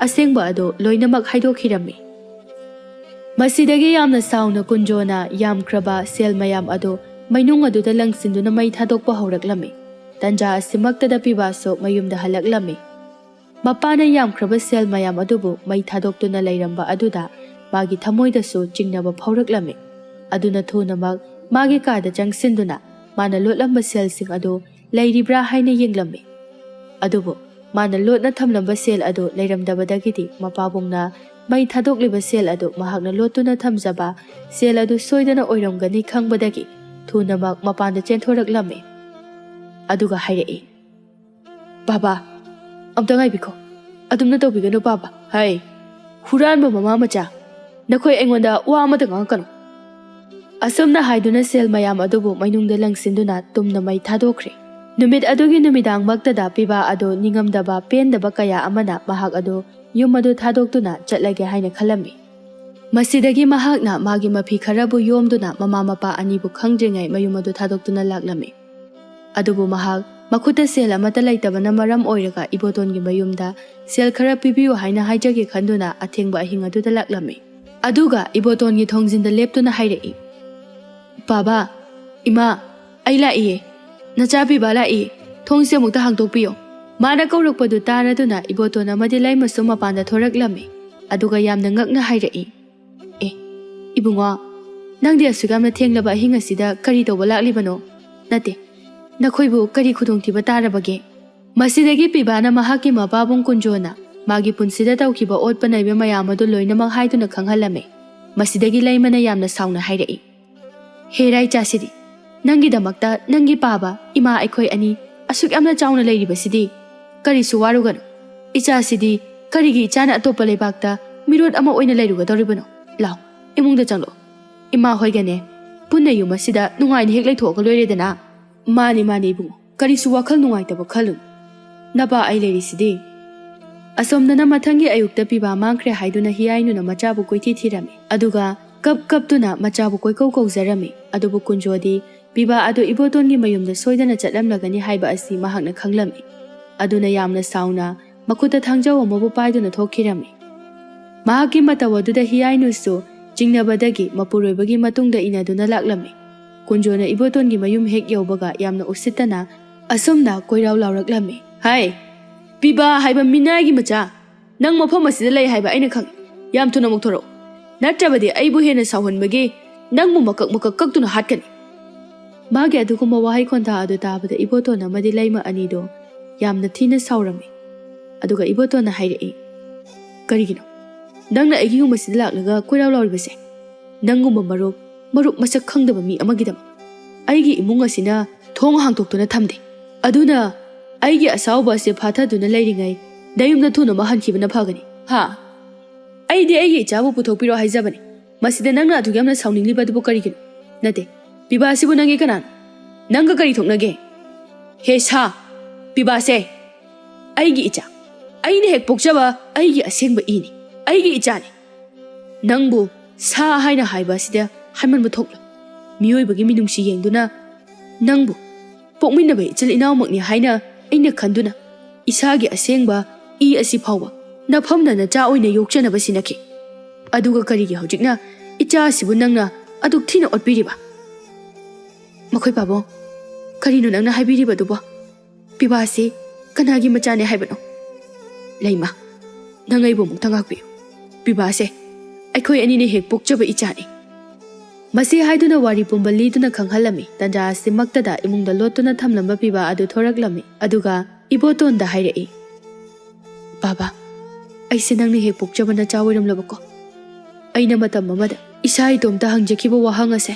ꯑꯁꯦꯡꯕ ꯑꯗꯨ ꯂꯣꯏꯅꯃꯛ ꯍꯥꯏꯗꯣꯛꯈꯤꯔꯝꯃꯤ꯫ ꯃꯁꯤꯗꯒꯤ ꯌꯥꯝꯅ ꯁꯥꯎꯅ ꯀꯨꯟꯖꯣꯅ ꯌꯥꯝꯈ꯭ꯔꯕ ꯁꯦꯜ ꯃꯌꯥꯝ ꯑꯗꯨ ꯃꯩꯅꯨꯡ ꯑꯗꯨꯗ ꯂꯪꯁꯤꯟꯗꯨꯅ ꯃꯩ ꯊꯥꯗꯣꯛꯄ ꯍꯧꯔꯛꯂꯝꯃꯤ꯫ ꯇꯟꯖꯥ ꯑꯁꯤꯃꯛꯇꯗ ꯄꯤꯕꯥꯁꯨ ꯃꯌꯨꯝꯗ ꯍꯜꯂꯛꯂꯝꯃꯤ꯫ ꯃꯄꯥꯅ ꯌꯥꯝꯈ꯭ꯔꯕ ꯁꯦꯜ ꯃꯌꯥꯝ ꯑꯗꯨꯕꯨ ꯃꯩ ꯊꯥꯗꯣꯛꯇꯨꯅ ꯂꯩꯔꯝꯕ ꯑꯗꯨꯗ ꯃꯥꯒꯤ ꯊꯃꯣꯏꯗꯁꯨ ꯆꯤꯡꯅꯕ ꯐꯥꯎꯔꯛꯂꯝꯃꯤ꯫ ꯑꯗꯨꯅ ꯊꯨꯅꯃꯛ ꯃꯥꯒꯤ ꯀꯥꯗ ꯆꯪꯁꯤꯟꯗꯨꯅ ꯃꯥꯅ ꯂꯣꯠꯂꯝꯕ ꯁꯦꯜꯁꯤꯡ ꯑꯗꯨ ꯂꯩꯔꯤꯕ꯭ꯔꯥ ꯍꯥꯏꯅ ꯌꯦꯡꯂꯝꯃꯤ꯫ ꯑꯗꯨꯕꯨ ꯃꯥꯅ ꯂꯣꯠꯅ ꯊꯝꯂꯝꯕ ꯁꯦꯜ ꯑꯗꯨ ꯂꯩꯔꯝꯗꯕꯗꯒꯤꯗꯤ ꯃꯄꯥꯕꯨꯡꯅ ꯃꯩ ꯊꯥꯗꯣꯛꯂꯤꯕ ꯁꯦꯜ ꯑꯗꯨ ꯃꯍꯥꯛꯅ ꯂꯣꯠꯇꯨꯅ ꯊꯝꯖꯕ ꯁꯦꯜ ꯑꯗꯨ ꯁꯣꯏꯗꯅ ꯑꯣꯏꯔꯝꯒꯅꯤ ꯈꯪꯕꯗꯒꯤ ꯊꯨꯅꯃꯛ ꯃꯄꯥꯟꯗ ꯆꯦꯟꯊꯣꯔꯛꯂꯝꯃꯤ꯫ ꯑꯗꯨꯒ ꯍꯥꯏꯔꯛꯏ, "ꯕꯥꯕꯥ, ꯑꯝꯇ ꯉꯥꯏꯕꯤꯈꯣ꯫ ꯑꯗꯨꯝꯅ ꯇꯧꯕꯤꯒꯅꯨ ꯕꯥꯕꯥ꯫ ꯍꯩ, ꯍꯨꯔꯥꯟꯕ ꯃꯃꯥ ꯃꯆꯥ, ꯅꯈꯣꯏ ꯑꯩꯉꯣꯟꯗ ꯋꯥ ꯑꯃꯇ ꯉꯥꯡꯉꯛꯀꯅꯨ꯫ ꯑꯁꯨꯝꯅ ꯍꯥꯏꯗꯨꯅ ꯁꯦꯜ ꯃꯌꯥꯝ ꯑꯗꯨꯕꯨ ꯃꯩꯅꯨꯡꯗ ꯂꯪꯁꯤꯟꯗꯨꯅ ꯇꯨꯝꯅ ꯃꯩ ꯊꯥꯗꯣꯛꯈ꯭ꯔꯦ꯫ ꯅꯨꯃꯤꯠ ꯑꯗꯨꯒꯤ ꯅꯨꯃꯤꯗꯥꯡꯃꯛꯇꯗ ꯄꯤꯕꯥ ꯑꯗꯨ ꯅꯤꯡꯉꯝꯗꯕ ꯄꯦꯟꯗꯕ ꯀꯌꯥ ꯑꯃꯅ ꯃꯍꯥꯛ ꯑꯗꯨ ꯌꯨꯝ ꯑꯗꯨ ꯊꯥꯗꯣꯛꯇꯨꯅ ꯆꯠꯂꯒꯦ ꯍꯥꯏꯅ ꯈꯜꯂꯝꯃꯤ꯫ ꯃꯁꯤꯗꯒꯤ ꯃꯍꯥꯛꯅ ꯃꯥꯒꯤ ꯃꯐꯤ ꯈꯔꯕꯨ ꯌꯣꯝꯗꯨꯅ ꯃꯃꯥ ꯃꯄꯥ ꯑꯅꯤꯕꯨ ꯈꯪꯗ꯭ꯔꯤꯉꯩ ꯃꯌꯨꯝ ꯑꯗꯨ ꯊꯥꯗꯣꯛꯇꯨꯅ ꯂꯥꯛꯂꯝꯃꯤ꯫ ꯑꯗꯨꯕꯨ ꯃꯍꯥꯛ ꯃꯈꯨꯠꯇ ꯁꯦꯜ ꯑꯃꯠꯇ ꯂꯩꯇꯕꯅ ꯃꯔꯝ ꯑꯣꯏꯔꯒ ꯏꯕꯣꯇꯣꯟꯒꯤ ꯃꯌꯨꯝꯗ ꯁꯦꯜ ꯈꯔ ꯄꯤꯕꯤꯌꯨ ꯍꯥꯏꯅ ꯍꯥꯏꯖꯒꯦ ꯈꯟꯗꯨꯅ ꯑꯊꯦꯡꯕ ꯑꯍꯤꯡ ꯑꯗꯨꯗ ꯂꯥꯛꯂꯝꯃꯤ꯫ ꯑꯗꯨꯒ ꯏꯕꯣꯇꯣꯟꯒꯤ ꯊꯣꯡꯖꯤꯟꯗ ꯂꯦꯞꯇꯨꯅ ꯍꯥꯏꯔꯛꯏ, "ꯄꯥꯕꯥ, ꯏꯃꯥ, ꯑꯩ ꯂꯥꯛꯏꯌꯦ꯫ ꯅꯆꯥ ꯄꯤꯕꯥ ꯂꯥꯛꯏ꯫ ꯊꯣꯡꯁꯦ ꯑꯃꯨꯛꯇ ꯍꯥꯡꯗꯣꯛꯄꯤꯌꯣ꯫" ꯃꯥꯅ ꯀꯧꯔꯛꯄꯗꯨ ꯇꯥꯔꯗꯨꯅ ꯏꯕꯣꯇꯣꯟ ꯑꯃꯗꯤ ꯂꯩꯃꯁꯨ ꯃꯄꯥꯟꯗ ꯊꯣꯔꯛꯂꯝꯃꯤ꯫ ꯑꯗꯨꯒ ꯌꯥꯝꯅ ꯉꯛꯅ ꯍꯥꯏꯔꯛꯏ, "ꯑꯦ, ꯏꯕꯨꯡꯉꯣ, ꯅꯪꯗꯤ ꯑꯁꯨꯛ ꯌꯥꯝꯅ ꯊꯦꯡꯂꯕ ꯑꯍꯤꯡ ꯑꯁꯤꯗ ꯀꯔꯤ ꯇꯧꯕ ꯂꯥꯛꯂꯤꯕꯅꯣ? ꯅꯠꯇꯦ, ꯅꯈꯣꯏꯕꯨ ꯀꯔꯤ ꯈꯨꯗꯣꯡꯊꯤꯕ ꯇꯥꯔꯕꯒꯦ?" ꯃꯁꯤꯗꯒꯤ ꯄꯤꯕꯥꯅ ꯃꯍꯥꯛꯀꯤ ꯃꯄꯥꯕꯨꯡ ꯀꯨꯟꯖꯣꯅ ꯃꯥꯒꯤ ꯄꯨꯟꯁꯤꯗ ꯇꯧꯈꯤꯕ ꯑꯣꯠꯄ ꯅꯩꯕ ꯃꯌꯥꯝ ꯑꯗꯨ ꯂꯣꯏꯅꯃꯛ ꯍꯥꯏꯗꯨꯅ ꯈꯪꯍꯜꯂꯝꯃꯤ꯫ ꯃꯁꯤꯗꯒꯤ ꯂꯩꯃꯅ ꯌꯥꯝꯅ ꯁꯥꯎꯅ ꯍꯥꯏꯔꯛꯏ, "ꯍꯦꯔꯥ ꯏꯆꯥꯁꯤꯗꯤ, ꯅꯪꯒꯤꯗꯃꯛꯇ ꯅꯪꯒꯤ ꯄꯥꯕ ꯏꯃꯥ ꯑꯩꯈꯣꯏ ꯑꯅꯤ ꯑꯁꯨꯛ ꯌꯥꯝꯅ ꯆꯥꯎꯅ ꯂꯩꯔꯤꯕꯁꯤꯗꯤ ꯀꯔꯤꯁꯨ ꯋꯥꯔꯨꯒꯅꯨ꯫ ꯏꯆꯥꯁꯤꯗꯤ ꯀꯔꯤꯒꯤ ꯏꯆꯥꯅ ꯑꯇꯣꯞꯄ ꯂꯩꯕꯥꯛꯇ ꯃꯤꯔꯣꯠ ꯑꯃ ꯑꯣꯏꯅ ꯂꯩꯔꯨꯒꯗꯧꯔꯤꯕꯅꯣ? ꯂꯥꯎ, ꯏꯃꯨꯡꯗ ꯆꯪꯂꯣ꯫ ꯏꯃꯥ ꯍꯣꯏꯒꯅꯦ ꯄꯨꯟꯅ ꯌꯨꯝ ꯑꯁꯤꯗ ꯅꯨꯡꯉꯥꯏꯅ ꯍꯦꯛ ꯂꯩꯊꯣꯛꯑꯒ ꯂꯣꯏꯔꯦꯗꯅ꯫" "ꯃꯥꯅꯤ, ꯃꯥꯅꯤ ꯏꯕꯨꯡꯉꯣ, ꯀꯔꯤꯁꯨ ꯋꯥꯈꯜ ꯅꯨꯡꯉꯥꯏꯇꯕ ꯈꯜꯂꯨꯅꯨ꯫ ꯅꯄꯥ ꯑꯩ ꯂꯩꯔꯤꯁꯤꯗꯤ꯫" ꯑꯁꯣꯝꯗꯅ ꯃꯊꯪꯒꯤ ꯑꯌꯨꯛꯇ ꯄꯤꯕꯥ ꯃꯥꯡꯈ꯭ꯔꯦ ꯍꯥꯏꯗꯨꯅ ꯍꯤꯌꯥꯏꯅꯨꯅ ꯃꯆꯥꯕꯨ ꯀꯣꯏꯊꯤ ꯊꯤꯔꯝꯃꯤ꯫ ꯑꯗꯨꯒ ꯀꯞ ꯀꯞꯇꯨꯅ ꯃꯆꯥꯕꯨ ꯀꯣꯏꯀꯧ ꯀꯧꯖꯔꯝꯃꯤ꯫ ꯑꯗꯨꯕꯨ ꯀꯨꯟꯖꯣꯗꯤ ꯄꯤꯕꯥ ꯑꯗꯨ ꯏꯕꯣꯇꯣꯟꯒꯤ ꯃꯌꯨꯝꯗ ꯁꯣꯏꯗꯅ ꯆꯠꯂꯝꯂꯒꯅꯤ ꯍꯥꯏꯕ ꯑꯁꯤ ꯃꯍꯥꯛꯅ ꯈꯪꯂꯝꯃꯤ꯫ ꯑꯗꯨꯅ ꯌꯥꯝꯅ ꯁꯥꯎꯅ ꯃꯈꯨꯠꯇ ꯊꯥꯡꯖꯧ ꯑꯃꯕꯨ ꯄꯥꯏꯗꯨꯅ ꯊꯣꯛꯈꯤꯔꯝꯃꯤ꯫ ꯃꯍꯥꯛꯀꯤ ꯃꯇꯧ ꯑꯗꯨꯗ ꯍꯤꯌꯥꯏꯅꯨꯁꯨ ꯆꯤꯡꯅꯕꯗꯒꯤ ꯃꯄꯨꯔꯣꯏꯕꯒꯤ ꯃꯇꯨꯡꯗ ꯏꯟꯅꯗꯨꯅ ꯂꯥꯛꯂꯝꯃꯤ꯫ ꯀꯨꯟꯖꯣꯅ ꯏꯕꯣꯇꯣꯟꯒꯤ ꯃꯌꯨꯝ ꯍꯦꯛ ꯌꯧꯕꯒ ꯌꯥꯝꯅ ꯎꯁꯤꯠꯇꯅ ꯑꯁꯨꯝꯅ ꯀꯣꯏꯔꯥꯎ ꯂꯥꯎꯔꯛꯂꯝꯃꯤ, "ꯍꯥꯏ, ꯄꯤꯕꯥ ꯍꯥꯏꯕ ꯃꯤꯅꯥꯏꯒꯤ ꯃꯆꯥ, ꯅꯪ ꯃꯐꯝ ꯑꯁꯤꯗ ꯂꯩ ꯍꯥꯏꯕ ꯑꯩꯅ ꯈꯪꯏ꯫ ꯌꯥꯝ ꯊꯨꯅ ꯑꯃꯨꯛ ꯊꯣꯔꯛꯎ, ꯅꯠꯇ꯭ꯔꯕꯗꯤ ꯑꯩꯕꯨ ꯍꯦꯟꯅ ꯁꯥꯎꯍꯟꯕꯒꯤ ꯅꯪꯕꯨ ꯃꯀꯛ ꯃꯀꯛ ꯀꯛꯇꯨꯅ ꯍꯥꯠꯀꯅꯤ꯫" ꯃꯥꯒꯤ ꯑꯗꯨꯒꯨꯝꯕ ꯋꯥꯍꯩ ꯈꯣꯟꯊꯥ ꯑꯗꯨ ꯇꯥꯕꯗ ꯏꯕꯣꯇꯣꯟ ꯑꯃꯗꯤ ꯂꯩꯃ ꯑꯅꯤꯗꯣ ꯌꯥꯝꯅ ꯊꯤꯅ ꯁꯥꯎꯔꯝꯃꯤ꯫ ꯑꯗꯨꯒ ꯏꯕꯣꯇꯣꯟꯅ ꯍꯥꯏꯔꯛꯏ, "ꯀꯔꯤꯒꯤꯅꯣ ꯅꯪꯅ ꯑꯩꯒꯤ ꯌꯨꯝ ꯑꯁꯤꯗ ꯂꯥꯛꯂꯒ ꯀꯣꯏꯔꯥꯎ ꯂꯥꯎꯔꯤꯕꯁꯦ? ꯅꯪꯒꯨꯝꯕ ꯃꯔꯨꯞ, ꯃꯔꯨꯞ ꯃꯁꯛ ꯈꯪꯗꯕ ꯃꯤ ꯑꯃꯒꯤꯗꯃꯛ ꯑꯩꯒꯤ ꯏꯃꯨꯡ ꯑꯁꯤꯅ ꯊꯣꯡ ꯍꯥꯡꯗꯣꯛꯇꯨꯅ ꯊꯝꯗꯦ꯫ ꯑꯗꯨꯅ ꯑꯩꯒꯤ ꯑꯁꯥꯎꯕ ꯑꯁꯤ ꯐꯥꯊꯗꯨꯅ ꯂꯩꯔꯤꯉꯩ ꯅꯌꯨꯝꯗ ꯊꯨꯅ ꯍꯟꯈꯤꯕꯅ ꯐꯒꯅꯤ꯫ ꯍꯥ? ꯑꯩꯗꯤ ꯑꯩꯒꯤ ꯏꯆꯥꯕꯨ ꯄꯨꯊꯣꯛꯄꯤꯔꯣ ꯍꯥꯏꯖꯕꯅꯤ꯫ ꯃꯁꯤꯗ ꯅꯪꯅ ꯑꯗꯨꯛ ꯌꯥꯝꯅ ꯁꯥꯎꯅꯤꯡꯂꯤꯕ ꯑꯗꯨꯕꯨ ꯀꯔꯤꯒꯤꯅꯣ? ꯅꯠꯇꯦ, ꯄꯤꯕꯥꯁꯤꯕꯨ ꯅꯪꯒꯤ ꯀꯅꯥꯅꯣ? ꯅꯪꯒ ꯀꯔꯤ ꯊꯣꯛꯅꯒꯦ? ꯍꯦ ꯁꯥ, ꯄꯤꯕꯥꯁꯦ ꯑꯩꯒꯤ ꯏꯆꯥ, ꯑꯩꯅ ꯍꯦꯛ ꯄꯣꯛꯆꯕ ꯑꯩꯒꯤ ꯑꯁꯦꯡꯕ ꯏꯅꯤ, ꯑꯩꯒꯤ ꯏꯆꯥꯅꯤ꯫ ꯅꯪꯕꯨ ꯁꯥ ꯍꯥꯏꯅ ꯍꯥꯏꯕ ꯑꯁꯤꯗ ꯍꯥꯏꯃꯟꯕ ꯊꯣꯛꯂꯣꯏ꯫ ꯃꯤꯑꯣꯏꯕꯒꯤ ꯃꯤꯅꯨꯡꯁꯤ ꯌꯦꯡꯗꯨꯅ ꯅꯪꯕꯨ ꯄꯣꯛꯃꯤꯟꯅꯕ ꯏꯆꯤꯜ ꯏꯅꯥꯎꯃꯛꯅꯤ ꯍꯥꯏꯅ ꯑꯩꯅ ꯈꯟꯗꯨꯅ ꯏꯁꯥꯒꯤ ꯑꯁꯦꯡꯕ ꯏ ꯑꯁꯤ ꯐꯥꯎꯕ ꯅꯐꯝꯅ ꯅꯆꯥ ꯑꯣꯏꯅ ꯌꯣꯛꯆꯅꯕ ꯁꯤꯟꯅꯈꯤ꯫ ꯑꯗꯨꯒ ꯀꯔꯤꯒꯤ ꯍꯧꯖꯤꯛꯅ ꯏꯆꯥ ꯑꯁꯤꯕꯨ ꯅꯪꯅ ꯑꯗꯨꯛ ꯊꯤꯅ ꯑꯣꯠꯄꯤꯔꯤꯕ? ꯃꯈꯣꯏ ꯄꯥꯕꯨꯡ, ꯀꯔꯤꯅꯣ ꯅꯪꯅ ꯍꯥꯏꯕꯤꯔꯤꯕꯗꯨꯕꯣ? ꯄꯤꯕꯥꯁꯤ ꯀꯅꯥꯒꯤ ꯃꯆꯥꯅꯦ ꯍꯥꯏꯕꯅꯣ? ꯂꯩꯃ, ꯅꯪ ꯑꯩꯕꯨ ꯑꯃꯨꯛꯇ ꯉꯥꯛꯄꯤꯌꯨ꯫ ꯄꯤꯕꯥꯁꯦ ꯑꯩꯈꯣꯏ ꯑꯅꯤꯅ ꯍꯦꯛ ꯄꯣꯛꯆꯕ ꯏꯆꯥꯅꯤ꯫ ꯃꯁꯤ ꯍꯥꯏꯗꯨꯅ ꯋꯥꯔꯤ ꯄꯨꯝꯕ ꯂꯤꯗꯨꯅ ꯈꯪꯍꯜꯂꯝꯃꯤ꯫ ꯇꯟꯖꯥ ꯑꯁꯤꯃꯛꯇꯗ ꯏꯃꯨꯡꯗ ꯂꯣꯠꯇꯨꯅ ꯊꯝꯂꯝꯕ ꯄꯤꯕꯥ ꯑꯗꯨ ꯊꯣꯔꯛꯂꯝꯃꯤ꯫ ꯑꯗꯨꯒ ꯏꯕꯣꯇꯣꯟꯗ ꯍꯥꯏꯔꯛꯏ, "ꯕꯥꯕꯥ, ꯑꯩꯁꯦ ꯅꯪꯅ ꯍꯦꯛ ꯄꯣꯛꯆꯕ ꯅꯆꯥ ꯑꯣꯏꯔꯝꯂꯕꯀꯣ?" ꯑꯩꯅ ꯃꯇꯝ ꯑꯃꯗ ꯏꯁꯥ ꯏꯇꯣꯝꯇ ꯍꯪꯖꯈꯤꯕ ꯋꯥꯍꯪ ꯑꯁꯦ,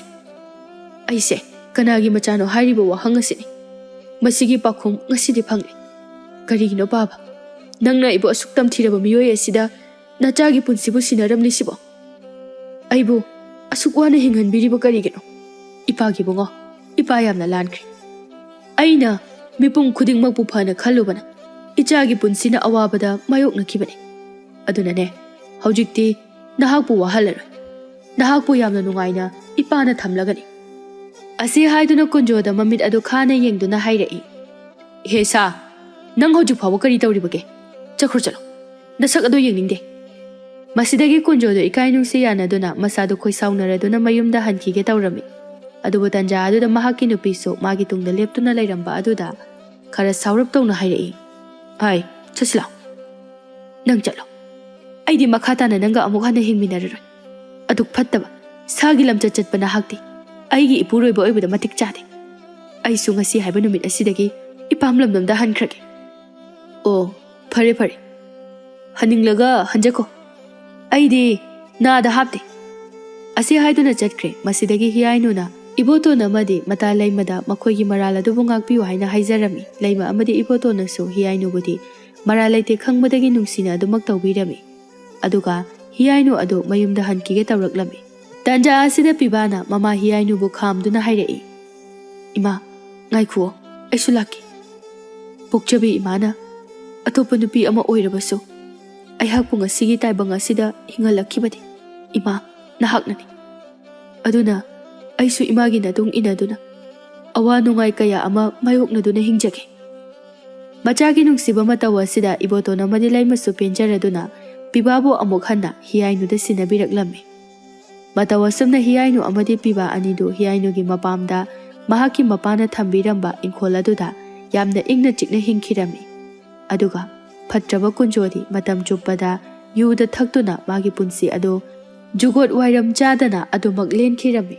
ꯑꯩꯁꯦ ꯀꯅꯥꯒꯤ ꯃꯆꯥꯅꯣ ꯍꯥꯏꯔꯤꯕ ꯋꯥꯍꯪ ꯑꯁꯤꯅꯤ꯫ ꯃꯁꯤꯒꯤ ꯄꯥꯎꯈꯨꯝ ꯉꯁꯤꯗꯤ ꯐꯪꯂꯦ꯫ ꯀꯔꯤꯒꯤꯅꯣ ꯕꯥꯕꯥ, ꯅꯪꯅ ꯑꯩꯕꯨ ꯑꯁꯨꯛ ꯇꯝꯊꯤꯔꯕ ꯃꯤꯑꯣꯏ ꯑꯁꯤꯗ ꯅꯆꯥꯒꯤ ꯄꯨꯟꯁꯤꯕꯨ ꯁꯤꯟꯅꯔꯝꯂꯤꯁꯤꯕꯣ? ꯑꯩꯕꯨ ꯑꯁꯨꯛ ꯋꯥꯅ ꯍꯤꯡꯍꯟꯕꯤꯔꯤꯕ ꯀꯔꯤꯒꯤꯅꯣ? ꯏꯄꯥꯒꯤ ꯏꯕꯨꯡꯉꯣ, ꯏꯄꯥ ꯌꯥꯝꯅ ꯂꯥꯟꯈ꯭ꯔꯦ꯫ ꯑꯩꯅ ꯃꯤꯄꯨꯝ ꯈꯨꯗꯤꯡꯃꯛꯄꯨ ꯐꯅ ꯈꯜꯂꯨꯕꯅ ꯏꯆꯥꯒꯤ ꯄꯨꯟꯁꯤꯅ ꯑꯋꯥꯕꯗ ꯃꯥꯌꯣꯛꯅꯈꯤꯕꯅꯤ꯫ ꯑꯗꯨꯅꯅꯦ, ꯍꯧꯖꯤꯛꯇꯤ ꯅꯍꯥꯛꯄꯨ ꯋꯥꯍꯜꯂꯔꯣꯏ꯫ ꯅꯍꯥꯛꯄꯨ ꯌꯥꯝꯅ ꯅꯨꯡꯉꯥꯏꯅ ꯏꯄꯥꯅ ꯊꯝꯂꯒꯅꯤ꯫" ꯑꯁꯤ ꯍꯥꯏꯗꯨꯅ ꯀꯨꯟꯖꯣꯗ ꯃꯃꯤꯠ ꯑꯗꯨ ꯈꯥꯅ ꯌꯦꯡꯗꯨꯅ ꯍꯥꯏꯔꯛꯏ, "ꯍꯦ ꯁꯥ, ꯅꯪ ꯍꯧꯖꯤꯛ ꯐꯥꯎꯕ ꯀꯔꯤ ꯇꯧꯔꯤꯕꯒꯦ? ꯆꯠꯈ꯭ꯔꯣ ꯆꯠꯂꯣ, ꯅꯁꯛ ꯑꯗꯨ ꯌꯦꯡꯅꯤꯡꯗꯦ꯫" ꯃꯁꯤꯗꯒꯤ ꯀꯨꯟꯖꯣꯗꯨ ꯏꯀꯥꯏ ꯅꯨꯡꯁꯤ ꯌꯥꯅꯗꯨꯅ ꯃꯁꯥꯗꯨ ꯈꯣꯏꯁꯥꯎꯅꯔꯗꯨꯅ ꯃꯌꯨꯝꯗ ꯍꯟꯈꯤꯒꯦ ꯇꯧꯔꯝꯃꯤ꯫ ꯑꯗꯨꯕꯨ ꯇꯟꯖꯥ ꯑꯗꯨꯗ ꯃꯍꯥꯛꯀꯤ ꯅꯨꯄꯤꯁꯨ ꯃꯥꯒꯤ ꯇꯨꯡꯗ ꯂꯦꯞꯇꯨꯅ ꯂꯩꯔꯝꯕ ꯑꯗꯨꯗ ꯈꯔ ꯁꯥꯎꯔꯞ ꯇꯧꯅ ꯍꯥꯏꯔꯛꯏ, "ꯍꯥꯏ, ꯆꯠꯁꯤ ꯂꯥꯎ꯫ ꯅꯪ ꯆꯠꯂꯣ꯫ ꯑꯩꯗꯤ ꯃꯈꯥ ꯇꯥꯅ ꯅꯪꯒ ꯑꯃꯨꯛ ꯍꯟꯅ ꯍꯤꯡꯃꯤꯟꯅꯔꯔꯣꯏ꯫ ꯑꯗꯨꯛ ꯐꯠꯇꯕ, ꯁꯥꯒꯤ ꯂꯝꯆꯠ ꯆꯠꯄ ꯅꯍꯥꯛꯇꯤ ꯑꯩꯒꯤ ꯏꯄꯨꯔꯣꯏꯕ ꯑꯣꯏꯕꯗ ꯃꯇꯤꯛ ꯆꯥꯗꯦ꯫ ꯑꯩꯁꯨ ꯉꯁꯤ ꯍꯥꯏꯕ ꯅꯨꯃꯤꯠ ꯑꯁꯤꯗꯒꯤ ꯏꯄꯥꯝ ꯂꯝꯗꯝꯗ ꯍꯟꯈ꯭ꯔꯒꯦ꯫" "ꯑꯣ, ꯐꯔꯦ ꯐꯔꯦ꯫ ꯍꯟꯅꯤꯡꯂꯒ ꯍꯟꯖꯈꯣ꯫ ꯑꯩꯗꯤ ꯅꯥꯗ ꯍꯥꯞꯇꯦ꯫" ꯑꯁꯤ ꯍꯥꯏꯗꯨꯅ ꯆꯠꯈ꯭ꯔꯦ꯫ ꯃꯁꯤꯗꯒꯤ ꯍꯤꯌꯥꯏꯅꯨꯅ ꯏꯕꯣꯇꯣꯟ ꯑꯃꯗꯤ ꯃꯇꯥ ꯂꯩꯃꯗ ꯃꯈꯣꯏꯒꯤ ꯃꯔꯥꯜ ꯑꯗꯨꯕꯨ ꯉꯥꯛꯄꯤꯌꯨ ꯍꯥꯏꯅ ꯍꯥꯏꯖꯔꯝꯃꯤ꯫ ꯂꯩꯃ ꯑꯃꯗꯤ ꯏꯕꯣꯇꯣꯟꯅꯁꯨ ꯍꯤꯌꯥꯏꯅꯨꯕꯨꯗꯤ ꯃꯔꯥꯜ ꯂꯩꯇꯦ ꯈꯪꯕꯗꯒꯤ ꯅꯨꯡꯁꯤꯅ ꯑꯗꯨꯃꯛ ꯇꯧꯕꯤꯔꯝꯃꯤ꯫ ꯑꯗꯨꯒ ꯍꯤꯌꯥꯏꯅꯨ ꯑꯗꯨ ꯃꯌꯨꯝꯗ ꯍꯟꯈꯤꯒꯦ ꯇꯧꯔꯛꯂꯝꯃꯤ꯫ ꯇꯥꯟꯖꯥ ꯑꯁꯤꯗ ꯄꯤꯕꯥꯅ ꯃꯃꯥ ꯍꯤꯌꯥꯏꯅꯨꯕꯨ ꯈꯥꯝꯗꯨꯅ ꯍꯥꯏꯔꯛꯏ, "ꯏꯃꯥ, ꯉꯥꯏꯈꯨꯑꯣ, ꯑꯩꯁꯨ ꯂꯥꯛꯀꯦ꯫ ꯄꯣꯛꯆꯕꯤ ꯏꯃꯥꯅ ꯑꯇꯣꯞꯄ ꯅꯨꯄꯤ ꯑꯃ ꯑꯣꯏꯔꯕꯁꯨ ꯑꯩꯍꯥꯛꯄꯨ ꯉꯁꯤꯒꯤ ꯇꯥꯏꯕꯪ ꯑꯁꯤꯗ ꯍꯤꯡꯍꯜꯂꯛꯈꯤꯕꯗꯤ ꯏꯃꯥ ꯅꯍꯥꯛꯅꯅꯤ꯫ ꯑꯗꯨꯅ ꯑꯩꯁꯨ ꯏꯃꯥꯒꯤ ꯃꯇꯨꯡ ꯏꯟꯅꯗꯨꯅ ꯑꯋꯥ ꯅꯨꯡꯉꯥꯏ ꯀꯌꯥ ꯑꯃ ꯃꯥꯌꯣꯛꯅꯗꯨꯅ ꯍꯤꯡꯖꯒꯦ꯫" ꯃꯆꯥꯒꯤ ꯅꯨꯡꯁꯤꯕ ꯃꯇꯧ ꯑꯁꯤꯗ ꯏꯕꯣꯇꯣꯟ ꯑꯃꯗꯤ ꯂꯩꯃꯁꯨ ꯄꯦꯟꯖꯔꯗꯨꯅ ꯄꯤꯕꯥꯕꯨ ꯑꯃꯨꯛ ꯍꯟꯅ ꯍꯤꯌꯥꯏꯅꯨꯗ ꯁꯤꯟꯅꯕꯤꯔꯛꯂꯝꯃꯤ꯫ ꯃꯇꯧ ꯑꯁꯨꯝꯅ ꯍꯤꯌꯥꯏꯅꯨ ꯑꯃꯗꯤ ꯄꯤꯕꯥ ꯑꯅꯤꯗꯨ ꯍꯤꯌꯥꯏꯅꯨꯒꯤ ꯃꯄꯥꯝꯗ ꯃꯍꯥꯛꯀꯤ ꯃꯄꯥꯅ ꯊꯝꯕꯤꯔꯝꯕ ꯏꯪꯈꯣꯜ ꯑꯗꯨꯗ ꯌꯥꯝꯅ ꯏꯪꯅ ꯆꯤꯛꯅ ꯍꯤꯡꯈꯤꯔꯝꯃꯤ꯫ ꯑꯗꯨꯒ ꯐꯠꯇ꯭ꯔꯕ ꯀꯨꯟꯖꯣꯗꯤ ꯃꯇꯝ ꯆꯨꯞꯄꯗ ꯌꯨꯗ ꯊꯛꯇꯨꯅ ꯃꯥꯒꯤ ꯄꯨꯟꯁꯤ ꯑꯗꯨ ꯖꯨꯒꯣꯠ ꯋꯥꯏꯔꯝ ꯆꯥꯗꯅ ꯑꯗꯨꯃꯛ ꯂꯦꯟꯈꯤꯔꯝꯃꯤ꯫